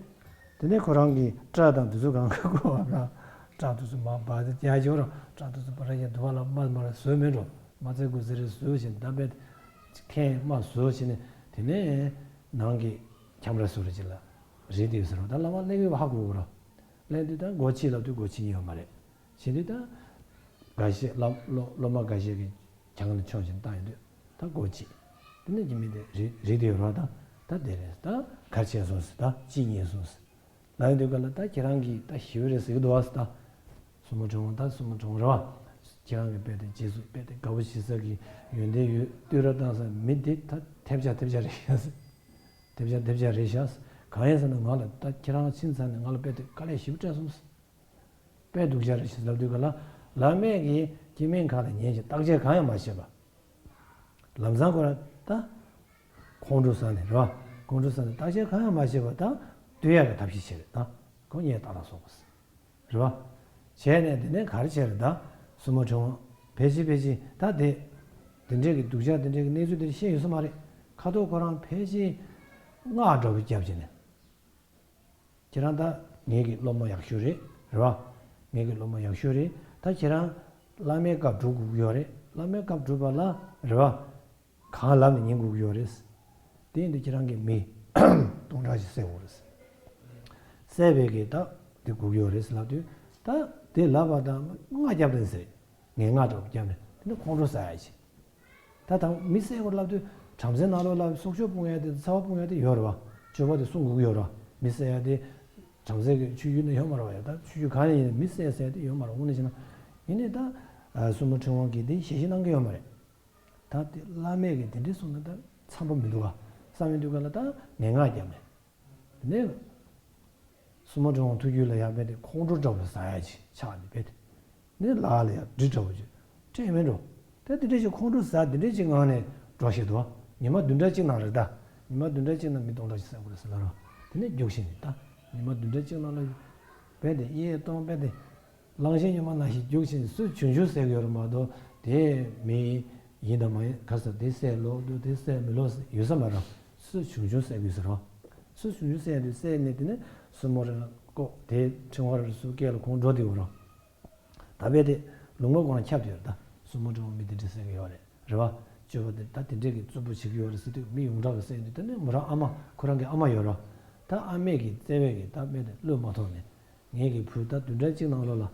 དེ་ནས་ཁོ་རང་གི་སྐྲ་དང་དེ་ཚོ་གང་ག་བཀོག་པ་ར། སྐྲ་དེ་ཚོ་མར་འབག་སྟེ་རྒྱག་ཡོད་ར། སྐྲ་དེ་ཚོ་པ་ར་ཡ་དུ་བ་ལ་མ་མ་ར་བཟོས་མེད་འགྲོ། མ་ཚད་དགུ་ཟེར་རེ་བཟོས་བྱས་ནས་ད་དཔེ་ཁས་མ་བཟོས་བྱས་ནས་ དེ་ནས་ནང་གི་ཁྱམས་ར་ཟུར་ཅིག་ལ་རེད་དེ་ཟེར་བ་ད་བླ་མ་གླེང་ཡོད་པ་ཧ་གོ་གི་རོ། གླེང་དུས་ད་སྒོ་ཕྱེ་ལབ་དུས་སྒོ་ཕྱེ་ཉན་ཡོད་མ་རེད། བྱེད་དུས་ད་འགའ་ཤས་སློབ་སློབ་སློབ་མ་འགའ་ཤས་ཀྱིས་གྱང་ལ་མཆོངས་བཞིན་བཏང་ཡོང་དུས་ད་སྒོ་ཕྱེ། དེ་ནས་ཀྱི་མི་དེ་རེད་རེད་དེ་ཡོད་རོ། ད་ད་དེ་རེད། ད་གར་ཆས་སོང་ཟེར། ད་ཅི་ཉན་སོང་ཟེར། ལ་ཡོང་དུས་ག་ལ་ད་ཁྱེད་རང་གིས་ད་ཞི་བ་རེད་ཟེར་གི་འདུག་ཨ་ཟེར། ད་སྲུ་མོ་ཁྲི་དབང་ད་སྲུ་མོ་ཁྲི་དབང་རེད་བ། ཁྱེད་རང་གིས་དཔེ་དེ་རྗེས་སུ་དཔེ་དེ་དགའ་པོ་བྱེད་ས་གི་ཡོན་ཏན་ཡོད་བསྟོད་ར་བཏང་ས་མི་འདི་ད་ཐེབས་ཆག་ཐེབས་ཆག་རེད་ཤག་ཟེར། ཐེབས་ཆག་ཐེབས་ཆག་རེད་ཤག་ཟེར། གང་ཡིན་ཟེར་ན་ང་ལ་ད་ཁྱེད་རང་ཕྱིན་ཚར་ནས་ང་ལ་དཔེ་དེ་དཀའ་ལས་ཞེ་པོ་སྤྲད་སོང་ཟེར། དཔེ་སྡུག་ཅག་རེད་ཤག་ཟེར་ལབ་དུས་ག་ལ་བླ་མས་གི་སྐྱེ་དམན་ཁ་ལ་ཉན་ཞིང་བརྟག་དཔྱད་གང་ཡང་མ་བྱས་པ། ལམ་སང་ཁོ་རང་ད་ཁོང་ཁྲོ་ཟ་ནས་རེད་བ། ཁོང་ཁྲོ་ཟ་ནས་བརྟག་དཔྱད་གང་ཡང་མ་བྱས་པ་ད་སྡོད་ཡག་གི་ཐབས་ཤེས་བྱས་རེད། ད་ཁོ་ཉལ་ཏག་ཏག་སོང་བ་རེད་བ། བྱས་ནས་དེ་ནས་ག་རེ་བྱས་རེད། ད་སྲུ་མོ་ཁྲི་དབང་ཕལ་ཆེར་ཕལ་ཆེར་ད་དེ་དེ་འདྲས་ཀྱི་སྡུག་ཅག་དེ་འདྲས་ཀྱི་གནས་ཚུལ་དེ་འདྲ་བཤད་ཡོད་ས་མ་རེད། ཁ་ཐོག་ཁོ་རང་ཕལ་ཆེར་སྔགས་འདྲ་པོ་བརྒྱབ་བྱས་ནས། ཁྱེད་རང་ད་ངེད་ཀྱི་སློབ་མ་ཡག་ཤོས་རེད། རེད་བ། ངེད་ཀྱི་སློབ་མ་ཡག་ཤོས་རེད། ད་ཁྱེད་རང་བླ་མའི་བཀའ་སྒྲུབ་དགོས་ཀྱི་ཡོད་རེད། བླ་མའི་བཀའ་སྒྲུབ་པ་ལ་རེད་བ། གང་ལབ་ནས་ཉན་དགོས་ཀྱི་ཡོད་རེད། དེ་ཡིན་དུས་ཁྱེད་རང་གིས་མི་སྟོང་ཕྲག་ཅིག་བསད་དགོས་རེད། བསད་པའི་གི་ད་དེ་དགོས་ཀྱི་ཡོད་རེད་ལབ་དུས་ད་དེ་ལབ་པ་དང་སྔགས་བརྒྱབ་རེད་ཟེར། ངན་སྔགས་འདྲ་པོ་བརྒྱབ་ནས་དེ་ནས་ཁོང་ཁྲོ་ཟ་ཡ་ཅིག་ད་དང་མི་བསད་དགོས་ལབ་དུས་བྲམ་ཟེ་ནང་ལོགས་ལ་སྲོག་ཆགས་སྤུངས་ཡ་དེ་ཚ་བ་སྤུངས་ཡ་དེ་ཡོད་རེད་བ། སྤྱོད་པ་དེ་སྲུང་དགོས་ཀྱི་ཡོད་རེད་བ། མི་བསད་ཡ་དེ་བྲམ་ཟེ་གི་ཆོས་བརྒྱུད་ནང་ཡོད་མ་རེད་བ། ཡ་ད་ཆོས་བརྒྱུད་གང་ནས་ཡིན་ནའི་མི་བསད་ཟེར་ཡ་དེ་ཡོད་མ་རེད། དངོས་གནས་བྱས་ན་ཡིན་ནའི་ད་ཨ་སྲུ་མོ་ཁྲི་དབང་གིས་དེ་ཞལ་བཞེས་གནང་གི་ཡོད་མ་རེད། ད་དེ་བླ་མས་གིས་དེ་འདྲས་གསུངས་ན་ད་འཚམ་པོ་མི་འདུག་ག་བསམ་ཡོང་དུས་ག་ལ་ད་ངན་སྔགས་བརྒྱབ་ནས། དེ་ནས་སྲུ་མོ་ཁྲི་དབང་ཐུགས་རྒྱུད་ལ་ཡང་དཔེ་དེ་ཁོང་ཁྲོ་འདྲ་པོ་ཟ་ཡ་ཅིག་ཆགས་ནས་དཔེ་དེ། ནས་ལག་ལ་ཡང་གྲི་འདྲ་པོ་ཅིག་སྤྲད་མེད་འགྲོ། ད་དེ་འདྲ་ཞིག་ཁོང་ཁྲོ་ཟ་དེ་འདྲ་ཞིག་ངང་ནས་འགྲོ་བཞིན་འདུག་ཉི་མ་བདུན་ཕྲག་གཅིག་ནང་རེད་ད། ཉི་མ་བདུན་ཕྲག་གཅིག་ནང་མི་སྟོང་ཕྲག་ཞིག་བསད་དགོས་རེད་ཟེར་ལབ་རོགས། དེ་ནས་རྒྱུགས་བཞིན་ནས་ད། ཉི་མ་བདུན་ཕྲག་གཅིག་ནང་ལ་དཔེ་དེ་གཡས་གཏོང་དཔེ་དེ། གླང་ཆེན་ཉི་མ་ནང་བཞིན་རྒྱུགས་བཞིན་སུ་བྱུང་བྱུང་ཟེར་གི་ཡོད་རེད་མ་གཏོགས་དེ་མི་ཡིན་དང་མ་ཡིན་ག་ས་དེ་བསད་ལོག་འདུག་དེ་བསད་མི་ལོག་ཡོད་ས་མ་རེད། སུ་བྱུང་བྱུང་བསད་དགོས་ཟེར་རོ། སུ་བྱུང་བྱུང་བསད་དུས་བསད་ནས་དེ་ནས་སྲུ་མོ་རེ་ལྐོག་དེ་ཕྲེང་བ་རེ་སུ་སྐེ་ལ་གོང་འགྲོ་དེ་ཡོད་རོ། ད་བས་དེ་ལུང་པ་ཁོ་རང་ཁྱབ་ཡོད་རེད་ད། སྲུ་མོ་ཁྲི་དབང་མི་དེ་འདྲས་བསད་གི་ཡོད་རེད་རེད་བ། སྤྱོད་པ་དེ་ད་དེ་འདྲས་ཀྱི་རྩུབ་པོ་བྱེད་ཀྱི་ཡོད་རེད་ཟེར་དུས་མི་ཡོངས་གྲགས་ཀྱི་བསད་ཡོང་དུས་དེ་ནས་མོ་རང་ཨ་མ་ཁོ་རང་གི་ཨ་མ་ཡོད་རོ། ད་ཨ་མས་ཀྱི་བརྩེ་བས་ཀྱི་ད་དཔེ་དེ་བློས་མ་ཐོངས་ནས། ངེད་ཀྱི་བུ་ད་བདུན་ཕྲག་གཅིག་ནང་ལོགས་ལ།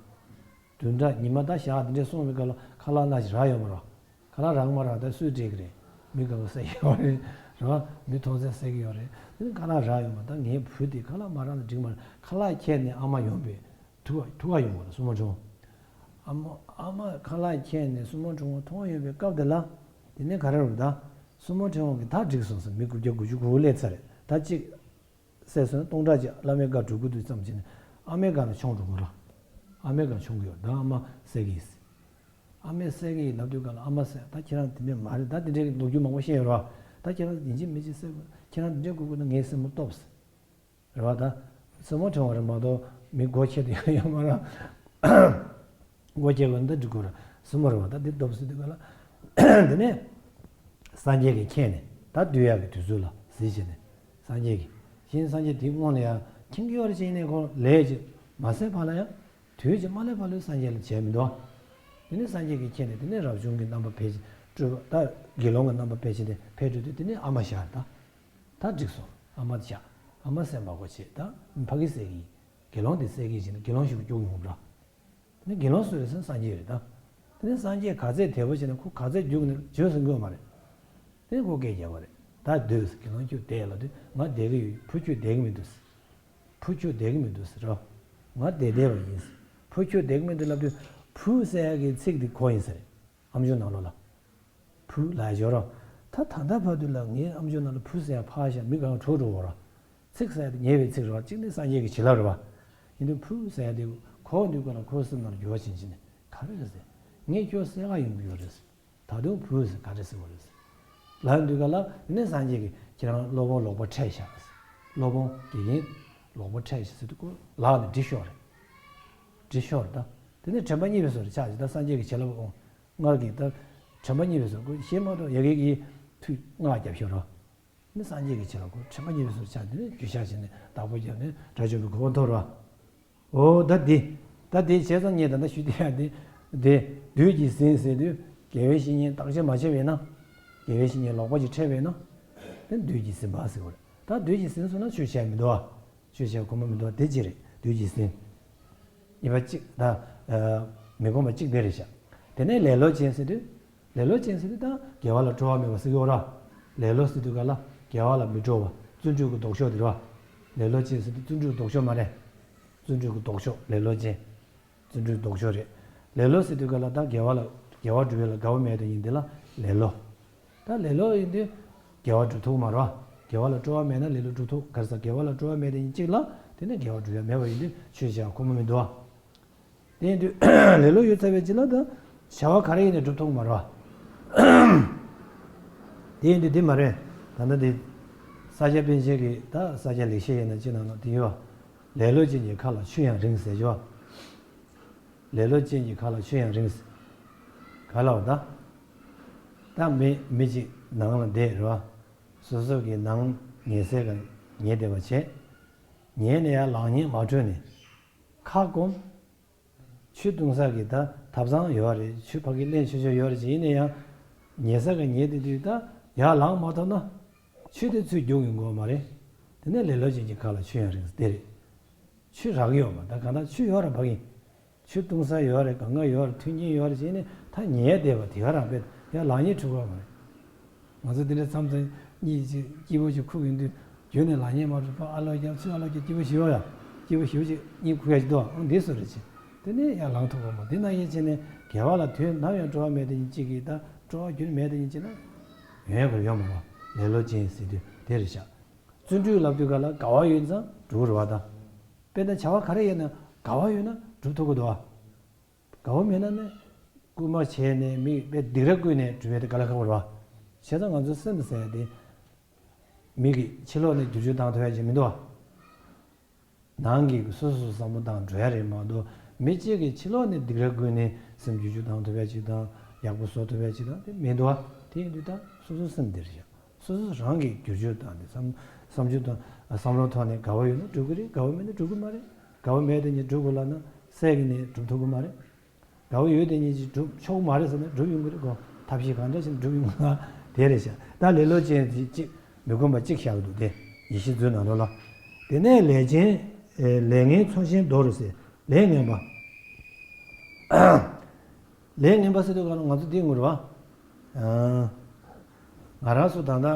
བདུན་ཕྲག་ཉི་མ་ད་ཞག་འདི་འདྲས་སོང་བའི་སྐབས་ལ་ཁ་ལག་སྣ་ཞིག་རག་ཡོད་མ་རེད། ཁ་ལག་རག་མ་རག་ད་སུས་སྤྲད་ཀྱི་རེད། མི་དགའ་བ་བསད་ཀྱི་ཡོད་རེད། རེད་བ། མི་མཐོང་ཚད་བསད་ཀྱི་ཡོད་རེད། དེ་ནི་ཁ་ལག་རག་ཡོད་མ་ད་ངའི་བུ་དེ་ཁ་ལག་མ་རག་ན་འགྲིག་མ་རེད། ཁ་ལག་ཁྱེར་ནས་ཨ་མ་ཡོང་པས་ཐུག་ཐུག་ག་ཡོང་བ་རེད་སྲུ་མོ་ཁྲི་དབང་། ཨ་མ་ཨ་མ་ཁ་ལག་ཁྱེར་ནས་སྲུ་མོ་ཁྲི་དབང་མཐོང་ཡོང་པའི་སྐབས་དེ་ལ། དེ་ནས་ག་རེ་རེད་ད། སྲུ་མོ་ཁྲི་དབང་གིས་ད་འགྲིག་སོང་ཟེར་མི་དགུ་བརྒྱ་དགུ་བཅུ་གོ་དགུ་སླེབས་ཚར་རེད་ད་གཅིག་བསད་སོང་སྟོང་ཕྲག་ཅིག་བླ་མའི་བཀའ་སྒྲུབ་ཀྱི་འདུག་ཙམ་བྱས་ནས་ཨ་མའི་བཀའ་ལ་མཆོང་འགྲོ་གི་ར། ཨ་མའི་བཀའ་མཆོང་གི་ཡོད་ད་ཨ་མ་བསད་ཀྱི་ཡིན་ཟེར། ཨ་མས་བསད་ཀྱི་ཡིན་ལབ་དུས་ག་ལ་ཨ་མ་བསད་ད་ཁྱེད་རང་དེ་འདྲས་མ་རེད་ད་དེ་འདྲས་ཀྱི་ལོ་རྒྱུས་མང་པོ་བཤད་ཡོད་ར། ད་ཁྱེད་རང་ཡིན་གཅིག་མིན་གཅིག་བསད་དགོས་ཁྱེད་རང་དེ་འདྲས་དགོས་དགོས་ན་ངའི་སེམས་པ་སྟོབས་ཟེར། རེད་བ་ད། སྲུ་མོ་ཁྲི་དབང་རེད་མ་གཏོགས་མི་སྒོ་ཁྱེར་དུ་ཡང་ཡོད་མ་ར། སྒོ་ཁྱེར་དགོས་ན་ད་འགྲིག་གོ་ར། སྲུ་མོ་རེད་བ་ད་འདི་སྟོབས་ཟེར་དུས་ག་ལ། དེ་ནས། སངས་རྒྱས་ཀྱིས་མཁྱེན་ནས་ད་སྡོད་ཡག་གི་དུས་ཚོད་ལ་གཟིགས་བྱས་ནས་སངས་རྒྱས་ཀྱིས་གཞན་སངས་རྒྱས་དེའི་སྔོན་ལ་ཡང་མཁྱེན་གྱི་ཡོད་རེད་ཅེས་ནས་ཁོ་ལས་ཀྱི་མ་ཟད་པ་ལ་ཡང་དུས་ཀྱི་མ་སླེབས་པ་ལོས་སངས་རྒྱས་ལ་བྱས་མི་འདུག་དེ་ནས་སངས་རྒྱས་ཀྱིས་མཁྱེན་ནས་དེ་ནས་རབ་བྱུང་གི་རྣམ་པ་ཕལ་ཆེར་སྤྲུལ་པ་ད་དགེ་སློང་གི་རྣམ་པ་ཕལ་ཆེར་དེ་ཕེབས་འགྲོ་དུས་དེ་ནས་ཨ་མ་བཞག་ད། ད་འགྲིག་སོང་། ཨ་མ་བཞག་ཨ་མ་བསད་མ་དགོས་བྱས་ད་ཕ་གི་བསད་ཀྱི་ཡིན། དགེ་སློང་དེ་བསད་ཀྱི་ཡིན་ཟེར་ནས་དགེ་སློང་ཞིག་སྐྱོང་ཡོང་བ་འདྲ། དེ་ནས་དགེ་སློང་སུ་རེད་ཟེར་ན་སངས་རྒྱས་རེད་ད། དེ་ནས་སངས་རྒྱས་ག་ཚད་དལ་པོ་བྱས་ན་ཁོ་ག་ཚད་རྒྱུགས་ནས་བྱོས་ཟེར་དགོས་མ་རེད། དེ་ནས་ཁོ་སྐད་རྒྱག་པ་རེད། ད་སྡོད་ཟེར་དགེ་སློང་ཁྱོད་བསྡད་ལབ་དུས་ང་བསྡད་ཀྱི་ཡོད་བུ་ཁྱོད་བསྡད་ཀྱི་མི་འདུག་ཟེར། བུ་ཁྱོད་བསྡད་ཀྱི་མི་འདུག་ཟེར་རོ། ང་བསྡད་བསྡད་པ་ཡིན་ཟེར། བུ་ཁྱོད་བསྡད་ཀྱི་མི་འདུག་ལབ་དུས་བུ་ཟེར་ཡག་གི་ཚིག་དེ་ཁོ་ཡིན་ཟེར། ཨམ་ཅོག་ནང་ལོགས་ལ། བུ་ལ་ཡོད་རོ། ད་ད་ལྟ་བར་དུ་ལ་ངའི་ཨམ་ཅོག་ནང་ལ་བུ་ཟེར་ཡག་ཕར་བཞག་མི་གང་བྲོ་འགྲོ་བ་རོ། ཚིག་ཟེར་ཡག་དེ་ཉེ་བའི་ཚིག་རེད་བ་གཅིག་ནི་སངས་རྒྱས་ཀྱི་བྱིན་རླབས་རེད་བ། ཡིན་དུས་བུ་ཟེར་ཡག་དེ་གོ་དུས་ག་ལ་ཁོའི་སེམས་ནང་ལ་འགྱུར་བ་ཕྱིན་ཕྱིན་ནས་ག་རེ་རེད་ཟེར། ངས་ཁྱོད་བསད་ག་ཡོང་གི་ཡོད་རེད་ཟེར། ད་དུང་བུ་ཟེར་ག་རེ་ཟེར་བ་རེད་ཟེར། ལབ་དུས་ག་ལ་ནི་སངས་རྒྱས་ཀྱིས་ཁྱེད་རང་སློབ་དཔོན་ལོག་པ་འཕྲད་བཞག་ཟེར། སློབ་དཔོན་དགེ་རྒན་ལོག་པ་འཕྲད་བཞག་ཟེར་དུས་ཁོ་ལག་ནས་འདྲི་ཤོར་རེད། འདྲི་ཤོར་རེད་ད། དེ་ནས་དྲན་པ་རྙེད་པའི་བཟོ་འདྲ་ཆགས་ཀྱི་ད་སངས་རྒྱས་ཀྱི་བྱིན་རླབས་འོང་། སྔར་གྱི་ད་དྲན་པ་རྙེད་པའི་བཟོ་ཁོ་ཤེས་མ་གཏོགས་ཡ་གི་གི་ཐུགས་སྔགས་བརྒྱབ་ཤོར་རོ། ནི་སངས་རྒྱས་ཀྱི་བྱིན་རླབས་ཁོ་དྲན་པ་རྙེད་པའི་བཟོ་ཆགས་དེ་ནས་རྒྱུ་ཞགས་བྱས་ནས་བདག་པོ་བརྒྱབ་ནས་དགྲ་བཅོམ་པའི་གོ་འཕང་ཐོབ་རོ། འོ་ད་འདི། ད་འདི་བྱས་ཙང་ངས་ད་ལྟ་ཞུ་བསྡད་ཡག་འདི། འདི་བདུད་ཀྱིས་ཟིན་ཟེར་དུས་དགེ་བའི་བཤེས་གཉེན་བརྟག་དཔྱད་མ་བྱས་པས་ན། དགེ་བའི་བཤེས་གཉེན་ལོག་པ་ཅིག་འཕྲད་པས་ན། དེ་བདུད་ཀྱིས་ཟིན་པ་ཟེར་བ་རེད། ད་བདུད་ཀྱིས་ཟིན་སོང་ན་ཆོས་བྱས་མི་འདུག་བ། ཆོས་བྱས་ཁོམ་པ་མི་འདུག་བ། དེ་ཅི་རེད། བདུད་ཀྱིས་ཟིན། གཉིས་པ་གཅིག་ད། མི་ཁོམ་པ་གཅིག་དེ་རེད་ཤག་དེ་ནས་ལེ་ལོ་ཅན་ཟེར་དུས། ལེ་ལོ་ཅན་ཟེར་དུས་ད་དགེ་བ་ལ་སྤྲོ་བ་མེད་པ་ཟེར་གྱི་ཡོད་ར། ལེ་ལོ་ཟེར་དུས་ག་ལ་དགེ་བ་ལ་མི་སྤྲོ་བ། བརྩོན་འགྲུས་ཀྱི་ལྡོག་ཕྱོགས་དེ་རེད་བ། ལེ་ལོ་ཅན་ཟེར་དུས་བརྩོན་འགྲུས་ལྡོག་ཕྱོགས་མ་རེད། བརྩོན་འགྲུས་ཀྱི་ལྡོག་ཕྱོགས་ལེ་ལོ་ཅན། བརྩོན་འགྲུས་ལྡོག་ཕྱོགས་རེད། ལེ་ལོ་ཟེར་དུས་ག་ལ་ད་དགེ་བ་ལ་དགེ་བ་སྒྲུབ་ཡ་ལ་དགའ་བོ་མེད་དེ་ཡིན་དེ་ལ་ལེ་ལོ། ད་ལེ་ལོ་ཡིན་དུས་དགེ་བ་སྒྲུབ་ཐུབ་མ་རེད་བ། དགེ་བ་ལ་སྤྲོ་བ་མེད་ན་ལེ་ལོ་སྒྲུབ་ཐུབ་ག་རེ་ཟེར་དགེ་བ་ལ་སྤྲོ་བ་མེད་དེ་ཡིན་གཅིག་ལ་དེ་ནས་དགེ་བ་སྒྲུབ་ཡ་མེད་པ་ཡིན་དུས་ཆོས་བྱ་ཁོམ་པ་མི་འདུག་བ། དེ་ཡིན་དུས་ལེ་ལོ་ཡོད་ཚར་བའི་རྗེས་ལ་ད་བྱ་བ་ག་རེ་ཡིན་ནས་སྒྲུབ་ཐུབ་མ་རེད་བ། དེ་ཡིན་དུས་དེ་མ་རེད། ད་ལྟ་དེ་ས་སྐྱ་པཎ་ཆེན་གྱི་ད་ས་སྐྱ་ལེགས་བཤད་ཡིན་ན་ཅི་ན་ན་དེ་ཡོད་བ། ལེ་ལོ་ཅན་གྱི་ཁ་ལ་ཆུ་ཡང་རིང་ཟེར་གྱི་བ། ལེ་ལོ་ཅན་གྱི་ཁ་ལ་ཆུ་ཡང་རིང་ཟེར། ག་ལ་བ་ད། ད་མི་མི་གཅིག་ནང་ལ་བསྡད་རེད་བ། སོ་སོ་གི་ནང་ཉལ་སའི་ག་ཉལ་བསྡད་པ་བྱས། ཉལ་ནས་ཡར་ལངས་ཉལ་མ་འཕྲོད་ནས། ཁ་སྐོམ། ཆུ་བཏུང་ས་གི་ད་ཐབ་ཚང་ཡོད་རེད། ཆུ་ཕ་གི་ལེན་ཆོག་ཆོག་ཡོད་རེད་ཅེས་ཡིན་ན་ཡང་། ཉལ་ས་ག་ཉལ་དེ་དུས་ད་ཡར་ལངས་མ་ཐུབ་ན། ཆུ་དེ་ཚུར་རྒྱུག་ཡོང་གི་ཡོད་མ་རེད། དེ་ནས་ལེ་ལོ་ཅན་གྱི་ཁ་ལ་ཆུ་ཡང་རིང་དེ་རེད། ཆུ་རག་གི་ཡོད་མ་ད་ག་ད་ཆུ་ཡོད་རེད་ཕ་གི། ཆུ་བཏུང་ས་ཡོད་རེད། གང་ག་ཡོད་རེད། མཐུན་རྐྱེན་ཡོད་རེད་ཅེས་ནས་ད་ཉལ་བསྡད་པ་དེ་ག་རང་དཔེ་ཡར་ལངས་ཉལ་འགྲོ་གི་ཡོད་མ་རེད། ང་ཚོ་དེ་འདྲ་མཚམས་མཚམས་གཉིད་ཅིག་སྐྱིད་པོ་ཅིག་ཁུག་ཡོང་དུས་རྒྱུན་ནས་ལངས་ཉལ་མ་འགྲོ་བ། ཨ་ལོ་རྒྱབ་ཚུར་ཨ་ལོ་རྒྱབ་སྐྱིད་པོ་ཞིག་ཡོད་ཡ། སྐྱིད་པོ་ཞིག་ཅིག་གཉིད་ཁུག་ཡ་ཅིག་འདུག་ཨང་། འདི་སུ་རེད་ཅེས། དེ་ནས་ཡར་ལངས་ཐུབ་ཀྱི་མ་འདི་ན་ཡིན་བྱས་ནས་དགེ་བ་ལ་དུས་ནམ་ཡང་སྤྲོ་བ་མེད་དེ་ཡིན་གཅིག་གིས་ད་སྤྲོ་བ་རྒྱུན་མེད་དེ་ཡིན་གཅིག་ན། ཡོང་ཡ་གི་ཡོད་མ་རེད། ལེ་ལོ་ཅན་ཟེར་དུས་དེ་རེད་ཤག་བརྩོན་འགྲུས་ལབ་དུས་ག་ལ་དགའ་བ་ཡོད་ཙང་འགྲུབ་རེད་བ་ད། དཔེར་ན་བྱ་བ་ག་རེ་ཡིན་ན་དགའ་བ་ཡོད་ན་འགྲུབ་ཐུབ་ཀྱི་འདུག་བ། དགའ་བོ་མེད་ན་ནི། རྐུན་མ་བྱས་ནས་མི་དཔེ་སྡིགས་ར་བསྐུལ་ནས་སྒྲུབ་ཡས་དེ་དཀའ་ལས་ཁག་པོ་རེད་བ། བྱས་ཙང་ང་ཚོའི་སེམས་ཟེར་ཡ་དེ། མི་གིས་ཕྱི་ལོགས་ནས་བསྒྱུར་བཅོས་བཏང་ཐུབ་ཡ་ཅིག་མི་འདུག་བ། ནང་གི་སོ་སོ་བསམ་བློ་བཏང་འགྲོ་ཡ་རེད་མ་གཏོགས་མི་གཅིག་གིས་ཕྱི་ལོགས་ནས་སྡིགས་ར་བསྐུལ་ནས་སེམས་བསྒྱུར་བཅོས་བཏང་ཐུབ་ཡ་ཅིག་དང་ཡག་པོ་བཟོ་ཐུབ་ཡ་ཅིག་དང་དེ་མི་འདུག་བ། དེ་ཡིན་དུས་ད་སོ་སོའི་སེམས་འདིར་བཞག་སོ་སོ་རང་གིས་བསྒྱུར་བཅོས་བཏང་ནས་བསམ་བསམ་བློ་དང་བསམ་བློ་ཐོག་ནས་དགའ་བོ་ཡོད་ན་འགྲུབ་ཀྱི་རེད། དགའ་བོ་མེད་ན་འགྲུབ་ཀྱི་མ་རེད། དགའ་བོ་མེད་དེ་ཉིད་འགྲུབ་དགོས་ལབ་ན་སད་ཀྱི་ནས་འགྲུབ་ཐུབ་ཀྱི་མ་རེད། དགའ་བོ་ཡོད་དེ་ཉིད་ཀྱིས་འགྲུབ་ཆོག་གི་མ་རེད་ཟེར་ན་འགྲུབ་ཡོང་གི་རེད་གོ། ཐབས་ཤེས་གང་འདྲ་བྱས་ནས་འགྲུབ་ཡོང་གི་རེད། དེ་རེད་ཤག་ད་ལེ་ལོ་ཅན་ཅིག་ཅིག་མི་ཁོམ་པ་གཅིག་བཞག་འདུག་སྟེ། ཡེ་ཤེས་མཛོད་ནང་ལོགས་ལ། དེ་ནས་ལས་ཅན། ལས་ངན་ཚོང་ཆེན་མདོ་རུ་ཟེར། ལས་ངན་པ། ལས་ངན་པ་ཟེར་དུས་ག་ལ་ང་ཚོ་འདི་ངུ་རུ་བ། ང་རང་ཚོ་ད་ལྟ་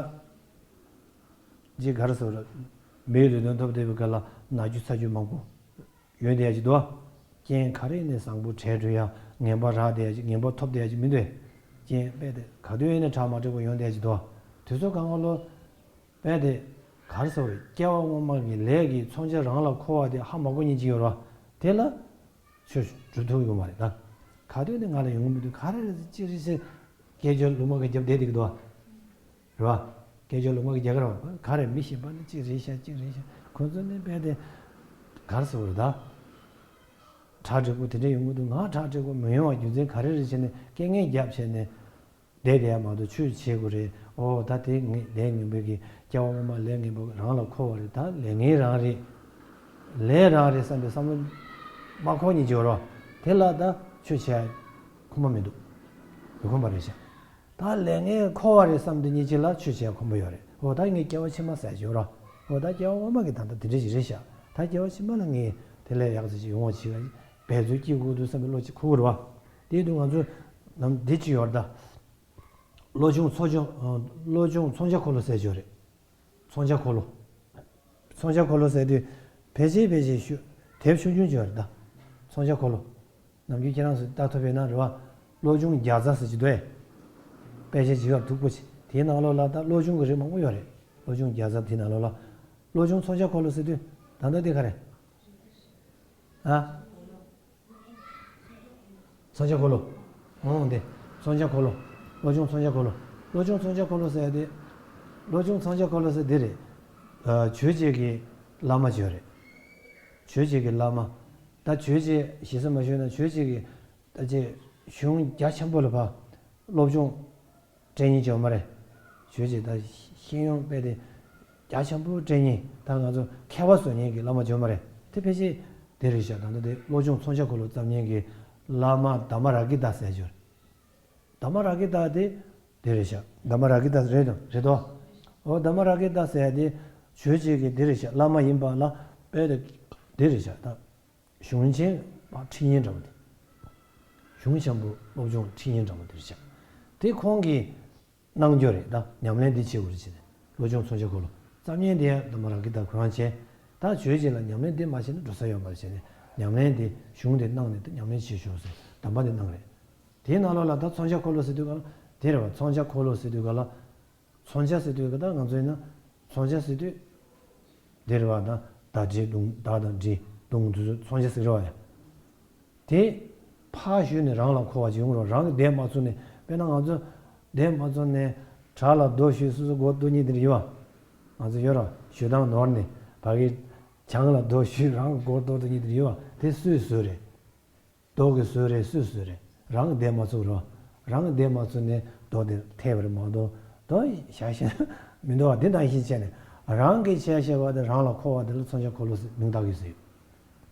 ཅིག་ག་རེ་ཟེར་ར། མིའི་ལུས་རྟེན་ཐོབ་བསྡད་པའི་སྐབས་ལ་ན་རྒྱུ་ཚ་རྒྱུ་མང་པོ་ཡོང་བསྡད་ཡ་ཅིག་འདུག་རྐྱེན་ག་རེ་ནས་བཟང་པོ་འཕྲད་འགྲོ་ཡ། ངན་པ་རག་བསྡད་ཡ་ཅིག་ངན་པ་ཐོབ་བསྡད་ཡ་ཅིག་མི་འདུག་རྐྱེན་དཔེ་དེ་ག་དུས་ཡིན་ན་དྲག་མ་དྲག་པོ་ཡོང་བསྡད་ཡ་ཅིག་འདུག་དུས་ཚོད་གང་ག་ལོ། དཔེ་དེ་ག་རེ་ཟེར་བ་རེད། སྐྱེ་བ་སྔོན་མ་གི་ལས་ཀྱི་མཚོན་ཆ་རང་ལ་འཁོར་བ་དེ་ཧ་མ་གོ་མཁན་ཅིག་ཡོད་རེད་བ། དེ་ལ། ཆོས་སྒྲུབ་ཐུབ་ཡོད་མ་རེད་ད། ག་དུས་ནས་ང་ལ་ཡོང་མི་འདུག་ག་རེ་རེད་ཅི་རེད་ཟེར། སྐད་ཅོར་ལུང་པ་གི་རྒྱབ་བསྡད་བསྡད་ཀྱི་འདུག་བ། རེད་བ། སྐད་ཅོར་ལུང་པ་གི་རྒྱབ་ཁར་བ་ག་རེ་མི་ཤེས་པ་ནི་ཅི་རེད་ཤག་ཅི་རེད་ཤག་ཁོ་ཚོ་ནི་དཔེ་དེ། ག་རེ་ཟེར་བ་རེད་ད། གྲ་འགྲིག་པོ་དེ་འདྲ་ཡོང་གི་འདུག་ང་གྲ་འགྲིག་པོ་མི་ཡོང་བ་རྒྱུ་མཚན་ག་རེ་རེད་ཟེར་ནས་སྐད་ངན་རྒྱབ་བྱས་ནས། བསྡད་བསྡད་ཡ་མ་གཏོགས་ཆོས་བྱེད་དགོས་རེད། ཨོ་ད་དེ་ངས་ལས་ངན་པའི་གི་སྐྱེ་བ་སྔོན་མ་ལས་ངན་པ་རང་ལ་འཁོར་བ་རེད། ད་ལས་ངན་རང་རེད། ལས་རང་རེད་བསམ་པའི་བསམ་བློ་མ་འཁོར་ཉིན་འགྱུར་རོ། དེ་ལ་ད་ཆོས་བྱེད་ཡ་ཁོམ་པ་མི་འདུག་མི་ཁོམ་པ་རེད་ཤག་ད་ལས་ངན་འཁོར་བ་རེད་བསམ་དུས་ཉིན་གཅིག་ལ་ཆོས་བྱེད་ཡ་ཁོམ་པ་ཡོད་རེད། ཨོ་ད་ངས་སྐྱེ་བ་ཕྱི་མ་ཟེར་འགྱུར་རོ། ཨོ་ད་སྐྱེ་བ་སྔོན་མ་གི་ད་ལྟ་དེ་འདྲ་ཞིག་རེད་ཤག་ད་སྐྱེ་བ་ཕྱི་མ་ལ་ངས་དེ་ལས་ཡག་ཙམ་ཞིག་ཡོང་བ་བྱེད་ཡ་འབད་རྩོལ་སྐྱེ་དགོས་འདུག་བསམ་པའི་བློ་ཅིག་འཁོར་གི་རེད་བ། དེ་དུས་ང་ཚོ་ནམ་འདི་ཅི་ཡོད་རེད་ད། བློ་སྦྱོང་ཚོགས་ཆུང་། བློ་སྦྱོང་མཚོན་ཆ་འཁོར་ལོ་ཟེར་ཅིག་ཡོད་རེད། མཚོན་ཆ་འཁོར་ལོ། མཚོན་ཆ་འཁོར་ལོ་ཟེར་དུས་ཕལ་ཆེར་ཕལ་ཆེར་ཤོས་དེབ་ཆུང་ཆུང་ཅིག་ཡོད་རེད་ད། མཚོན་ཆ་འཁོར་ལོ། ནམ་རྒྱུན་ཁྱེད་རང་ཚོས་ལྟ་ཐུབ་པས་ན་རེད་བ། བློ་སྦྱོང་བརྒྱ་རྩ་ཟེར་གྱི་འདུག་ཨེ། དཔེ་ཆ་ཇི་ལྟར་མཐུག་པོ་ཆེ་དེའི་ནང་ལོགས་ལ་ད་བློ་སྦྱོང་གི་རིགས་མང་པོ་ཡོད་རེད། བློ་སྦྱོང་བརྒྱ་རྩ་དེའི་ནང་ལོགས་ལ། བློ་སྦྱོང་མཚོན་ཆ་འཁོར་ལོ་ཟེར་དུས་ད་ལྟ་འདི་ག་རེད། ཨ། མཚོན་ཆ་འཁོར་ལོ། འོང་དེ། མཚོན་ཆ་འཁོར་ལོ། བློ་སྦྱོང་མཚོན་ཆ་འཁོར་ལོ། བློ་སྦྱོང་མཚོན་ཆ་འཁོར་ལོ་ཟེར་ཡ་དེ། བློ་སྦྱོང་མཚོན་ཆ་འཁོར་ལོ་ཟེར་འདི་རེད། ཨ། ཆོས་བྱེད་ཀྱི་བླ་མ་ཅིག་ཡོད་རེད། ཆོས་བྱེད་ཀྱི་བླ་མ། ད་ཆོས་བྱེད་ཞེ་ས་མ་ཞུས་ན་ཆོས་བྱེད་ཀྱི་ད་ཅེས་གཞུང་རྒྱ་ཆེན་པོ་ལ་ཕར་སློབ་སྦྱོང་སྤྲད་མཁན་ཅིག་ཡོད་མ་རེད། ཆོས་བྱེད་ད་ཤེས་ཡོན་དཔེ་དེ་རྒྱ་ཆེན་པོ་སྤྲད་མཁན་ད་ང་ཚོ་མཁས་པ་བཟོ་མཁན་གྱི་བླ་མ་ཅིག་ཡོད་མ་རེད། དེ་ཕལ་ཆེར་དེ་རེད་ཤག་ད་ལྟ་དེ་བློ་སྦྱོང་མཚོན་ཆ་འཁོར་ལོ་བརྩམས་མཁན་གྱི་བླ་མ་དྷརྨ་རཱ་གི་ཏ་ཟེར་ཅིག་ཡོད་རེད། དྷརྨ་རཱ་གི་ཏ་དེ་དེ་རེད་ཤག་དྷརྨ་རཱ་གི་ཏ་རེད་དམ་རེད་དོ། འོ་དྷརྨ་རཀྵི་ཏ་ཟེར་དེ་ཆོས་བྱེད་ཀྱི་འདི་རེད་ཤག་བླ་མ་ཡིན་པ་ལ་དཔེ་དེ་འདི་རེད་ཤག་ད་གཞུང་ཆེན་ཁྲིད་མཁན་འདྲ་བོ་དེ། གཞུང་ཆེན་པོ་སློབ་སྦྱོང་ཁྲིད་མཁན་འདྲ་བོ་དེ་རེད་ཤག་དེ་ཁོང་གིས་གནང་རྒྱུ་རེད། ད་ཉམས་ལེན་འདི་བྱེད་དགོས་རེད་ཟེར་ནས། བློ་སྦྱོང་མཚོན་ཆ་འཁོར་ལོ་རྩ་བརྙན་དེ་ཡང་དྷརྨ་རཀྵི་ཏ་ཁོ་རང་བྱས། ད་ཆོས་བྱེད་ལ་ཉམས་ལེན་འདི་མ་བྱས་ན་འགྲོ་ས་ཡོད་མ་རེད་ཟེར་ནས། ཉམས་ལེན་འདི་གཞུང་འདི་གནང་ནས་ད་ཉམས་ལེན་བྱེད་ཤོག་ཟེར་གདམས་པ་འདི་གནང་རེད། དེའི་ནང་ལོགས་ལ་ད་མཚོན་ཆ་འཁོར་ལོ་ཟེར་དུས་ག་ལ་དེ་རེད་བ། མཚོན་ཆ་འཁོར་ལོ་ཟེར་དུས་ག་ལ། མཚོན་ཆ་ཟེར་དུས་ག་ད་ང་ཚོ་ཡིན་ན། མཚོན་ཆ་ཟེར་དུས། འདི་རེད་བ། ད་ད་གྲི་མདུང་ད་དང་གྲི་མདུང་དེ་ཚོ་མཚོན་ཆ་ཟེར་རེད་བ་ཡ། དེ་ཕར་གཞུས་ནས་རང་ལ་མཁོ་བ་ཅིག་ཡོང་རོགས། རང་གིས་བསྡད་མ་ཚུགས་ནས། དཔེར་ན་ང་ཚོ་བསྡད་མ་ཚུགས་ནས་བྲག་ལ་རྡོ་གཞུས་སོ་སོ་མགོ་གཏོར་མཁན་དེ་འདྲ་ཡོད་བ། ང་ཚོ་ཡོད་ར། གཞུ་དང་ནོར་ནས་ཕ་གི་བྱང་ལ་རྡོ་གཞུས་རང་མགོ་གཏོར་གཏོར་མཁན་དེ་འདྲ་ཡོད་བ། དེ་སུས་བཟོས་རེད། རྡོ་གིས་བཟོས་རེད། སུས་བཟོས་རེད། རང་གིས་བསྡད་མ་ཚུགས་རོ། རང་གིས་བསྡད་མ་ཚུགས་ནས་རྡོ་དེ་ཐེབས་པ་རེད་མ་གཏོགས། རྡོ་བཞག་ཤེས་མི་འདུག་བ། འདི་ནང་བཞིན་བྱས་ནས་རང་གིས་བྱས་བྱས་པ་དེ་རང་ལ་མཁོ་བ་དེ་ལ་མཚོན་ཆ་འཁོར་ལོ་ཟེར་མིང་བཏགས་ཡོད་ཟེར།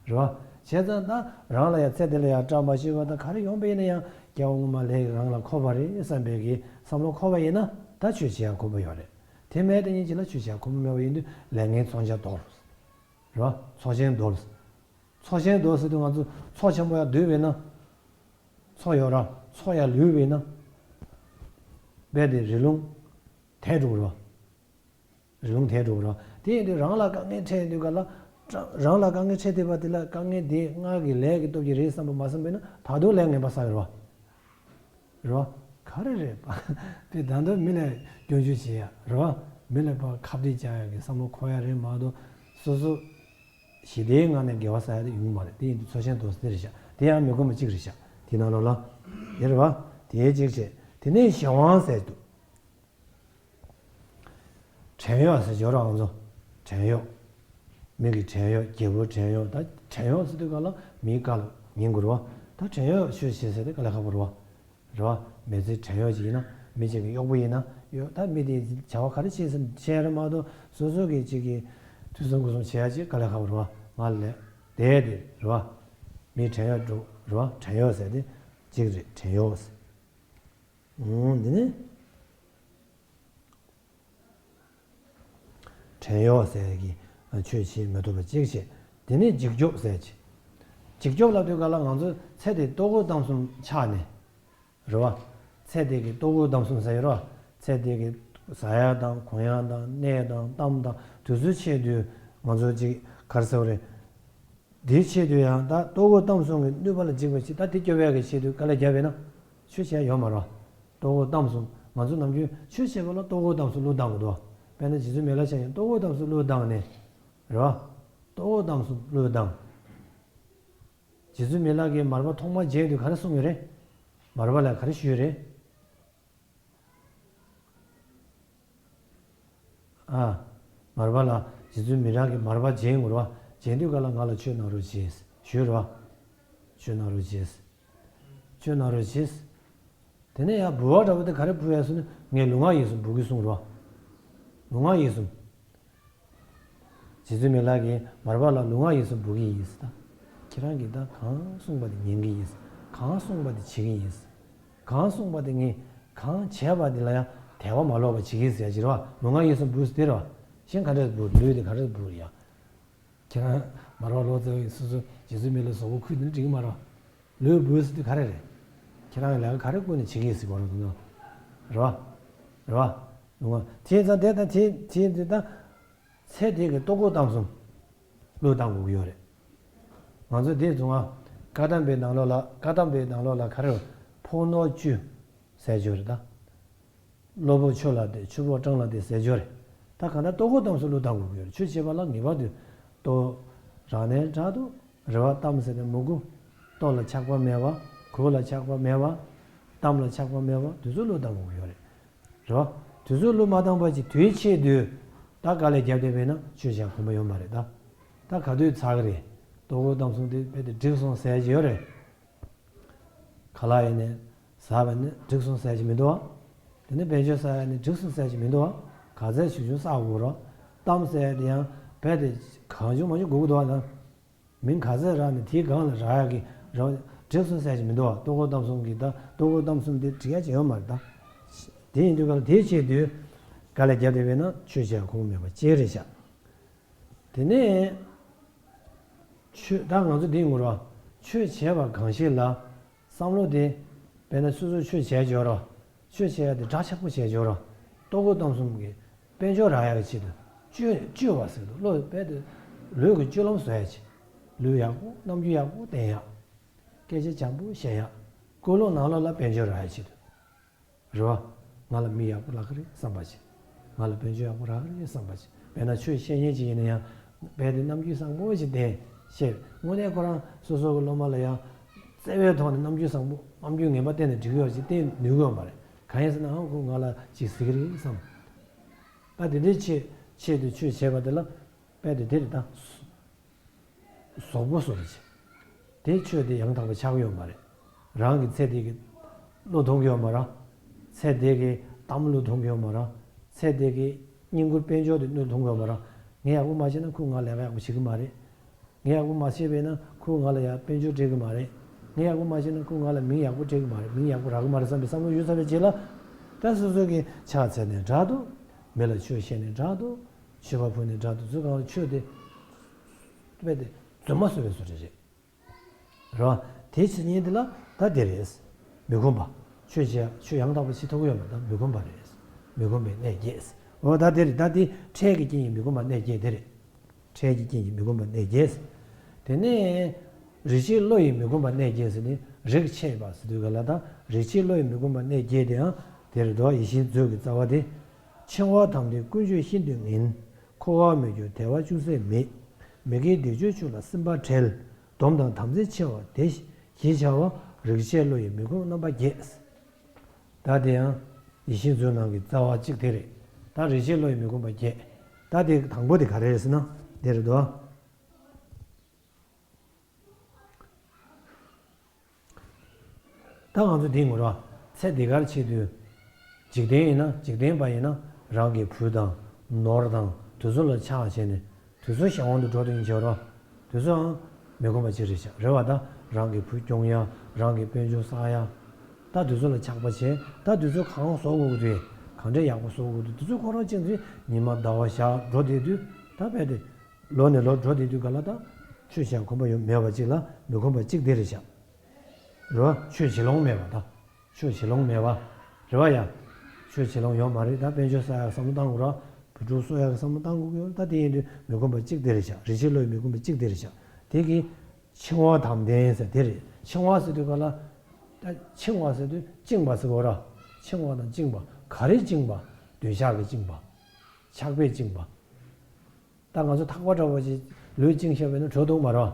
རེད་བ། བྱས་ཙང་ད་རང་ལ་ཡང་ཚེ་འདི་ལ་ཡང་སྐྲག་མ་ཤེས་པ་དང་། ག་རེ་ཡོང་པ་ཡིན་ན་ཡང་སྐྱེ་བ་སྔོན་མ་ལས་རང་ལ་འཁོར་བ་རེད་བསམ་པའི་གི་བསམ་བློ་འཁོར་བ་ཡིན་ན། ད་ཆོས་བྱེད་ཡ་ཁོམ་པ་ཡོད་རེད། དེ་མེད་དེ་ཉིད་ཅིག་ལ་ཆོས་བྱེད་ཡ་ཁོམ་པ་མེད་པ་ཡིན་དུས་ལས་ངན་མཚོན་ཆ་དོར། རེད་བ། ཚོགས་ཆེན་དོར། ཚོགས་ཆེན་དོར་ཟེར་དུས་ང་ཚོ་ཚོགས་ཆེན་པོ་ཡར་བསྡུས་པས་ན། ཚོགས་ཡོད་ར། ཚོགས་ཡར་ལུས་པས་ན། རྦད་དེ་རི་ལུང་དེད་འགྲོ་གི་རེད་བ། རི་ལུང་དེད་འགྲོ་གི་རེད་བ། དེ་ཡིན་དུས་རང་ལ་དཀའ་ངལ་འཕྲད་དུས་ག་ལ། རང་ལ་དཀའ་ངལ་འཕྲད་བསྡད་པ་དེ་ལ་དཀའ་ངལ་དེ་སྔར་གྱི་ལས་ཀྱི་སྟོབས་ཀྱིས་རེད་བསམ་པ་མ་བསམ་པས་ན་ད་དུང་ལས་ངན་པ་བསགས་ཡོད་རེད་བ། རེད་བ། ག་རེ་རེད་པ། དེ་ད་དུང་མི་ལ་སྐྱོན་བརྗོད་བྱེད་ཡ་རེད་བ། མི་ལ་ཕར་ཁ་གཏད་བཅག་ཡ་གི་བསམ་བློ་འཁོར་ཡ་རེད་མ་གཏོགས། སོ་སོ་ཞི་བདེའི་ངང་ནས་དགེ་བ་བསགས་ཡ་དེ་ཡོང་གི་མ་རེད། དེ་ཡིན་དུས་ཚོགས་ཆེན་དོ་ཟེར་རེད་ཤག་དེ་ཡང་མི་ཁོམ་པ་གཅིག་རེད་ཤག་དེ་ནང་ལོགས་ལ། དེ་རེད་བ། དེའི་གཅིག་བྱས། དེ་ནས་གཞན་དབང་ཟེར་འདུག་བྲན་གཡོག་ཟེར་ཡོད་ར་ང་ཚོ། བྲན་གཡོག་མི་གི་བྲན་གཡོག་རྒྱལ་པོའི་བྲན་གཡོག་ད་བྲན་གཡོག་ཟེར་དུས་ག་ལ་མིའི་བཀའ་ལ་ཉན་དགོས་རེད་བ། ད་བྲན་གཡོག་ཆོས་བྱེད་ཟེར་དེ་དཀའ་ལས་ཁག་པོ་རེད་བ། རེད་བ། མི་ཚེ་བྲན་གཡོག་ཅིག་ཡིན་ན། མི་གཅིག་གི་གཡོག་པོ་ཡིན་ན་ཡོད། ད་མི་དེས་བྱ་བ་ག་རེ་བྱེད་ཟེར་བྱས་རེད་མ་གཏོགས། སོ་སོ་གི་གཅིག་གི་ཐོས་བསམ་སྒོམ་གསུམ་བྱེད་ཡ་ཅིག་དཀའ་ལས་ཁག་པོ་རེད་བ། ང་ལས་དེ་དེ་རེད་བ། མི་བྲན་གཡོག་འགྲོ་རེད་བ། བྲན་གཡོག་ཟེར་དེ་གཅིག་རེད། བྲན་གཡོག་ཟེར། འོ་འདི་ནི། བྲན་གཡོག་ཟེར་གྱི་ཆོས་བྱེད་མི་ཐུབ་པ་གཅིག་བྱས། དེ་ནས་འཇིགས་སྐྱོབ་ཟེར་གྱི། འཇིགས་སྐྱོབ་ལབ་དུས་ག་ལ་ང་ཚོ་ཚེ་འདི་ལྟོ་གོས་གཏམ་གསུམ་ཆགས་ནས། རེད་བ། ཚེ་འདི་གི་ལྟོ་གོས་གཏམ་གསུམ་ཟེར་ཡོད་རེད་བ། ཚེ་འདི་གི་ཟ་ཡ་དང་གོན་ཡ་དང་གནས་དང་གཏམ་དང་དུས་ཚོད་ཆད་དུས་ང་ཚོ་གཅིག་ག་རེ་ཟེར་བ་རེད། དེའི་ཆེད་དུ་ཡང་ད་ལྟོ་གོས་གཏམ་གསུམ་གྱི་ནུས་པ་ལ་འཇིགས་པ་ཞིག་ད་དེ་སྐྱོབ་ཡག་གི་ཆེད་དུ་དཀའ་ལས་བརྒྱབ་པས་ན་ཆོས་བྱས་ཡོད་མ་རེད། ལྟོ་གོས་གཏམ་གསུམ་ང་ཚོ་ནམ་རྒྱུན་ཆོས་བྱེད་པ་ལ་ལྟོ་གོས་གཏམ་གསུམ་བློས་བཏང་གི་འདུག་དཔེར་ན་རྗེ་བཙུན་མི་ལ་ཆ་ཡང་ལྟོ་གོས་གཏམ་གསུམ་བློས་བཏང་ནས་རེད་བ། ལྟོ་གོས་གཏམ་གསུམ་བློས་བཏང་། རྗེ་བཙུན་མི་ལ་གིས་མར་པ་ཐོག་མ་མཇལ་དུས་ག་རེ་གསུངས་ཡོད་རེད། མར་པ་ལ་ག་རེ་ཞུས་ཡོད་རེད། ཨ། མར་པ་ལ་རྗེ་བཙུན་མི་ལ་གིས་མར་པ་མཇལ་ངུར་བ་མཇལ་དུས་ག་ལ་ང་ལ་ཆོས་གནང་རོགས་གྱིས་ཞུས་ར། ཆོས་གནང་རོགས་གྱིས། ཆོས་གནང་རོགས་གྱིས། དེ་ནས་ཡང་འབུལ་བ་འདྲ་པོ་དེ་ག་རེ་ཕུལ་ཡ་སོང་ན་ངས་ལུས་ངག་ཡིད་གསུམ་འབུལ་གི་གསུངས་ར། ལུས་ངག་ཡིད་གསུམ། རྗེ་བཙུན་མི་ལ་གིས་མར་པ་ལ་ལུས་ངག་ཡིད་གསུམ་འབུལ་གི་ཡིན་ཟེར། ད་ཁྱེད་རང་གིས་ད་གང་གསུངས་པ་དེ་ཉན་གི་ཡིན། གང་གསུངས་པ་དེ་བྱེད་ཀྱི་ཡིན། གང་གསུངས་པ་དེ་ངས་གང་བྱས་པ་དེ་ལ་ཡང་དད་པ་མ་ལོག་པ་བྱེད་ཀྱི་ཟེར་གྱི་རེད་བ། ལུས་ངག་ཡིད་གསུམ་འབུལ་ཟེར་དེ་རེད་བ། གཞན་ག་འདྲས་འབུལ། ལུས་དེ་ག་འདྲས་འབུལ་ཡ། ཁྱེད་རང་མར་པ་ལོ་ཙཱ་བས་སོ་སོ་རྗེ་བཙུན་མི་ལ་གཟུགས་པོ་ཁུར་ནས་འགྲིག་གི་མ་རེད་བ། ལུས་འབུལ་ཟེར་དུས་ག་རེ་རེད། ཁྱེད་རང་གི་ལས་ཀ་ག་རེ་བསྐུར་ནས་བྱེད་ཀྱི་ཡིན་ཟེར་གོ་རེད་དོ། རེད་བ། རེད་བ། ལུས་ངག་དེ་ཙང་དེ་དང་དེ་དེ་དེ་དང་། ཚེ་འདི་གི་ལྟོ་གོས་གཏམ་གསུམ་བློས་བཏང་དགོས་ཀྱི་ཡོད་རེད། ང་ཚོ་འདི་རྫོང་ཨ། བཀའ་གདམས་པའི་ནང་ལོགས་ལ། བཀའ་གདམས་པའི་ནང་ལོགས་ལ་ག་རེ། ཕོ་ནོར་བཅུ་ཟེར་རྒྱུ་རེད་ད། གློ་བུར་ཆུ་ལ་དེད། ཆུ་བུར་སྤྲང་ལ་དེད་ཟེར་རྒྱུ་རེད། ད་གང་ལྟར་ལྟོ་གོས་གཏམ་གསུམ་བློས་བཏང་དགོས་ཀྱི་ཡོད་རེད། ཆོས་བྱེད་པ་ལ་ངེས་པར་དུ་ལྟོ། རང་གནས་དྲག་ཏུ་རེ་བ་གཏམ་ཟེར་ནས་མི་དགོས། ལྟོ་ལ་ཆགས་པ་མེད་པ། གོས་ལ་ཆགས་པ་མེད་པ། གཏམ་ལ་ཆགས་པ་མེད་པ། དེ་ཚོ་བློས་བཏང་དགོས་ཀྱི་ཡོད་རེད། རེད་བ། དུས་ཚོད་བློས་མ་བཏང་བ་ཅིག་དུས་ཆད་དུས་ད་དཀའ་ལས་རྒྱབ་བསྡད་པས་ན་ཆོས་བྱ་གོམས་པ་ཡོད་མ་རེད་ད། ད་ག་དུས་ཚར་གི་རེད། ལྟོ་གོས་གཏམ་གསུམ་དེ་རྦད་དེ་འགྲིག་སོང་ཟེར་གྱི་ཡོད་རེད། ཁ་ལག་ཡིན་ནས་ཟ་བ་ནི་འགྲིག་སོང་ཟེར་གྱི་མི་འདུག་བ། དེ་ནས་དཔལ་འབྱོར་ཟ་ཡ་ནི་འགྲིག་སོང་ཟེར་གྱི་མི་འདུག་བ། ག་ཚད་ཆུང་ཆུང་ཟ་དགོས་རོགས། གཏམ་ཟེར་ཡ་དེ་ཡང་རྦད་དེ་གང་བྱུང་མང་བྱུང་དགོས་ཀྱི་འདུག་བ་ད། མིང་ག་ཚད་རག་ནས་དེའི་སྒང་ལ་རག་ཡག་གི་རང་འགྲིག་སོང་ཟེར་གྱི་མི་འདུག་བ། ལྟོ་གོས་གཏམ་གསུམ་གྱི་ད་ལྟོ་གོས་གཏམ་གསུམ་དེ་འགྲིག་ཡག་ཅིག་ཡོད་མ་རེད་ད། དེ་ཡིན་དུས་ག་ལ་དེའི་ཆེད་དུ་ དཀའ་ལས་བརྒྱབ་བསྡད་པས་ན་ཆོས་བྱེད་ཡ་ཁོམ་མེད་པ་ཅིག་རེད་ཤག་དེ་ནས་ཆོས་ད་ང་ཚོ་འདི་ངོ་ར་ཆོས་བྱས་པ་གང་ཞིག་ལ་བསམ་བློ་དེ་དཔེར་ན་སོ་སོ་ཆོས་བྱས་འཇོག་ར་ཆོས་བྱས་ཡ་དེ་འདྲ་ཆགས་པོ་བྱས་འཇོག་ར་ལྟོ་གོས་གཏམ་གསུམ་གྱི་དཔལ་འབྱོར་རག་ཡག་གི་ཆེད་དུ་སྤྱོད་སྤྱོད་པ་ཟེར་དུ་བློ་དཔེ་དེ་ལུས་ཀྱི་སྤྱོད་ལམ་བཟོ་ཡག་ཆེད། ལུས་ཡག་པོ་རྣམ་འགྱུར་ཡག་པོ་བསྟན་ཡག་སྐད་ཆ་འཇམ་པོ་བཤད་ཡག་ཀུན་སློང་ནང་ལོགས་ལ་དཔལ་འབྱོར་རག་ཡག་ཆེད་དུ། རེད་བ། ང་ལ་མི་ཡག་པོ་ལབ་ཀྱི་རེད་བསམ་པ་བྱེད། ང་ལ་དཔལ་འབྱོར་ཡག་པོ་རག་གི་རེད་བསམ་པ་བྱེད། དཔེར་ན་ཆོས་བཤད་མཁན་ཅིག་ཡིན་ན་ཡང་རྦད་དེ་རྣམ་འགྱུར་བཟང་པོ་ཞིག་བསྟན་བཤད། དངོས་གནས་ཁོ་རང་སོ་སོ་གི་སློབ་མ་ལ་ཡང་བརྩེ་བའི་ཐོག་ནས་རྣམ་འགྱུར་བཟང་པོ་རྣམ་འགྱུར་ངན་པ་བསྟན་ནས་འགྲིག་གི་ཡོད་ཅེས་བསྟན་ནུས་ཀྱི་ཡོད་མ་རེད། གང་ཡིན་ཟེར་ན་ཨང་ཁོ་ང་ལ་ཅིག་ཟེར་གི་རེད་བསམ། ད་དེ་འདྲའི་ཆེད་ཆེད་དུ་ཆོས་བྱས་པ་དེ་ལ་རྦད་དེ་དེ་རེད་ད། ཟོག་པོ་བཟོ་རེད་ཅེས། དེ་ཆོས་དེ་ཡང་དག་པ་ཆགས་ཡོད་མ་རེད། རང་གི་ཚེ་འདི་གི་བློ་མཐོང་གི་ཡོད་མ་རེད། ཚེ་འདི་གི་གཏམ་བློ་མཐོང་གི་ཡོད་མ་རེད། ཚེ་འདི་གི་བསྙེན་བཀུར་དཔལ་འབྱོར་དེ་བློ་མཐོང་གི་ཡོད་མ་རེད། ངས་ཡག་པོ་མ་བྱས་ན་ཁོས་ང་ལས་ཀ་ཡག་པོ་བྱེད་ཀྱི་མ་རེད། ངས་ཡག་པོ་མ་བྱས་པས་ན་ཁོས་ང་ལ་ཡག་དཔལ་འབྱོར་སྤྲད་ཀྱི་མ་རེད། ངས་ཡག་པོ་མ་བྱས་ན་ཁོས་ང་ལ་མིང་ཡག་པོ་སྤྲད་ཀྱི་མ་རེད། མིང་ཡག་པོ་རག་གི་མ་རེད་བསམ་པའི་བསམ་བློ་ཡོད་ཚར་བའི་རྗེས་ལ། ད་སོ་སོ་གི་ཕྱག་འཚལ་ནས་འདྲ་འདུག་མི་ལ་ཆོས་བཤད་ནས་འདྲ་འདུག་མཆོད་པ་ཕུལ་ནས་འདྲ་འདུག་ཚུལ་གང་ལ་ཆོས་དེ་རྦད་དེ་རྫུན་མ་བཟོས་པའི་བཟོ་འདྲ་རེད། རེད་བ། དེ་བྱེད་ཉིན་དེ་ལ་ད་དེ་རེད། མི་ཁོམ་པ། ཆོས་བྱེད་ཆོས་ཡང་དག་པ་བྱེད་ཐུབ་ཀྱི་ཡོད་མ་རེད། ད་མི་ཁོམ་པ་རེད། མི་ཁོམ་པའི་གནས་བརྒྱད། འོ་ད་དེ་རེད། ད་དེ་འཕྲལ་གྱི་རྐྱེན་གྱིས་མི་ཁོམ་པ་གནས་བརྒྱད་དེ་རེད། འཕྲལ་གྱི་རྐྱེན་གྱིས་མི་ཁོམ་པ་གནས་བརྒྱད། དེ་ནས་རིག་བྱེད་བློ་ཡིས་མི་ཁོམ་པ་གནས་བརྒྱད་ཟེར་ནས་རིག་བྱེད་པ་ཟེར་དུས་ག་ལ་ད་རིག་བྱེད་བློ་ཡིས་མི་ཁོམ་པ་གནས་བརྒྱད་དེའང་དེ་རེད་དོ། ཡིད་བཞིན་མཛོད་ཀྱི་རྩ་བ་དེ། འཆིང་བ་དམ་ལྡན་ཀུན་སྤྱོད་ཤིན་ཏུ་ངན། འཁོར་བ་མི་སྐྱོ་དལ་བ་ཅུང་ཟད་མེད། མི་དགེ་སྡིག་སྤྱོད་ཕྱོགས་ལ་སེམས་པ་བྲལ། སྡོམ་དང་དམ་ཚིག་ཆེ་བ་དེ་ཞེས་བྱ་བ་རིག་བྱེད་བློ་ཡིས་མི་ཁོམ་རྣམ་པ་བརྒྱད། ད་དེ་ཡང་ཡིད་བཞིན་མཛོད་ནང་གི་རྩ་བ་གཅིག་དེ་རེད། ད་རིག་བྱེད་བློ་ཡིས་མི་ཁོམ་པ་བརྒྱད། ད་དེ་དང་པོ་དེ་ག་རེ་རེད་ཟེར་ན་དེ་རེད་དོ། ད་ང་ཚོ་འདིའི་ངོ་ར་ཚེ་འདི་གར་ཆེད་དུ། འཇིག་རྟེན་ཡིན་ན་འཇིག་རྟེན་པ་ཡིན་ན་རང་གི་བུ་དང་ནོར་དང་དེ་ཚོ་ལ་ཆགས་བྱས་ནས་དེ་ཚོ་གཞན་དབང་དུ་འགྲོ་དུ་ཡིན་བྱས་རོ། དེ་ཚོའང་མི་ཁོམ་པ་ཅི་རེད་ཤག་རེད་བ། ད་རང་གི་བུ་སྐྱོང་ཡ་རང་གི་དཔལ་འབྱོར་བསགས་ཡ། ད་དེ་ཚོ་ལ་ཆགས་པ་བྱས་ད་དེ་ཚོ་གང་བཟོ་དགོས་ཀྱི་འདུག་གང་འདྲ་ཡག་པོ་བཟོ་དགོས་འདུག་དེ་ཚོ་ཁོ་རང་ཅན་ཚོས་ཉི་མ་ཟླ་བ་ཞག་འགྲོ་བསྡད་དུས་ད་རྦད་དེ། ལོ་ནས་ལོ་འགྲོ་བསྡད་དུས་ག་ལ་ད་ཆོས་བྱ་ཁོམ་པ་ཡོད་མེད་པ་ཅིག་ལ་མི་ཁོམ་པ་ཅིག་དེ་རེད་ཤག་རོ། ཆོས་བྱེད་ལོང་མེད་པ་ད། ཆོས་བྱེད་ལོང་མེད་པ། རེད་བ་ཡ། ཆོས་བྱེད་ལོང་ཡོད་མ་རེད། ད་དཔལ་འབྱོར་བསགས་ཡག་བསམ་བློ་བཏང་དགོས་ར། བུ་ཕྲུག་གསོ་ཡག་བསམ་བློ་བཏང་དགོས་ཀྱི་ཡོད་ར། ད་དེ་ཡིན་དུས་མི་ཁོམ་པ་གཅིག་དེ་རེད་ཤག་རིག་བྱེད་བློ་ཡིས་མི་ཁོམ་པ་གཅིག་དེ་རེད་ཤག་དེ་གི་འཆིང་བ་དམ་ལྡན་ཟེར་དེ་རེད། འཆིང་བ་ཟེར་དུས་ག་ལ། ད་འཆིང་བ་ཟེར་དུས་བཅིངས་པ་ཟེར་གོ་ར། འཆིང་བ་དང་བཅིངས་པ་ག་རེ་བཅིངས་པ། འདོད་ཆགས་ཀྱིས་བཅིངས་པ། ཆགས་པས་བཅིངས་པ། ད་ང་ཚོ་ཐག་པ་འདྲ་བོ་ཞིག་ལུས་བཅིངས་བཞག་པས་ན་བྲོ་འདུག་མ་རེད་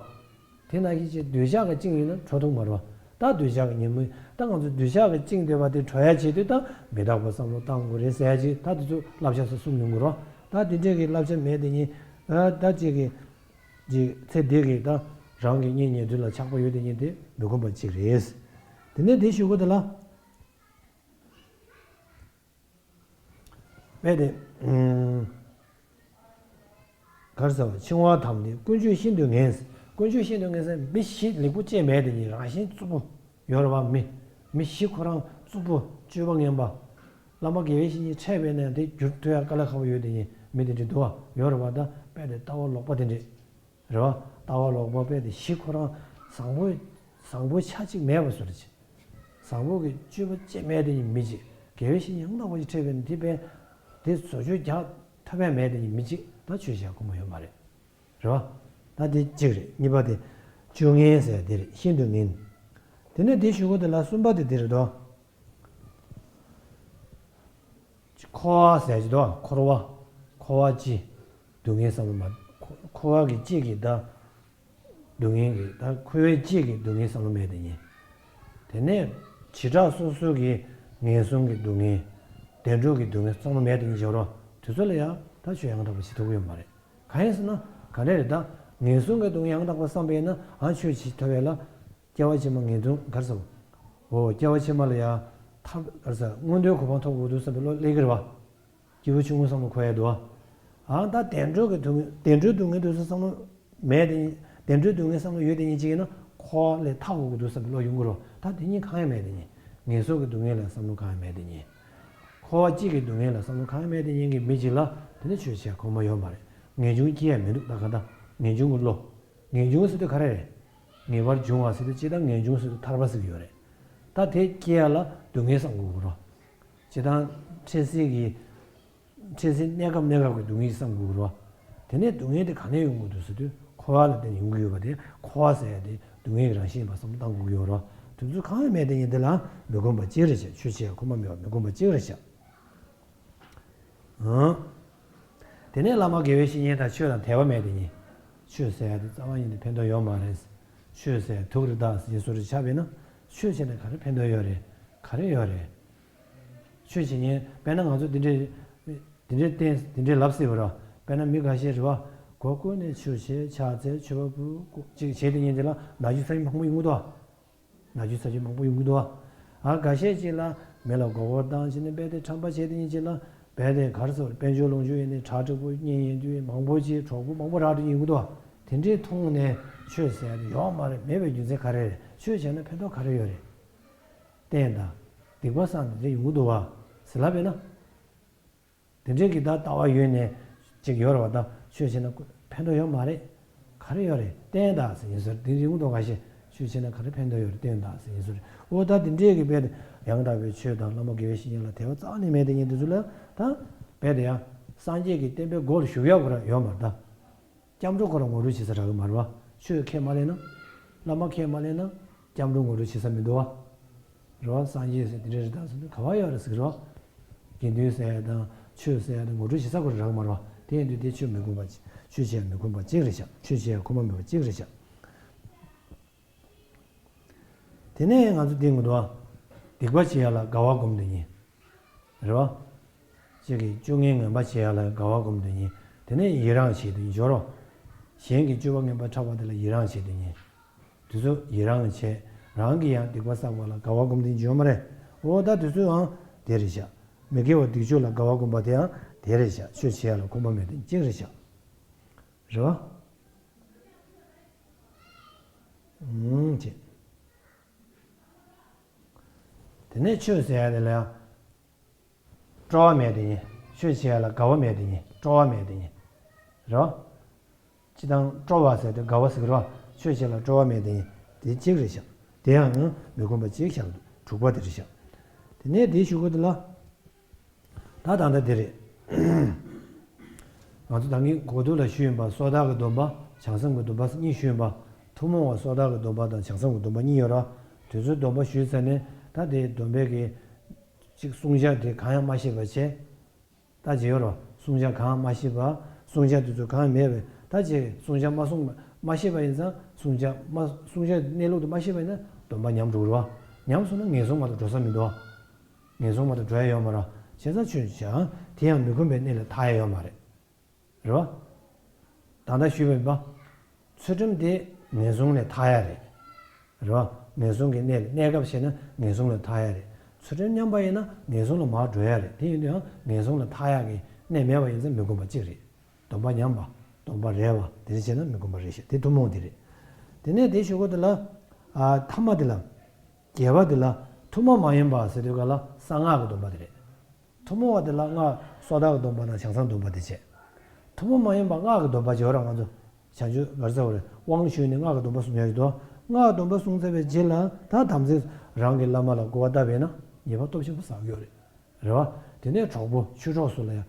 བ། དེ་ནང་བཞིན་ཅིག་འདོད་ཆགས་ཀྱིས་བཅིངས་ཡིན་ན་བྲོ་འདུག་མ་རེད་བ། ད་འདོད་ཆགས་ཀྱི་ཉིན་མོ་ད་ང་ཚོ་འདོད་ཆགས་ཀྱིས་བཅིངས་བསྡད་པ་དེ་བྲོ་ཡ་བྱེད་དུས་ད་མི་རྟག་པ་བསམ་བློ་བཏང་དགོས་རེད་ཟེར་ཡ་ཅིག་ད་དེ་ཚོ་བསླབ་བྱ་སོགས་གསུངས་མྱོང་གི་རེད་བ། ད་དེ་འདྲས་ཀྱི་བསླབ་བྱ་མེད་དེ་ཉིན་ད་ཅིག་གི་ཅིག་ཚེ་འདི་གི་ད་རང་གི་གཉེན་ཉེ་དུ་ལ་ཆགས་པ་ཡོད་དེ་ཉིན་དེ་མི་ཁོམ་པ་ཅིག་རེད། དེ་ནས་དེ་ཞུ་གི་འདུག་ལ། དཔེ་དེ། གར་ཟེར་བ་འཆིང་བ་དམ་ནི་ཀུན་སྤྱོད་ཤིན་ཏུ་ངན། ཀུན་སྤྱོད་ཤིན་ཏུ་ངན་ཟེར་མི་ཞིག་ལེགས་པོ་ཅེས་མེད་དེ་ཉིད་རང་བཞིན་རྩུབ་པོ་ཡོད་རེད་བ། མི་མི་ཞིག་ཁོ་རང་རྩུབ་པོ་སྤྱོད་པ་ངན་པ། བླ་མ་དགེ་བའི་བཤེས་གཉེན་འཕྲད་པས་ན་དེ་བསྒྱུར་ཐུབ་ཡ་དཀའ་ལས་ཁག་པོ་ཡོད་དེ་ཉིད་མི་དེ་འདྲ་འདུག་བ་ཡོད་རེད་བ། ད་དཔེ་དེ་ལྟ་བ་ལོག་པ་དེ་འདྲས། རེད་བ། ལྟ་བ་ལོག་པ་དཔེ་དེ་ཞིག་ཁོ་རང་བཟང་པོ་བཟང་པོ་ཆ་གཅིག་མེད་པ་བཟོ་རེད་ཅེ། བཟང་པོ་གི་སྤྱོད་པ་ཅེས་མེད་དེ་ཉིད་མི་ཅེ། དགེ་བའི་བཤེས་གཉེན་ཡང་དག་པ་ཞིག་འཕྲད་པས་ན་དེ་དཔེ་དེ་བཟོ་བཅོས་རྒྱག་ཐབས་ཡང་མེད་དེ་ཉིད་མི་ཅེ། ད་ཆོས་བྱེད་ཁོམ་པ་ཡོད་མ་རེད། རེད་བ། ད་དེ་གཅིག་རེད། གཉིས་པ་དེ་སྤྱོད་ངན་ཟེར་དེ་རེད། ཤིན་ཏུ་ངན། དེ་ནས་དེ་ཞུ་གི་འདུག་ལ་གསུམ་པ་དེ་དེ་རེད་དོ། འཁོར་བ་ཟེར་གྱི་འདུག་འཁོར་བ། འཁོར་བ་སྤྱི། སྡུག་བསྔལ་བསམ་བློ་མ། འཁོར་བ་གི་སྤྱི་གི་ད། སྡུག་བསྔལ་གྱི་ད་འཁོར་བའི་སྤྱི་གི་སྡུག་བསྔལ་བསམ་བློ་མེད་དེ་ཉིད། དེ་ནས་བྱེ་བྲག་སོ་སོ་གི་ངན་སོང་གི་སྡུག་བསྔལ། བདེ་འགྲོ་གི་སྡུག་བསྔལ་བསམ་བློ་མེད་དེ་ཉིད་བྱེད་རོགས། དེ་ཚོ་ལ་ཡང་ད་ཆོས་ཡང་དག་པ་བྱེད་ཐུབ་ཀྱི་ཡོད་མ་རེད། གང་ཡིན་ཟེར་ན་ག་འདྲ་རེད་ད། ངན་སོང་གི་སྡུག་བསྔལ་ཡང་དག་པ་བསམ་པས་ན་ཨ་ཆོས་བྱེད་ཐུབ་ཡས་ལ། སྐྱེ་བ་ཕྱི་མ་ངན་སོང་གར་སོང་། འོ་སྐྱེ་བ་ཕྱི་མ་ལ་ཡ། ཐབས་གར་ས་མངོན་མཐོའི་གོ་འཕང་ཐོབ་དགོས་འདུག་བསམ་པའི་བློ་སླེབས་ཀྱི་རེད་བ། སྐྱེས་བུ་ཆུང་ངུ་བསམ་བློ་འཁོར་ཡ་འདུག་བ། ཨ་ད་བདེ་འགྲོ་གི་སྡུག་བདེ་འགྲོའི་སྡུག་བསྔལ་འདུག་ཟེར་བསམ་བློ་མེད་དེ། བདེ་འགྲོའི་སྡུག་བསྔལ་བསམ་བློ་ཡོད་དེ་ཉིད་ཅིག་ཡིན་ན་འཁོར་བ་ལས་ཐར་དགོས་ཀྱི་འདུག་བསམ་པའི་བློ་ཡོང་གི་རེད། ད་དེ་གཉིས་གང་ཡང་མེད་དེ་ཉིད། ངན་སོང་གི་སྡུག་བསྔལ་ལ་བསམ་བློ་གང་ཡང་མེད་དེ་ཉིད། འཁོར་བ་སྐྱིད་ཀྱི་སྡུག་བསྔལ་ལ་བསམ་བློ་གང་ཡང་མེད་དེ་སྙིང་གི་མི་གཅིག་ལ་དེ་ནི་ཆོས་བྱེད་ཁོམ་པ་ཡོད་མ་རེད། ངེས་འབྱུང་སྐྱེ་ཡ་མི་འདུག་ད་ག་ད་ངེས་འབྱུང་གི་བློ། ངེས་འབྱུང་ཟེར་དུས་ག་རེ་རེད། ངེས་པར་འབྱུང་བ་ཟེར་དུས་སྤྱིར་བཏང་ངེས་འབྱུང་ཟེར་དུས་ཐར་པ་ཟེར་གྱི་ཡོད་རེད། ད་དེ་སྐྱེ་ཡ་ལ་སྡུག་བསྔལ་བསམ་དགོས་ཀྱི་རེད། སྤྱིར་བཏང་འཕྲལ་སེལ་གྱི། འཕྲལ་སེལ་གནས་སྐབས་གནས་སྐབས་ཀྱི་སྡུག་བསྔལ་བསམ་དགོས་ཀྱི་རེད། དེ་ནས་སྡུག་བསྔལ་དེ་ག་ནས་ཡོང་གི་འདུག་ཟེར་དུས་འཁོར་བ་ལ་བརྟེན་ནས་ཡོང་གི་ཡོད་པ་དེ་འཁོར་བ་ཟེར་ཡ་དེ་སྡུག་བསྔལ་གྱི་རང་བཞིན་ཡིན་པ་བསམ་བློ་བཏང་དགོས་ཀྱི་ཡོད་རེད། དེ་ཚོ་གང་ཡང་མེད་དེ་ཡིན་དེ་ལ་མི་ཁོམ་པ་གཅིག་རེད་བྱ། ཆོས་བྱེད་ཡ་ཁོམ་པ་མེད་པ་མི་ཁོམ་པ་གཅིག་རེད་བྱ། ཨང་། དེ་ནས་བླ་མ་དགེ་བའི་བཤེས་གཉེན་དང་ཆོས་དང་དད་པ་མེད་དེ་ཡིན། ཆོས་ཟེར་ཡ་དེ་རྩ་བ་ཉིད་ནས་ཕན་ཐོགས་ཡོད་མ་རེད། ཆོས་ཟེར་ཡ་དུག་རེད་ད་ཟེར་བཟོ་འདྲ་ཆགས་པས་ན། ཆོས་བྱས་ནས་ག་རེ་ཕན་ཐོགས་ཡོད་རེད། ག་རེ་ཡོད་རེད། ཆོས་བྱེད་མཁན་དཔེར་ན་ང་ཚོ་འདི་འདྲའི། འདི་འདྲའི་བསྟན་འདི་འདྲའི་ལབ་སྲིད་པ་ར། དཔེར་ན་མི་འགའ་ཤས་རེད་བ། སྒོ་ཀུན་ནས་ཆོས་བྱེད་ཕྱག་འཚལ་མཆོད་པ་ཕུལ་ཅིག་བྱེད་དེ་ཉིན་དེ་ལ་ན་རྒྱུ་ཚ་རྒྱུ་མང་པོ་ཡོང་གི་འདུག་ན་རྒྱུ་ཚ་རྒྱུ་མང་པོ་ཡོང་གི་འདུག་ཨ་འགའ་ཤས་ཅིག་ལ་མི་ལ་མགོ་སྐོར་བཏང་བྱས་ནས་རྦད་དེ་ཁྲམ་པ་བྱེད་དེ་ཉིན་ཅིག་ལ་རྦད་དེ་གར་སོར་དཔལ་འབྱོར་ལོངས་སྤྱོད་ཡིན་ནས་དྲག་དྲག་པོ་གཉེན་ཡིན་དུས་མང་པོ་ཅིག་གྲོགས་པོ་མང་པོ་རག་འགྲོ་ཡོང་གི་འདུག་དེ་འདྲའི་མཐོང་ནས་ཆོས་ཟེར་ཡ་དེ་ཡོག་མ་རེད། མེད་པའི་རྒྱུ་མཚན་ག་རེ་རེད། ཆོས་བྱས་ན་ཕན་ཐོགས་ག་རེ་ཡོད་རེད། བསྟན་དང་། སྡིག་པ་བསགས་ནས་དེ་ཡོང་གི་འདུག་བ། ཟེར་ལབ་པས་ན། དེ་འདྲའི་གི་ད་ལྟ་བ་ཡོད་ནས་ཅིག་ཡོད་རེད་བ། ད་ཆོས་བྱས་ན་ཕན་ཐོགས་ཡོད་མ་རེད། ག་རེ་ཡོད་རེད། བསྟན་དང་ཟེར་ཡིན་ཟེར་དེ་རིང་ཐོག་ཁ་ཤས་ཆོས་བྱས་ན་ག་རེ་ཕན་ཐོགས་ཡོད་རེད། བསྟན་དང་ཟེར་ཡིན་ཟེར། འོ་ད་དེ་འདྲའི་གི་དཔེ་ཡང་དག་པའི་ཆོས་དང་བླ་མ་དགེ་བའི་བཤེས་གཉེན་ལ་དད་པ་རྩ་ནས་མེད་དེ་ཉིན་དེ་ཚོ་ལ་ད་དཔེ་དེ་ཡང་སངས་རྒྱས་ཀྱི་བསྟན་པའི་སྒོ་ལ་ཞུགས་ཡག་གོ་ར་ཡོད་མ་རེད་ད། སྐྱབས་འགྲོ་ཁོ་རང་ངོ་སྤྲོད་བྱེད་ས་རག་གི་མ་རེད་བ། ཆོས་ཁས་མ་ལེན་ན། བླ་མ་ཁས་མ་ལེན་ན། སྐྱབས་འགྲོ་ངོ་སྤྲོད་བྱེད་ས་མི་འདུག་བ། རེད་བ། སངས་རྒྱས་ཟེར་དེ་འདྲ་རེད་ད་ཟེར་ན་ག་བ་ཡོད་རེད་ཟེར་གི་རེད་བ། དགེ་འདུན་ཟེར་ཡ་དང་ཆོས་ཟེར་ཡ་དང་ངོ་སྤྲོད་བྱེད་ས་ཁོ་རང་རག་མ་རེད་བ། དེ་ཡིན་དུས་དེ་ཆོས་མི་ཁོམ་པ་ཆོས་བྱེད་ཡ་མི་ཁོམ་པ་གཅིག་རེད་ཤག་ཆོས་བྱེད་ཡ་ཁོམ་པ་མེད་པ་གཅིག་རེད་ཤག་དེ་ནས་ང་ཚོ་འདི་ངོ་དུ་བ། སྡིག་པ་བྱེད་ཡ་ལ་དགའ་བ་སྒོམ་དེ་ཉིད། རེད་བ། གཅིག་གིས་སྤྱོད་ངན་ངན་པ་བྱེད་ཡ་ལ་དགའ་བ་སྒོམ་དེ་ཉིད། དེ་ནས་ཡི་རང་བྱེད་དེ་ཉིད་སྦྱོར་རོ། གཞན་གྱི་སྤྱོད་པ་ངན་པ་འཁྲབ་པ་དེ་ལ་ཡི་རང་བྱེད་དེ་ཉིད། དེ་ཚོ་ཡི་རང་བྱེད། རང་གིས་ཡང་སྡིག་པ་བསགས་པ་ལ་དགའ་བ་སྒོམ་དེ་ཉིད་སྦྱོར་མ་རེད། འོ་ད་དེ་ཚོའང་དེ་རེད་ཤག་མི་དགེ་བ་སྡིག་སྤྱོད་ལ་དགའ་བ་སྒོམ་པ་དེའང་དེ་རེད་ཤག་ཆོས་བྱེད་ཡ་ལ་ཁོམ་པ་མེད་དེ་གཅིག་རེད་ཤག་རེད་བ། ཨུམ་ཅེ། དེ་ནས་ཆོས་ཟེར་ཡ་དེ་ལ་ཡང་། སྤྲོ་བ་མེད་དེ་ཡིན། ཆོས་བྱེད་ཡ་ལ་དགའ་བ་མེད་དེ་ཡིན། སྤྲོ་བ་མེད་དེ་ཡིན། རོ། སྤྱི་དང་སྤྲོ་བ་ཟེར་དུས་དགའ་བ་ཟེར་གི་རོ། ཆོས་བྱེད་ལ་སྤྲོ་བ་མེད་དེ་ཡིན། དེ་གཅིག་རེད་ཤག་དེ་ཡང་ཡང་མི་ཁོམ་པ་གཅིག་ཤག་དྲུག་པ་དེ་རེད་ཤག་དེ་ནས་དེའི་གཞུག་གུ་དེ་ལ། ད་ད་ལྟ་དེ་རེད། ང་ཚོ་ད་གིན་གོ་ཐུག་ལ་ཞུས་ཡིན་པ་སོ་ཐར་གྱི་སྡོམ་པ་བྱང་སེམས་ཀྱི་སྡོམ་པ་གཉིས་ཞུས་ཡིན་པ། ཐུན་མོང་བ་སོ་ཐར་གྱི་སྡོམ་པ་དང་བྱང་སེམས་ཀྱི་སྡོམ་པ་གཉིས་ཡོད་ར། དེ་ཚོའི་སྡོམ་པ་ཞུས་ཚར་ནས་ད་དེ་སྡོམ་པའི་གི། གཅིག་བསྲུང་བྱ་དེ་གང་ཡང་མ་ཤེས་པ་བྱས། ད་ཅི་ཡོད་རོ། བསྲུང་བྱ་གང་མ་ཤེས་པ། བསྲུང་བྱ་དེ་ཚོ་གང་མེད་པས་ད་ཅི་བསྲུང་བྱ་མ་བསྲུང་མ་ཤེས་པ་ཡིན་ཙང་བསྲུང་བྱ་མ་བསྲུང་བྱ་གནས་ལུགས་དེ་མ་ཤེས་པ་ཡིན་ན་སྡོམ་པ་ཉམས་འགྲོ་གི་རེད་བ། ཉམས་སོང་ན་ངན་སོང་མ་གཏོགས་འགྲོ་ས་མི་འདུག་བ། ངན་སོང་མ་གཏོགས་འགྲོ་ཡ་ཡོད་མ་རེད། བྱས་ཙང་ཆོས་བྱ་དེ་ཡང་མི་ཁོམ་པའི་གནས་ལས་ཐར་ཡ་ཡོད་མ་རེད། རེད་བ། ད་ལྟ་ཞུས་པ་ཡིན་པ། ཚུལ་ཁྲིམས་དེ་ངན་སོང་ལས་ཐར་ཡ་རེད། རེད་བ། ངན་སོང་གི་གནས་ལ་གནས་སྐབས་བྱས་ན་ངན་སོང་ལས་ཐར་ཡ་རེད། ཚུལ་ཁྲིམས་ཉམས་པ་ཡིན་ན་ངན་སོང་ལ་མར་འགྲོ་ཡ་རེད། དེ་ཡིན་དུས་ཡང་ངན་སོང་ལ་ཐར་ཡ་གི་གནས་མེད་པ་ཡིན་ཙང་མི་ཁོམ་པ་གཅིག་རེད། སྡོམ་པ་ཉམས་པ། སྡོམ་པ་རལ་བ་དེ་འདྲ་བྱས་ན་མི་ཁོམ་པ་རེད་ཤག་དེ་ཐུན་མོང་དེ་རེད། དེ་ནས་དེའི་གཞུག་གུ་དེ་ལ། ཨ་ཐ་མ་དེ་ལ། བརྒྱད་པ་དེ་ལ་ཐུན་མོང་མ་ཡིན་པ་ཟེར་དུས་ག་ལ་གསང་སྔགས་ཀྱི་སྡོམ་པ་དེ་རེད། ཐུན་མོང་བ་དེ་ལ་སྔགས་སོ་ཐར་གྱི་སྡོམ་པ་དང་བྱང་སེམས་སྡོམ་པ་དེ་བྱས། ཐུན་མོང་མ་ཡིན་པ་སྔགས་ཀྱི་སྡོམ་པ་བྱས་ར་ང་ཚོ། བྱང་ཆུབ་ག་རེ་ཟེར་བ་རེད། དབང་ཞུས་ནས་སྔགས་ཀྱི་སྡོམ་པ་བསྲུང་ཡ་ཡོད་དོ། སྔགས་ཀྱི་སྡོམ་པ་བསྲུང་ཚར་བའི་རྗེས་ལ་ད་དམ་ཚིག་རང་གི་བླ་མ་ལ་སྐུར་བ་བཏབ་པས་ན་ཉེས་པ་སྟོབས་ཆེན་པོ་བསགས་ཡོད་རེད། རེད་བ། དེ་ནས་གྲོགས་པོ་ཆོས་གྲོགས་སུ་ལ་ཡང་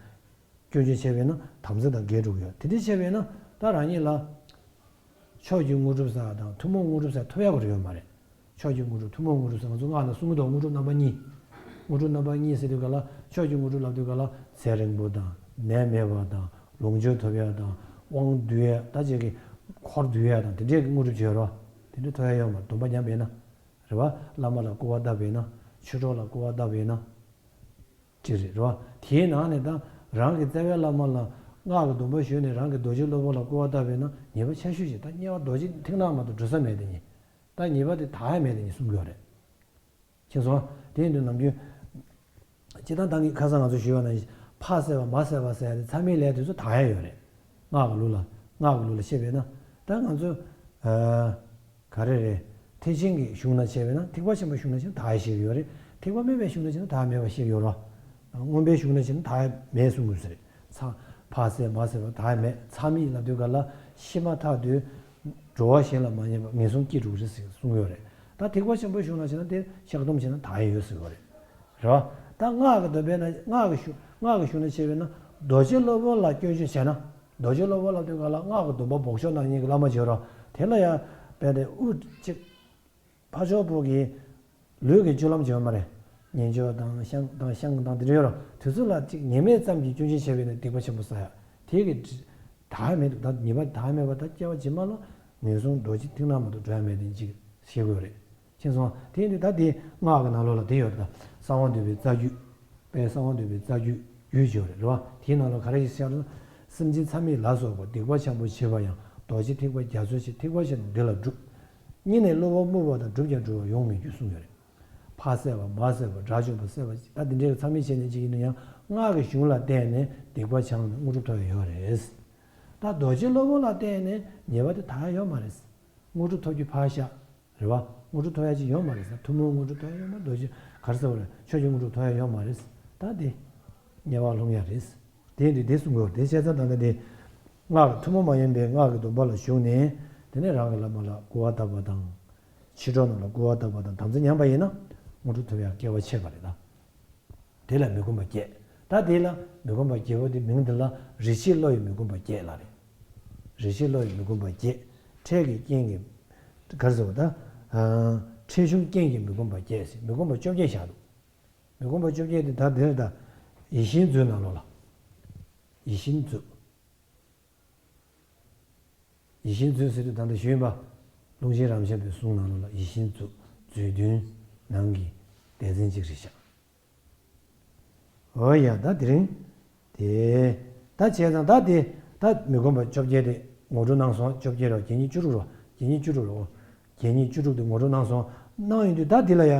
སྐྱོན་བརྗོད་བྱས་པས་ན་དམ་ཚིག་དང་འགལ་འགྲོ་གི་ཡོད། དེ་འདྲ་བྱས་པས་ན་ད་རང་ཉིད་ལ་ཕྱོགས་ཀྱི་དངོས་གྲུབ་ཟེར་བ་དང་ཐུན་མོང་དངོས་གྲུབ་ཟེར་ཐོབ་ཡག་གི་རེ་ཡོད་མ་རེད། ཕྱོགས་ཀྱི་དངོས་གྲུབ་ཐུན་མོང་དངོས་གྲུབ་ཟེར་ང་ཚོ་སྔགས་ནང་གསུང་གི་འདུག་དངོས་གྲུབ་རྣམ་པ་གཉིས། དངོས་གྲུབ་རྣམ་པ་གཉིས་ཟེར་དུས་ག་ལ་ཕྱོགས་ཀྱི་དངོས་གྲུབ་ལབ་དུས་ག་ལ་ཚེ་རིང་པོ་དང་ནད་མེད་པ་དང་ལོངས་སྤྱོད་ཐོབ་ཡ་དང་དབང་སྡུད་ཡ་ད་ཅིག་གི་འཁོར་སྡུད་ཡ་དང་དེ་འདྲས་ཀྱི་དངོས་གྲུབ་བྱོས་རོགས། དེ་འདྲས་ཐོབ་ཡ་ཡོད་མ་རེད། སྡོམ་པ་ཉམས་པས་ན། རེད་བ། བླ་མ་ལ་སྐུར་བ་བཏབ་པས་ན། ཆོས་གྲོགས་ལ་སྐུར་བ་བཏབ་པས་ན། ཅིག་རེད་རོ། དེའི་ནང་ནས་ད་རང་གི་རྩ་བའི་བླ་མ་ལ་སྔགས་ཀྱི་སྡོམ་པ་ཞུས་ནས་རང་གི་རྡོ་རྗེ་སློབ་དཔོན་ལ་སྐུར་བ་བཏབ་པས་ན་ཉེས་པ་ཆེ་ཤོས་ཤིག་ད་དམྱལ་བ་རྡོ་རྗེ་མཐིང་ནག་མ་གཏོགས་འགྲོ་ས་མེད་དེ་ཉིད། ད་ཉེས་པ་དེ་དག་ཡ་མེད་དེ་ཉིད་གསུང་གི་ཡོད་རེད། མཁྱེན་སོང་། དེ་ཡིན་དུས་ནམ་རྒྱུན། སྤྱིར་བཏང་ད་ངས་ཁ་སང་ང་ཚོ་ཞུས་པ་ནང་བཞིན་ཕ་བསད་པ་མ་བསད་པ་ཟེར་ཡ་དེ་མཚམས་མེད་ལས་དེ་ཚོ་དག་ཡ་ཡོད་རེད། སྔགས་ཀྱི་ལུགས་ལ་སྔགས་ཀྱི་ལུགས་ལ་བཤད་པས་ན་ད་ང་ཚོ། ག་རེ་རེད། ཐེག་ཆེན་གྱི་གཞུང་ན་བྱས་པས་ན་ཐེག་པ་ཆེན་པོའི་གཞུང་ན་བྱས་ན་དག་ཤེས་ཀྱི་ཡོད་རེད། ཐེག་པ་དམན་པའི་གཞུང་ན་བྱས་ན་དག་མེད་པ་ཤེས་ཀྱི་ཡོད་རེད། མངོན་པའི་གཞུང་ན་བྱས་ན་དག་ཡ་མེད་གསུང་གི་ཡོད་ས་རེད། ཚ་ཕ་བསད་མ་བསད་པ་དག་ཡ་མེད། མཚམས་མེད་ལབ་དུས་ག་ལ་ཤི་མ་ཐག་ཏུ་འགྲོ་བ་གཞན་ལ་མ་ཉེས་པ་ངན་སོང་སྐྱེ་འགྲོ་གི་རེད་ཟེར་གསུང་གི་ཡོད་རེད། ད་ཐེག་པ་ཆེན་པོའི་གཞུང་ན་བྱས་ན་དེ་བཤགས་སྡོམ་བྱས་ན་དག་ཡ་ཡོད་ཟེར་གི་ཡོད་རེད། རེད་བ། ད་སྔགས་ཀྱི་སྡོམ་པས་ན་སྔགས་ཀྱི་གཞུང་སྔགས་ཀྱི་གཞུང་ན་བྱས་པས་ན་རྡོ་རྗེ་སློབ་དཔོན་ལ་སྐྱོན་བརྗོད་བྱས་ན། རྡོ་རྗེ་སློབ་དཔོན་ལབ་དུས་ག་ལ་སྔགས་ཀྱི་སྡོམ་པ་འབོགས་ཆོག་གནང་མཁན་གྱི་བླ་མ་བྱེད་རོགས་དེ་ལ་ཡང་དཔེ་དེ་དབུ་གཅིག་ཕ་ཆོས་པོ་གི་ལུས་ཀྱི་སྤྱོད་ལམ་བྱེད་པ་མ་རེད། ཉན་ཆོས་དང་བཤང་དང་བཤང་དང་དེ་འདྲ་ཡོད་ར། དེ་ཚོ་ལ་ཅིག་ཉེས་མེད་ཙམ་གྱིས་སྐྱོན་བརྗོད་བྱས་པས་ན་སྡིག་པ་ཆེན་པོ་བསགས་ཡ། དེ་གི་དག་ཡ་མེད་འདུག་ད་ཉེས་པ་དག་ཡ་མེད་པ་ད་སྐྱེ་བ་རྗེས་མ་ལ་ངན་སོང་རྡོ་རྗེ་ཐིག་ནག་མ་གཏོགས་འགྲོ་ཡ་མེད་དེ་ཅིག་ཤེས་དགོས་རེད། མཁྱེན་སོང་། དེ་ཡིན་དུས་ད་དེ་སྔགས་ཀྱི་ནང་ལོགས་ལ་དེ་ཡོད་རེད། ད་གསང་བ་འདུས་པའི་རྩ་རྒྱུད། དཔལ་གསང་བ་འདུས་པའི་རྩ་རྒྱུད་རྒྱུད་བརྗོད་རེད་རེད་བ། དེའི་ནང་ལ་ག་རེ་ཞིག་ཤར་ན། སེམས་ཅན་མཚམས་མེད་ལ་སོགས་པ་སྡིག་པ་ཆེན་པོ་བྱེད་པ་ཡང་རྡོ་རྗེ་ཐེག་པ་རྒྱ་མཚོ་ཆེ། ཐེག་པ་ཆེ་ན་འདི་ལ་སྒྲུབ། སྙིང་ནས་སླུ་བ་སྨྲུས་པ་དང་བསྒྲུབས་ཀྱང་འགྲོ་བར་ཡོང་མི་འགྱུར་གསུངས་ཡོད་རེད། ཕ་བསད་པ་མ་བསད་པ་དགྲ་བཅོམ་པ་བསད་པ་ད་འདི་འདྲའི་མཚམས་མེད་བྱས་ནས་ཅིག་ཡིན་ན་ཡང་སྔགས་ཀྱི་གཞུང་ལ་བརྟེན་ནས་སྡིག་པ་བྱང་ནས་དངོས་གྲུབ་ཐོབ་ཡ་ཡོད་རེད། ད་རྡོ་རྗེ་སློབ་དཔོན་ལ་བརྟེན་ནས་ཉེས་པ་དེ་དག་ཡ་ཡོད་མ་རེད། དངོས་གྲུབ་ཐོབ་རྒྱུ་ཕར་བཞག་རེད་བ། དངོས་གྲུབ་ཐོབ་ཡ་ཅིག་ཡོད་མ་རེད་ཟེར། ཐུན་མོང་དངོས་གྲུབ་ཐོབ་ཡ་ཡོད་མ་རེད། རྡོ་རྗེ་ག་རེ་ཟེར་བ་རེད། ཆོས་ཀྱི་དངོས་གྲུབ་ཐོབ་ཡ་ཡོད་མ་རེད། ད་དེ་དམྱལ་བ་ལྷུང་ཡ་རེད། དེ་འདི་དེ་གསུང་གི་ཡོད་རེད། དེ་བྱས་ཙང་ད་ལྟ་དེ་སྔགས་ཐུན་མོང་མ་ཡིན་པའི་སྔགས་ཀྱི་སྡོམ་པ་ལ་ཞུགས་ནས་དེ་ནས་རང་གི་བླ་མ་ལ་སྐུར་བ་བཏབ་པ་དང་། མཆོད་གྲོགས་རྣམས་ལ་སྐུར་བ་བཏབ་པ་དང་དམ་ཚིག་ཉམས་པ་ཡིན་ན་དངོས་གྲུབ་ཐོབ་ཡ་སྐལ་བ་ཆད་པ་རེད་ད། དེ་ལ་མི་ཁོམ་པ་བརྒྱད། ད་དེ་ལ་མི་ཁོམ་པ་བརྒྱད་པོ་དེ་མིང་དེ་ལ་རིགས་ཤེས་བློ་ཡི་མི་ཁོམ་པ་བརྒྱད་ལ་རེད། རིགས་ཤེས་བློ་ཡི་མི་ཁོམ་པ་བརྒྱད། འཕྲལ་གྱི་རྐྱེན་གྱིས། ག་རེ་ཟེར་བ་ད། འཕྲལ་བྱུང་རྐྱེན་གྱིས་མི་ཁོམ་པ་བརྒྱད་ཟེར། མི་ཁོམ་པ་བཅོ་བརྒྱད་བཞག་འདུག་མི་ཁོམ་པ་བཅོ་བརྒྱད་དེ་ད་དེ་རེད་ད། ཡིད་བཞིན་མཛོད་ནང་ལོགས་ལ། ཡིད་བཞིན་མཛོད། ཡིད་བཞིན་མཛོད་ཟེར་དུས་ད་ལྟ་ཞུས་པ། ལུང་ཆེན་རབ་འབྱམས་པའི་གསུང་ནང་ལོགས་ལ་ཡིད་བཞིན་མཛོད། མཛོད་བདུན་ནང་གི་སྡེ་ཚན་གཅིག་རེད་ཤག་འོ་ཡ་ད་དེ་རིང་། དེ། ད་བྱས་ཙང་ད་དེ། ད་མི་ཁོམ་པ་བཅོ་བརྒྱད་དེ་ངོ་སྤྲོད་གནང་སོང་། བཅོ་བརྒྱད་རོ་བརྒྱད་གཉིས་བཅུ་དྲུག་རོ། བརྒྱད་གཉིས་བཅུ་དྲུག་རོ། བརྒྱད་གཉིས་བཅུ་དྲུག་དེ་ངོ་སྤྲོད་གནང་སོང་། གནང་ཡོང་དུས་ད་འདི་ལ་ཡ།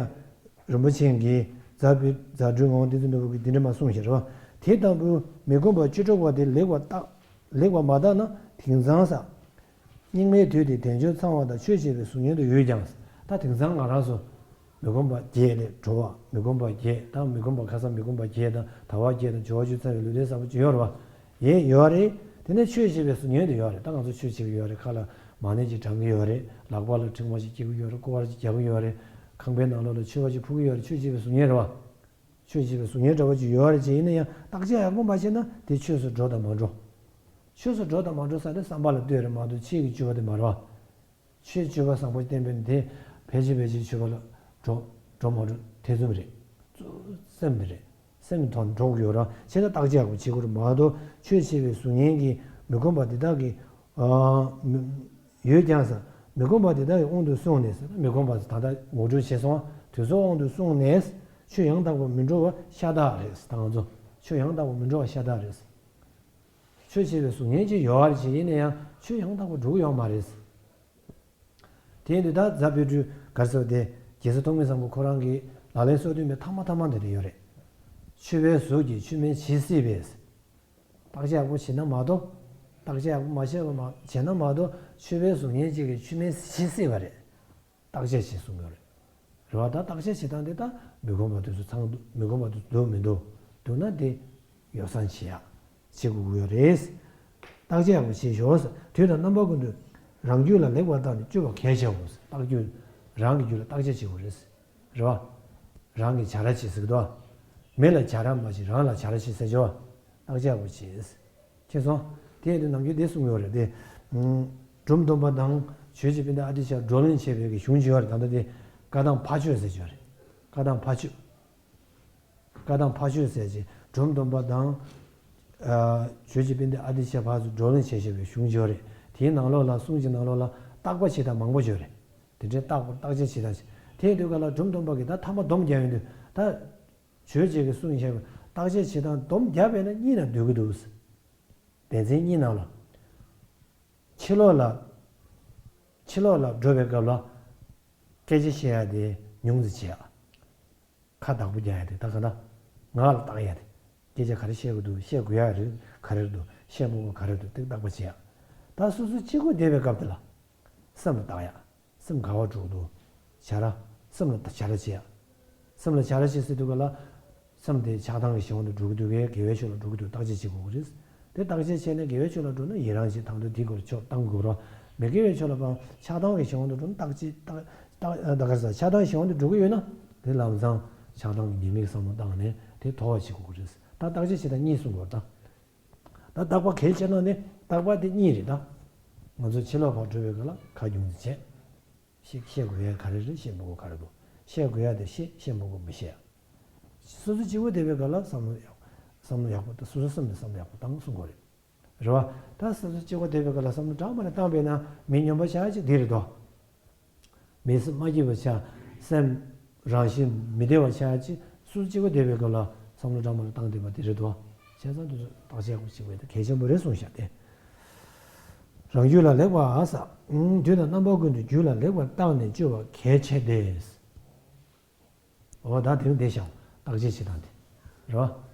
རིན་པོ་ཆེ་གིས་རྫ་བི་རྫ་སྤྲུལ་ངག་དབང་བསྟན་འཛིན་ནོར་བུ་གིས་འདི་འདྲ་མ་གསུངས་ཤག་རེད་བ། དེ་ལྟ་བུའི་མི་ཁོམ་པ་བཅུ་དྲུག་པ་དེ་ལེགས་པར་བརྟག་ལེགས་པར་མ་བརྟགས་ན་དེང་སང་ས། སྙིགས་མའི་དུས་དེ་དལ་འབྱོར་ཚང་བ་དང་ཆོས་བྱེད་པའི་གཟུགས་བརྙན་དུ་ཡོད་ཀྱང་། ད་དེང་སང་ང་རང་ཚོ་མི་ཁོམ་པ་བརྒྱད་ལས་འགྲོ་བ་མི་ཁོམ་པ་བརྒྱད་དང་མི་ཁོམ་པ་ཁ་སང་མི་ཁོམ་པ་བརྒྱད་དང་ཟླ་བ་བརྒྱད་དང་བྱེ་བ་བཅུ་ཚང་བའི་ལུས་རྟེན་བཟང་པོ་ཅིག་ཡོད་རེད་བ། ཡིན་ཡོད་རེད། དེ་ནས་ཆོས་བྱེད་པའི་གཟུགས་བརྙན་དུ་ཡོད་རེད། ད་ང་ཚོ་ཆོས་བྱེད་ཀྱི་ཡོད་རེད། ཁ་ལ་མ་ཎི་ཅིག་བགྲང་གི་ཡོད་རེད། ལག་པ་ལ་ཕྲེང་བ་ཅིག་རྒྱག་གི་ཡོད་རེད། སྐོར་བ་ཅིག་རྒྱག་གི་ཡོད་རེད། ཁང་པའི་ནང་ལོགས་ལ་མཆོད་པ་ཅིག་ཕུལ་གྱི་ཡོད་རེད། ཆོས་བྱེད་པའི་གཟུགས་བརྙན་རེད་བ། ཆོས་བྱེད་པའི་གཟུགས་བརྙན་འདྲ་བོ་ཅིག་ཡོད་རེད་ཅེས་ཡིན་ན་ཡང་བརྟག་དཔྱད་ཡག་པོ་མ་བྱས་ན་དེ་ཆོས་སུ་འགྲོ་དང་མ་འགྲོ། ཆོས་སུ་འགྲོ་དང་མ་འགྲོ་ས་དེ་བསམ་པ་ལ་ལྟོས་རེད་མ་གཏོགས་ཆོས་ཀྱི་སྤྱོད་པ་དེ་མ་རེད་བ། ཆོས་སྤྱོད་པ་བཟང་པོ་བསྟན་པས་དེ་ཕལ་ཆེར་ཕལ་ཆེར་ཆོས་པ་ལ་འགྲོ་འགྲོ་མ་འགྲོ་ཐེ་ཚོམ་རེད། སེམས་དེ་རེད། སེམས་དོན་འགྲོ་གི་ཡོད་ར་ཆེ་ད་བརྟག་དཔྱད་ཡག་པོ་བྱེད་དགོས་རེད་མ་གཏོགས་ཆོས་བྱེད་པའི་གཟུགས་བརྙན་གྱི་མི་ཁོམ་པ་དེ་དག་གི་ཡོད་ཀྱང་ས། མི་ཁོམ་པ་དེ་དག་གི་དབང་དུ་སོང་ནས་ས་མི་ཁོམ་པ་ད་ལྟ་ངོ་སྤྲོད་བྱས་སོང་། དེ་ཚོ་དབང་དུ་སོང་ནས་ཆོས་ཡང་དག་པར་མི་འགྲོ་བ་ཤ་སྟག་རེད། ད་ང་ཚོ་ཆོས་ཡང་དག་པར་མི་འགྲོ་བ་ཤ་སྟག་རེད། ཆོས་བྱེད་པའི་གཟུགས་བརྙན་ཅིག་ཡོད་རེད་ཅེས་ཡིན་ན་ཡང་ཆོས་ཡང་དག་པར་འགྲོ་གི་ཡོད་མ་རེད། དེ་ཡིན་དུས་ད་རྫ་དཔལ་སྤྲུལ་ག་རེ་ཟེར་བ་དེ་རྒྱལ་སྲས་ཐོགས་མེད་བཟང་པོ་ཁོ་རང་གི་ལག་ལེན་སོ་བདུན་པའི་ཐ་མ་ཐ་མ་འདི་རེད་ཡོད་རེད། མཆོད་པའི་གཟུགས་ཀྱིས་མཆོད་མེ་ཇི་སྲིད་པའི། བརྟག་དཔྱད་ཡག་པོ་བྱེད་ན་མ་གཏོགས། བརྟག་དཔྱད་ཡག་པོ་མ་བྱས་པ་མ་བྱས་ན་མ་གཏོགས་མཆོད་པའི་གཟུགས་བརྙན་གཅིག་གིས་མཆོད་མེ་ཇི་སྲིད་པ་རེད། བརྟག་དཔྱད་བྱེད་གསུང་གི་ཡོད་རེད། རེད་བ། ད་བརྟག་དཔྱད་བྱེད་སྟངས་དེ་ད་མི་ཁོམ་པ་དེ་ཚོ་ཚང་འདུག་མི་ཁོམ་པ་དེ་ཚོ་འདུག་མི་འདུག་འདུག་ན་དེ་ཡོ་བསྲང་བྱེད་ཡག་བྱེད་དགོས་ཀྱི་ཡོད་རེད། བརྟག་དཔྱད་ཡག་པོ་བྱེད་ཤོག་དུས་དང་རྣམ་པ་ཀུན་ཏུ་རང་རྒྱུད་ལ་ལེགས་པར་བརྟགས་ནས་དཔྱོད་པ་གལ་ཆེའོ། བརྟག་རྒྱུད། རང་གི་རྒྱུད་ལ་བརྟག་དཔྱད་བྱེད་དགོས་རེད། རེད་བ། རང་གི་བྱ་ར་བྱེད་ཟེར་གི་འདུག་མི་ལ་བྱ་ར་མ་བྱེད་རང་ལ་བྱ་ར་བྱེད་ཟེར་ཆོག་བརྟག་དཔྱད་ཡག་པོ་བྱེད། མཁྱེན་སོང་། དེ་ཡིན་དུས་ནམ་རྒྱུན་དེ་གསུང་གི་ཡོད་རེད་དེ། འབྲོམ་སྡོམ་པ་དང་ཆོས་རྗེ་དཔལ་ལྡན་ཨ་ཏི་ཤ་བགྲོ་གླེང་བྱས་པའི་གི་གཞུང་ཅིག་ཡོད་རེད། ད་ལྟ་དེ་བཀའ་གདམས་ཕ་ཆོས་ཟེར་གྱི་ཡོད་རེད། བཀའ་གདམས་ཕ་ཆོས། བཀའ་གདམས་ཕ་ཆོས་ཟེར་གྱི་འབྲོམ་སྡོམ་པ་དང་། ཆོས་རྗེ་དཔལ་ལྡན་ཨ་ཏི་ཤ་ཕར་ཚུར་བགྲོ་གླེང་བྱས་བྱས་པའི་གཞུང་ཅིག་ཡོད་རེད། དེའི་ནང་ལོགས་ལ་གསུང་གི་ནང་ལོགས་ལ་བརྟག་པ་བྱེད་སྟངས་མང་པོ་ཅིག་ཡོད་རེད། དེ་འདྲའི་བརྟག་པ་བརྟག་དཔྱད་བྱེད་སྟངས་ཅིག་དེ་ཡིན་དུས་ག་ལ་འབྲོམ་སྡོམ་པ་གིས་ད་ཐ་མ་སྡོམ་རྒྱག་ཡོང་དུས་ད། ཆོས་རྗེ་གིས་གསུངས་བཞག་པའི་བརྟག་དཔྱད་བྱེད་སྟངས་སྡོམ་བརྒྱབ་པས་ན་གཉིས་ན་འདུས་ཀྱི་འདུག་སྡེ་ཚན་གཉིས་ནང་ལ། ཕྱི་ལོགས་ལ། ཕྱི་ལོགས་ལ་འགྲོ་བའི་སྐབས་ལ། སྐད་ཆ་བཤད་ཡ་དེ་ཉུང་ཙམ་བྱེད་ཡ། ཁ་བདག་པོ་རྒྱག་ཡ་དེ་ད་ག་ན། ངག་ལ་བཏགས་ཡ་དེ། སྐད་ཆ་ག་རེ་བཤད་དགོས་འདུག་བཤད་དགོས་ཡ་རེད་ག་རེ་རེད་འདུག་བཤད་མི་དགོས་ག་རེ་འདུག་ཏིག་བརྟག་པ་བྱེད་ཡ། ད་སོ་སོ་གཅིག་པུ་བསྡད་པའི་སྐབས་དེ་ལ། སེམས་ལ་བཏགས་ཡ། སེམས་ག་བ་འགྲོ་འདུག་བྱ་ར། སེམས་ལ་བྱ་ར་བྱེད་ཡ། སེམས་ལ་བྱ་ར་བྱེད་ཟེར་དུས་ག་ལ། སེམས་དེ་ཆགས་སྡང་གི་གཞན་དབང་དུ་འགྲོ་གི་འདུག་གས། དགེ་བའི་ཕྱོགས་ལ་འགྲོ་གི་འདུག་བརྟག་དཔྱད་བྱེད་དགོས་ཀྱི་རེད། དེ་བརྟག་དཔྱད་བྱས་ནས་དགེ་བའི་ཕྱོགས་ལ་འགྲོ་ན་ཡི་རང་བྱེད་དང་དོད་དེའི་སྐོར་ཕྱོགས་བཏང་དགོས་རོགས། མི་དགེ་བའི་ཕྱོགས་ལ་ཕར་ཆགས་སྡང་གི་གཞན་དབང་དུ་འགྲོ་ན་བརྟག་དཔྱད་བརྟག་བརྟག་ད་ག་ས་ཆགས་སྡང་གི་གཞན་དབང་དུ་འགྲོ་གི་ཡོད་ན་དེ་ལམ་སང་ཆགས་སྡང་གི་ཉེས་དམིགས་བསམ་བློ་བཏང་ནས་དེ་དོར་བ་བྱེད་དགོས་ཀྱི་རེད། ད་བརྟག་དཔྱད་བྱེད་སྟངས་གཉིས་གསུངས་དགོས་ད། ད་བརྟག་པ་གལ་ཆེ་ན་ནི་བརྟག་པ་དེ་གཉིས་རེད་ད། ང་ཚོ་ཕྱི་ལོགས་ཕར་འགྲོ་བའི་སྐབས་ལ་ཁ་རྒྱུང་ཙམ་བྱས། ཤེས་ཤེས་དགོས་ཡ་ག་རེ་རེད། ཤེས་མི་དགོས་ག་རེ་འདུག་ཤེས་དགོས་ཡ་དེ་ཤེས། ཤེས་མི་དགོས་མི་ཤེས། སོ་སོ་གཅིག་པོ་བསྡད་པའི་སྐབས་ལ་བསམ་བློ་ཡག་བསམ་བློ་ཡག་པོ་དང་སོ་སོ་སེམས་ནས་བསམ་བློ་ཡག་པོ་བཏང་གསུང་དགོས་རེད། རེད་བ། ད་སོ་སོ་གཅིག་པོ་བསྡད་པའི་སྐབས་ལ་བསམ་བློ་གྲངས་མང་རེ་བཏང་པས་ན་མི་སྨྱོན་པ་ཆགས་ཡ་ཅིག་འདི་རེད་དོ། མི་སེམས་མ་སྐྱིད་པ་ཆགས། སེམས་རང་བཞིན་མི་བདེ་བ་ཆགས་ཡ་ཅིག་སོ་སོ་གཅིག་པོ་བསྡད་པའི་སྐབས་ལ་བསམ་བློ་གྲངས་མང་རེ་བཏང་བསྡད་པ་འདི་རེད་དོ། བྱས་ཙང་དེ་ཚོ་བརྟག་དཔྱད་ཡག་པོ་བྱེད་དགོས་དེ་གལ་ཆེན་པོ་རེད་གསུངས་བཞག་སྟེ། རང་རྒྱུད་ལ་ལེགས་པར་ཟ། དུས་དང་རྣམ་པ་ཀུན་ཏུ་རྒྱུད་ལ་ལེགས་པར་བརྟགས་ནས་སྤྱོད་པ་གལ་ཆེ་སྟེ། འོ་ད་དེ་རིང་བསྡད་ཤག་བརྟག་དཔྱད་བྱེད་སྟངས་དེ། རེད་བ།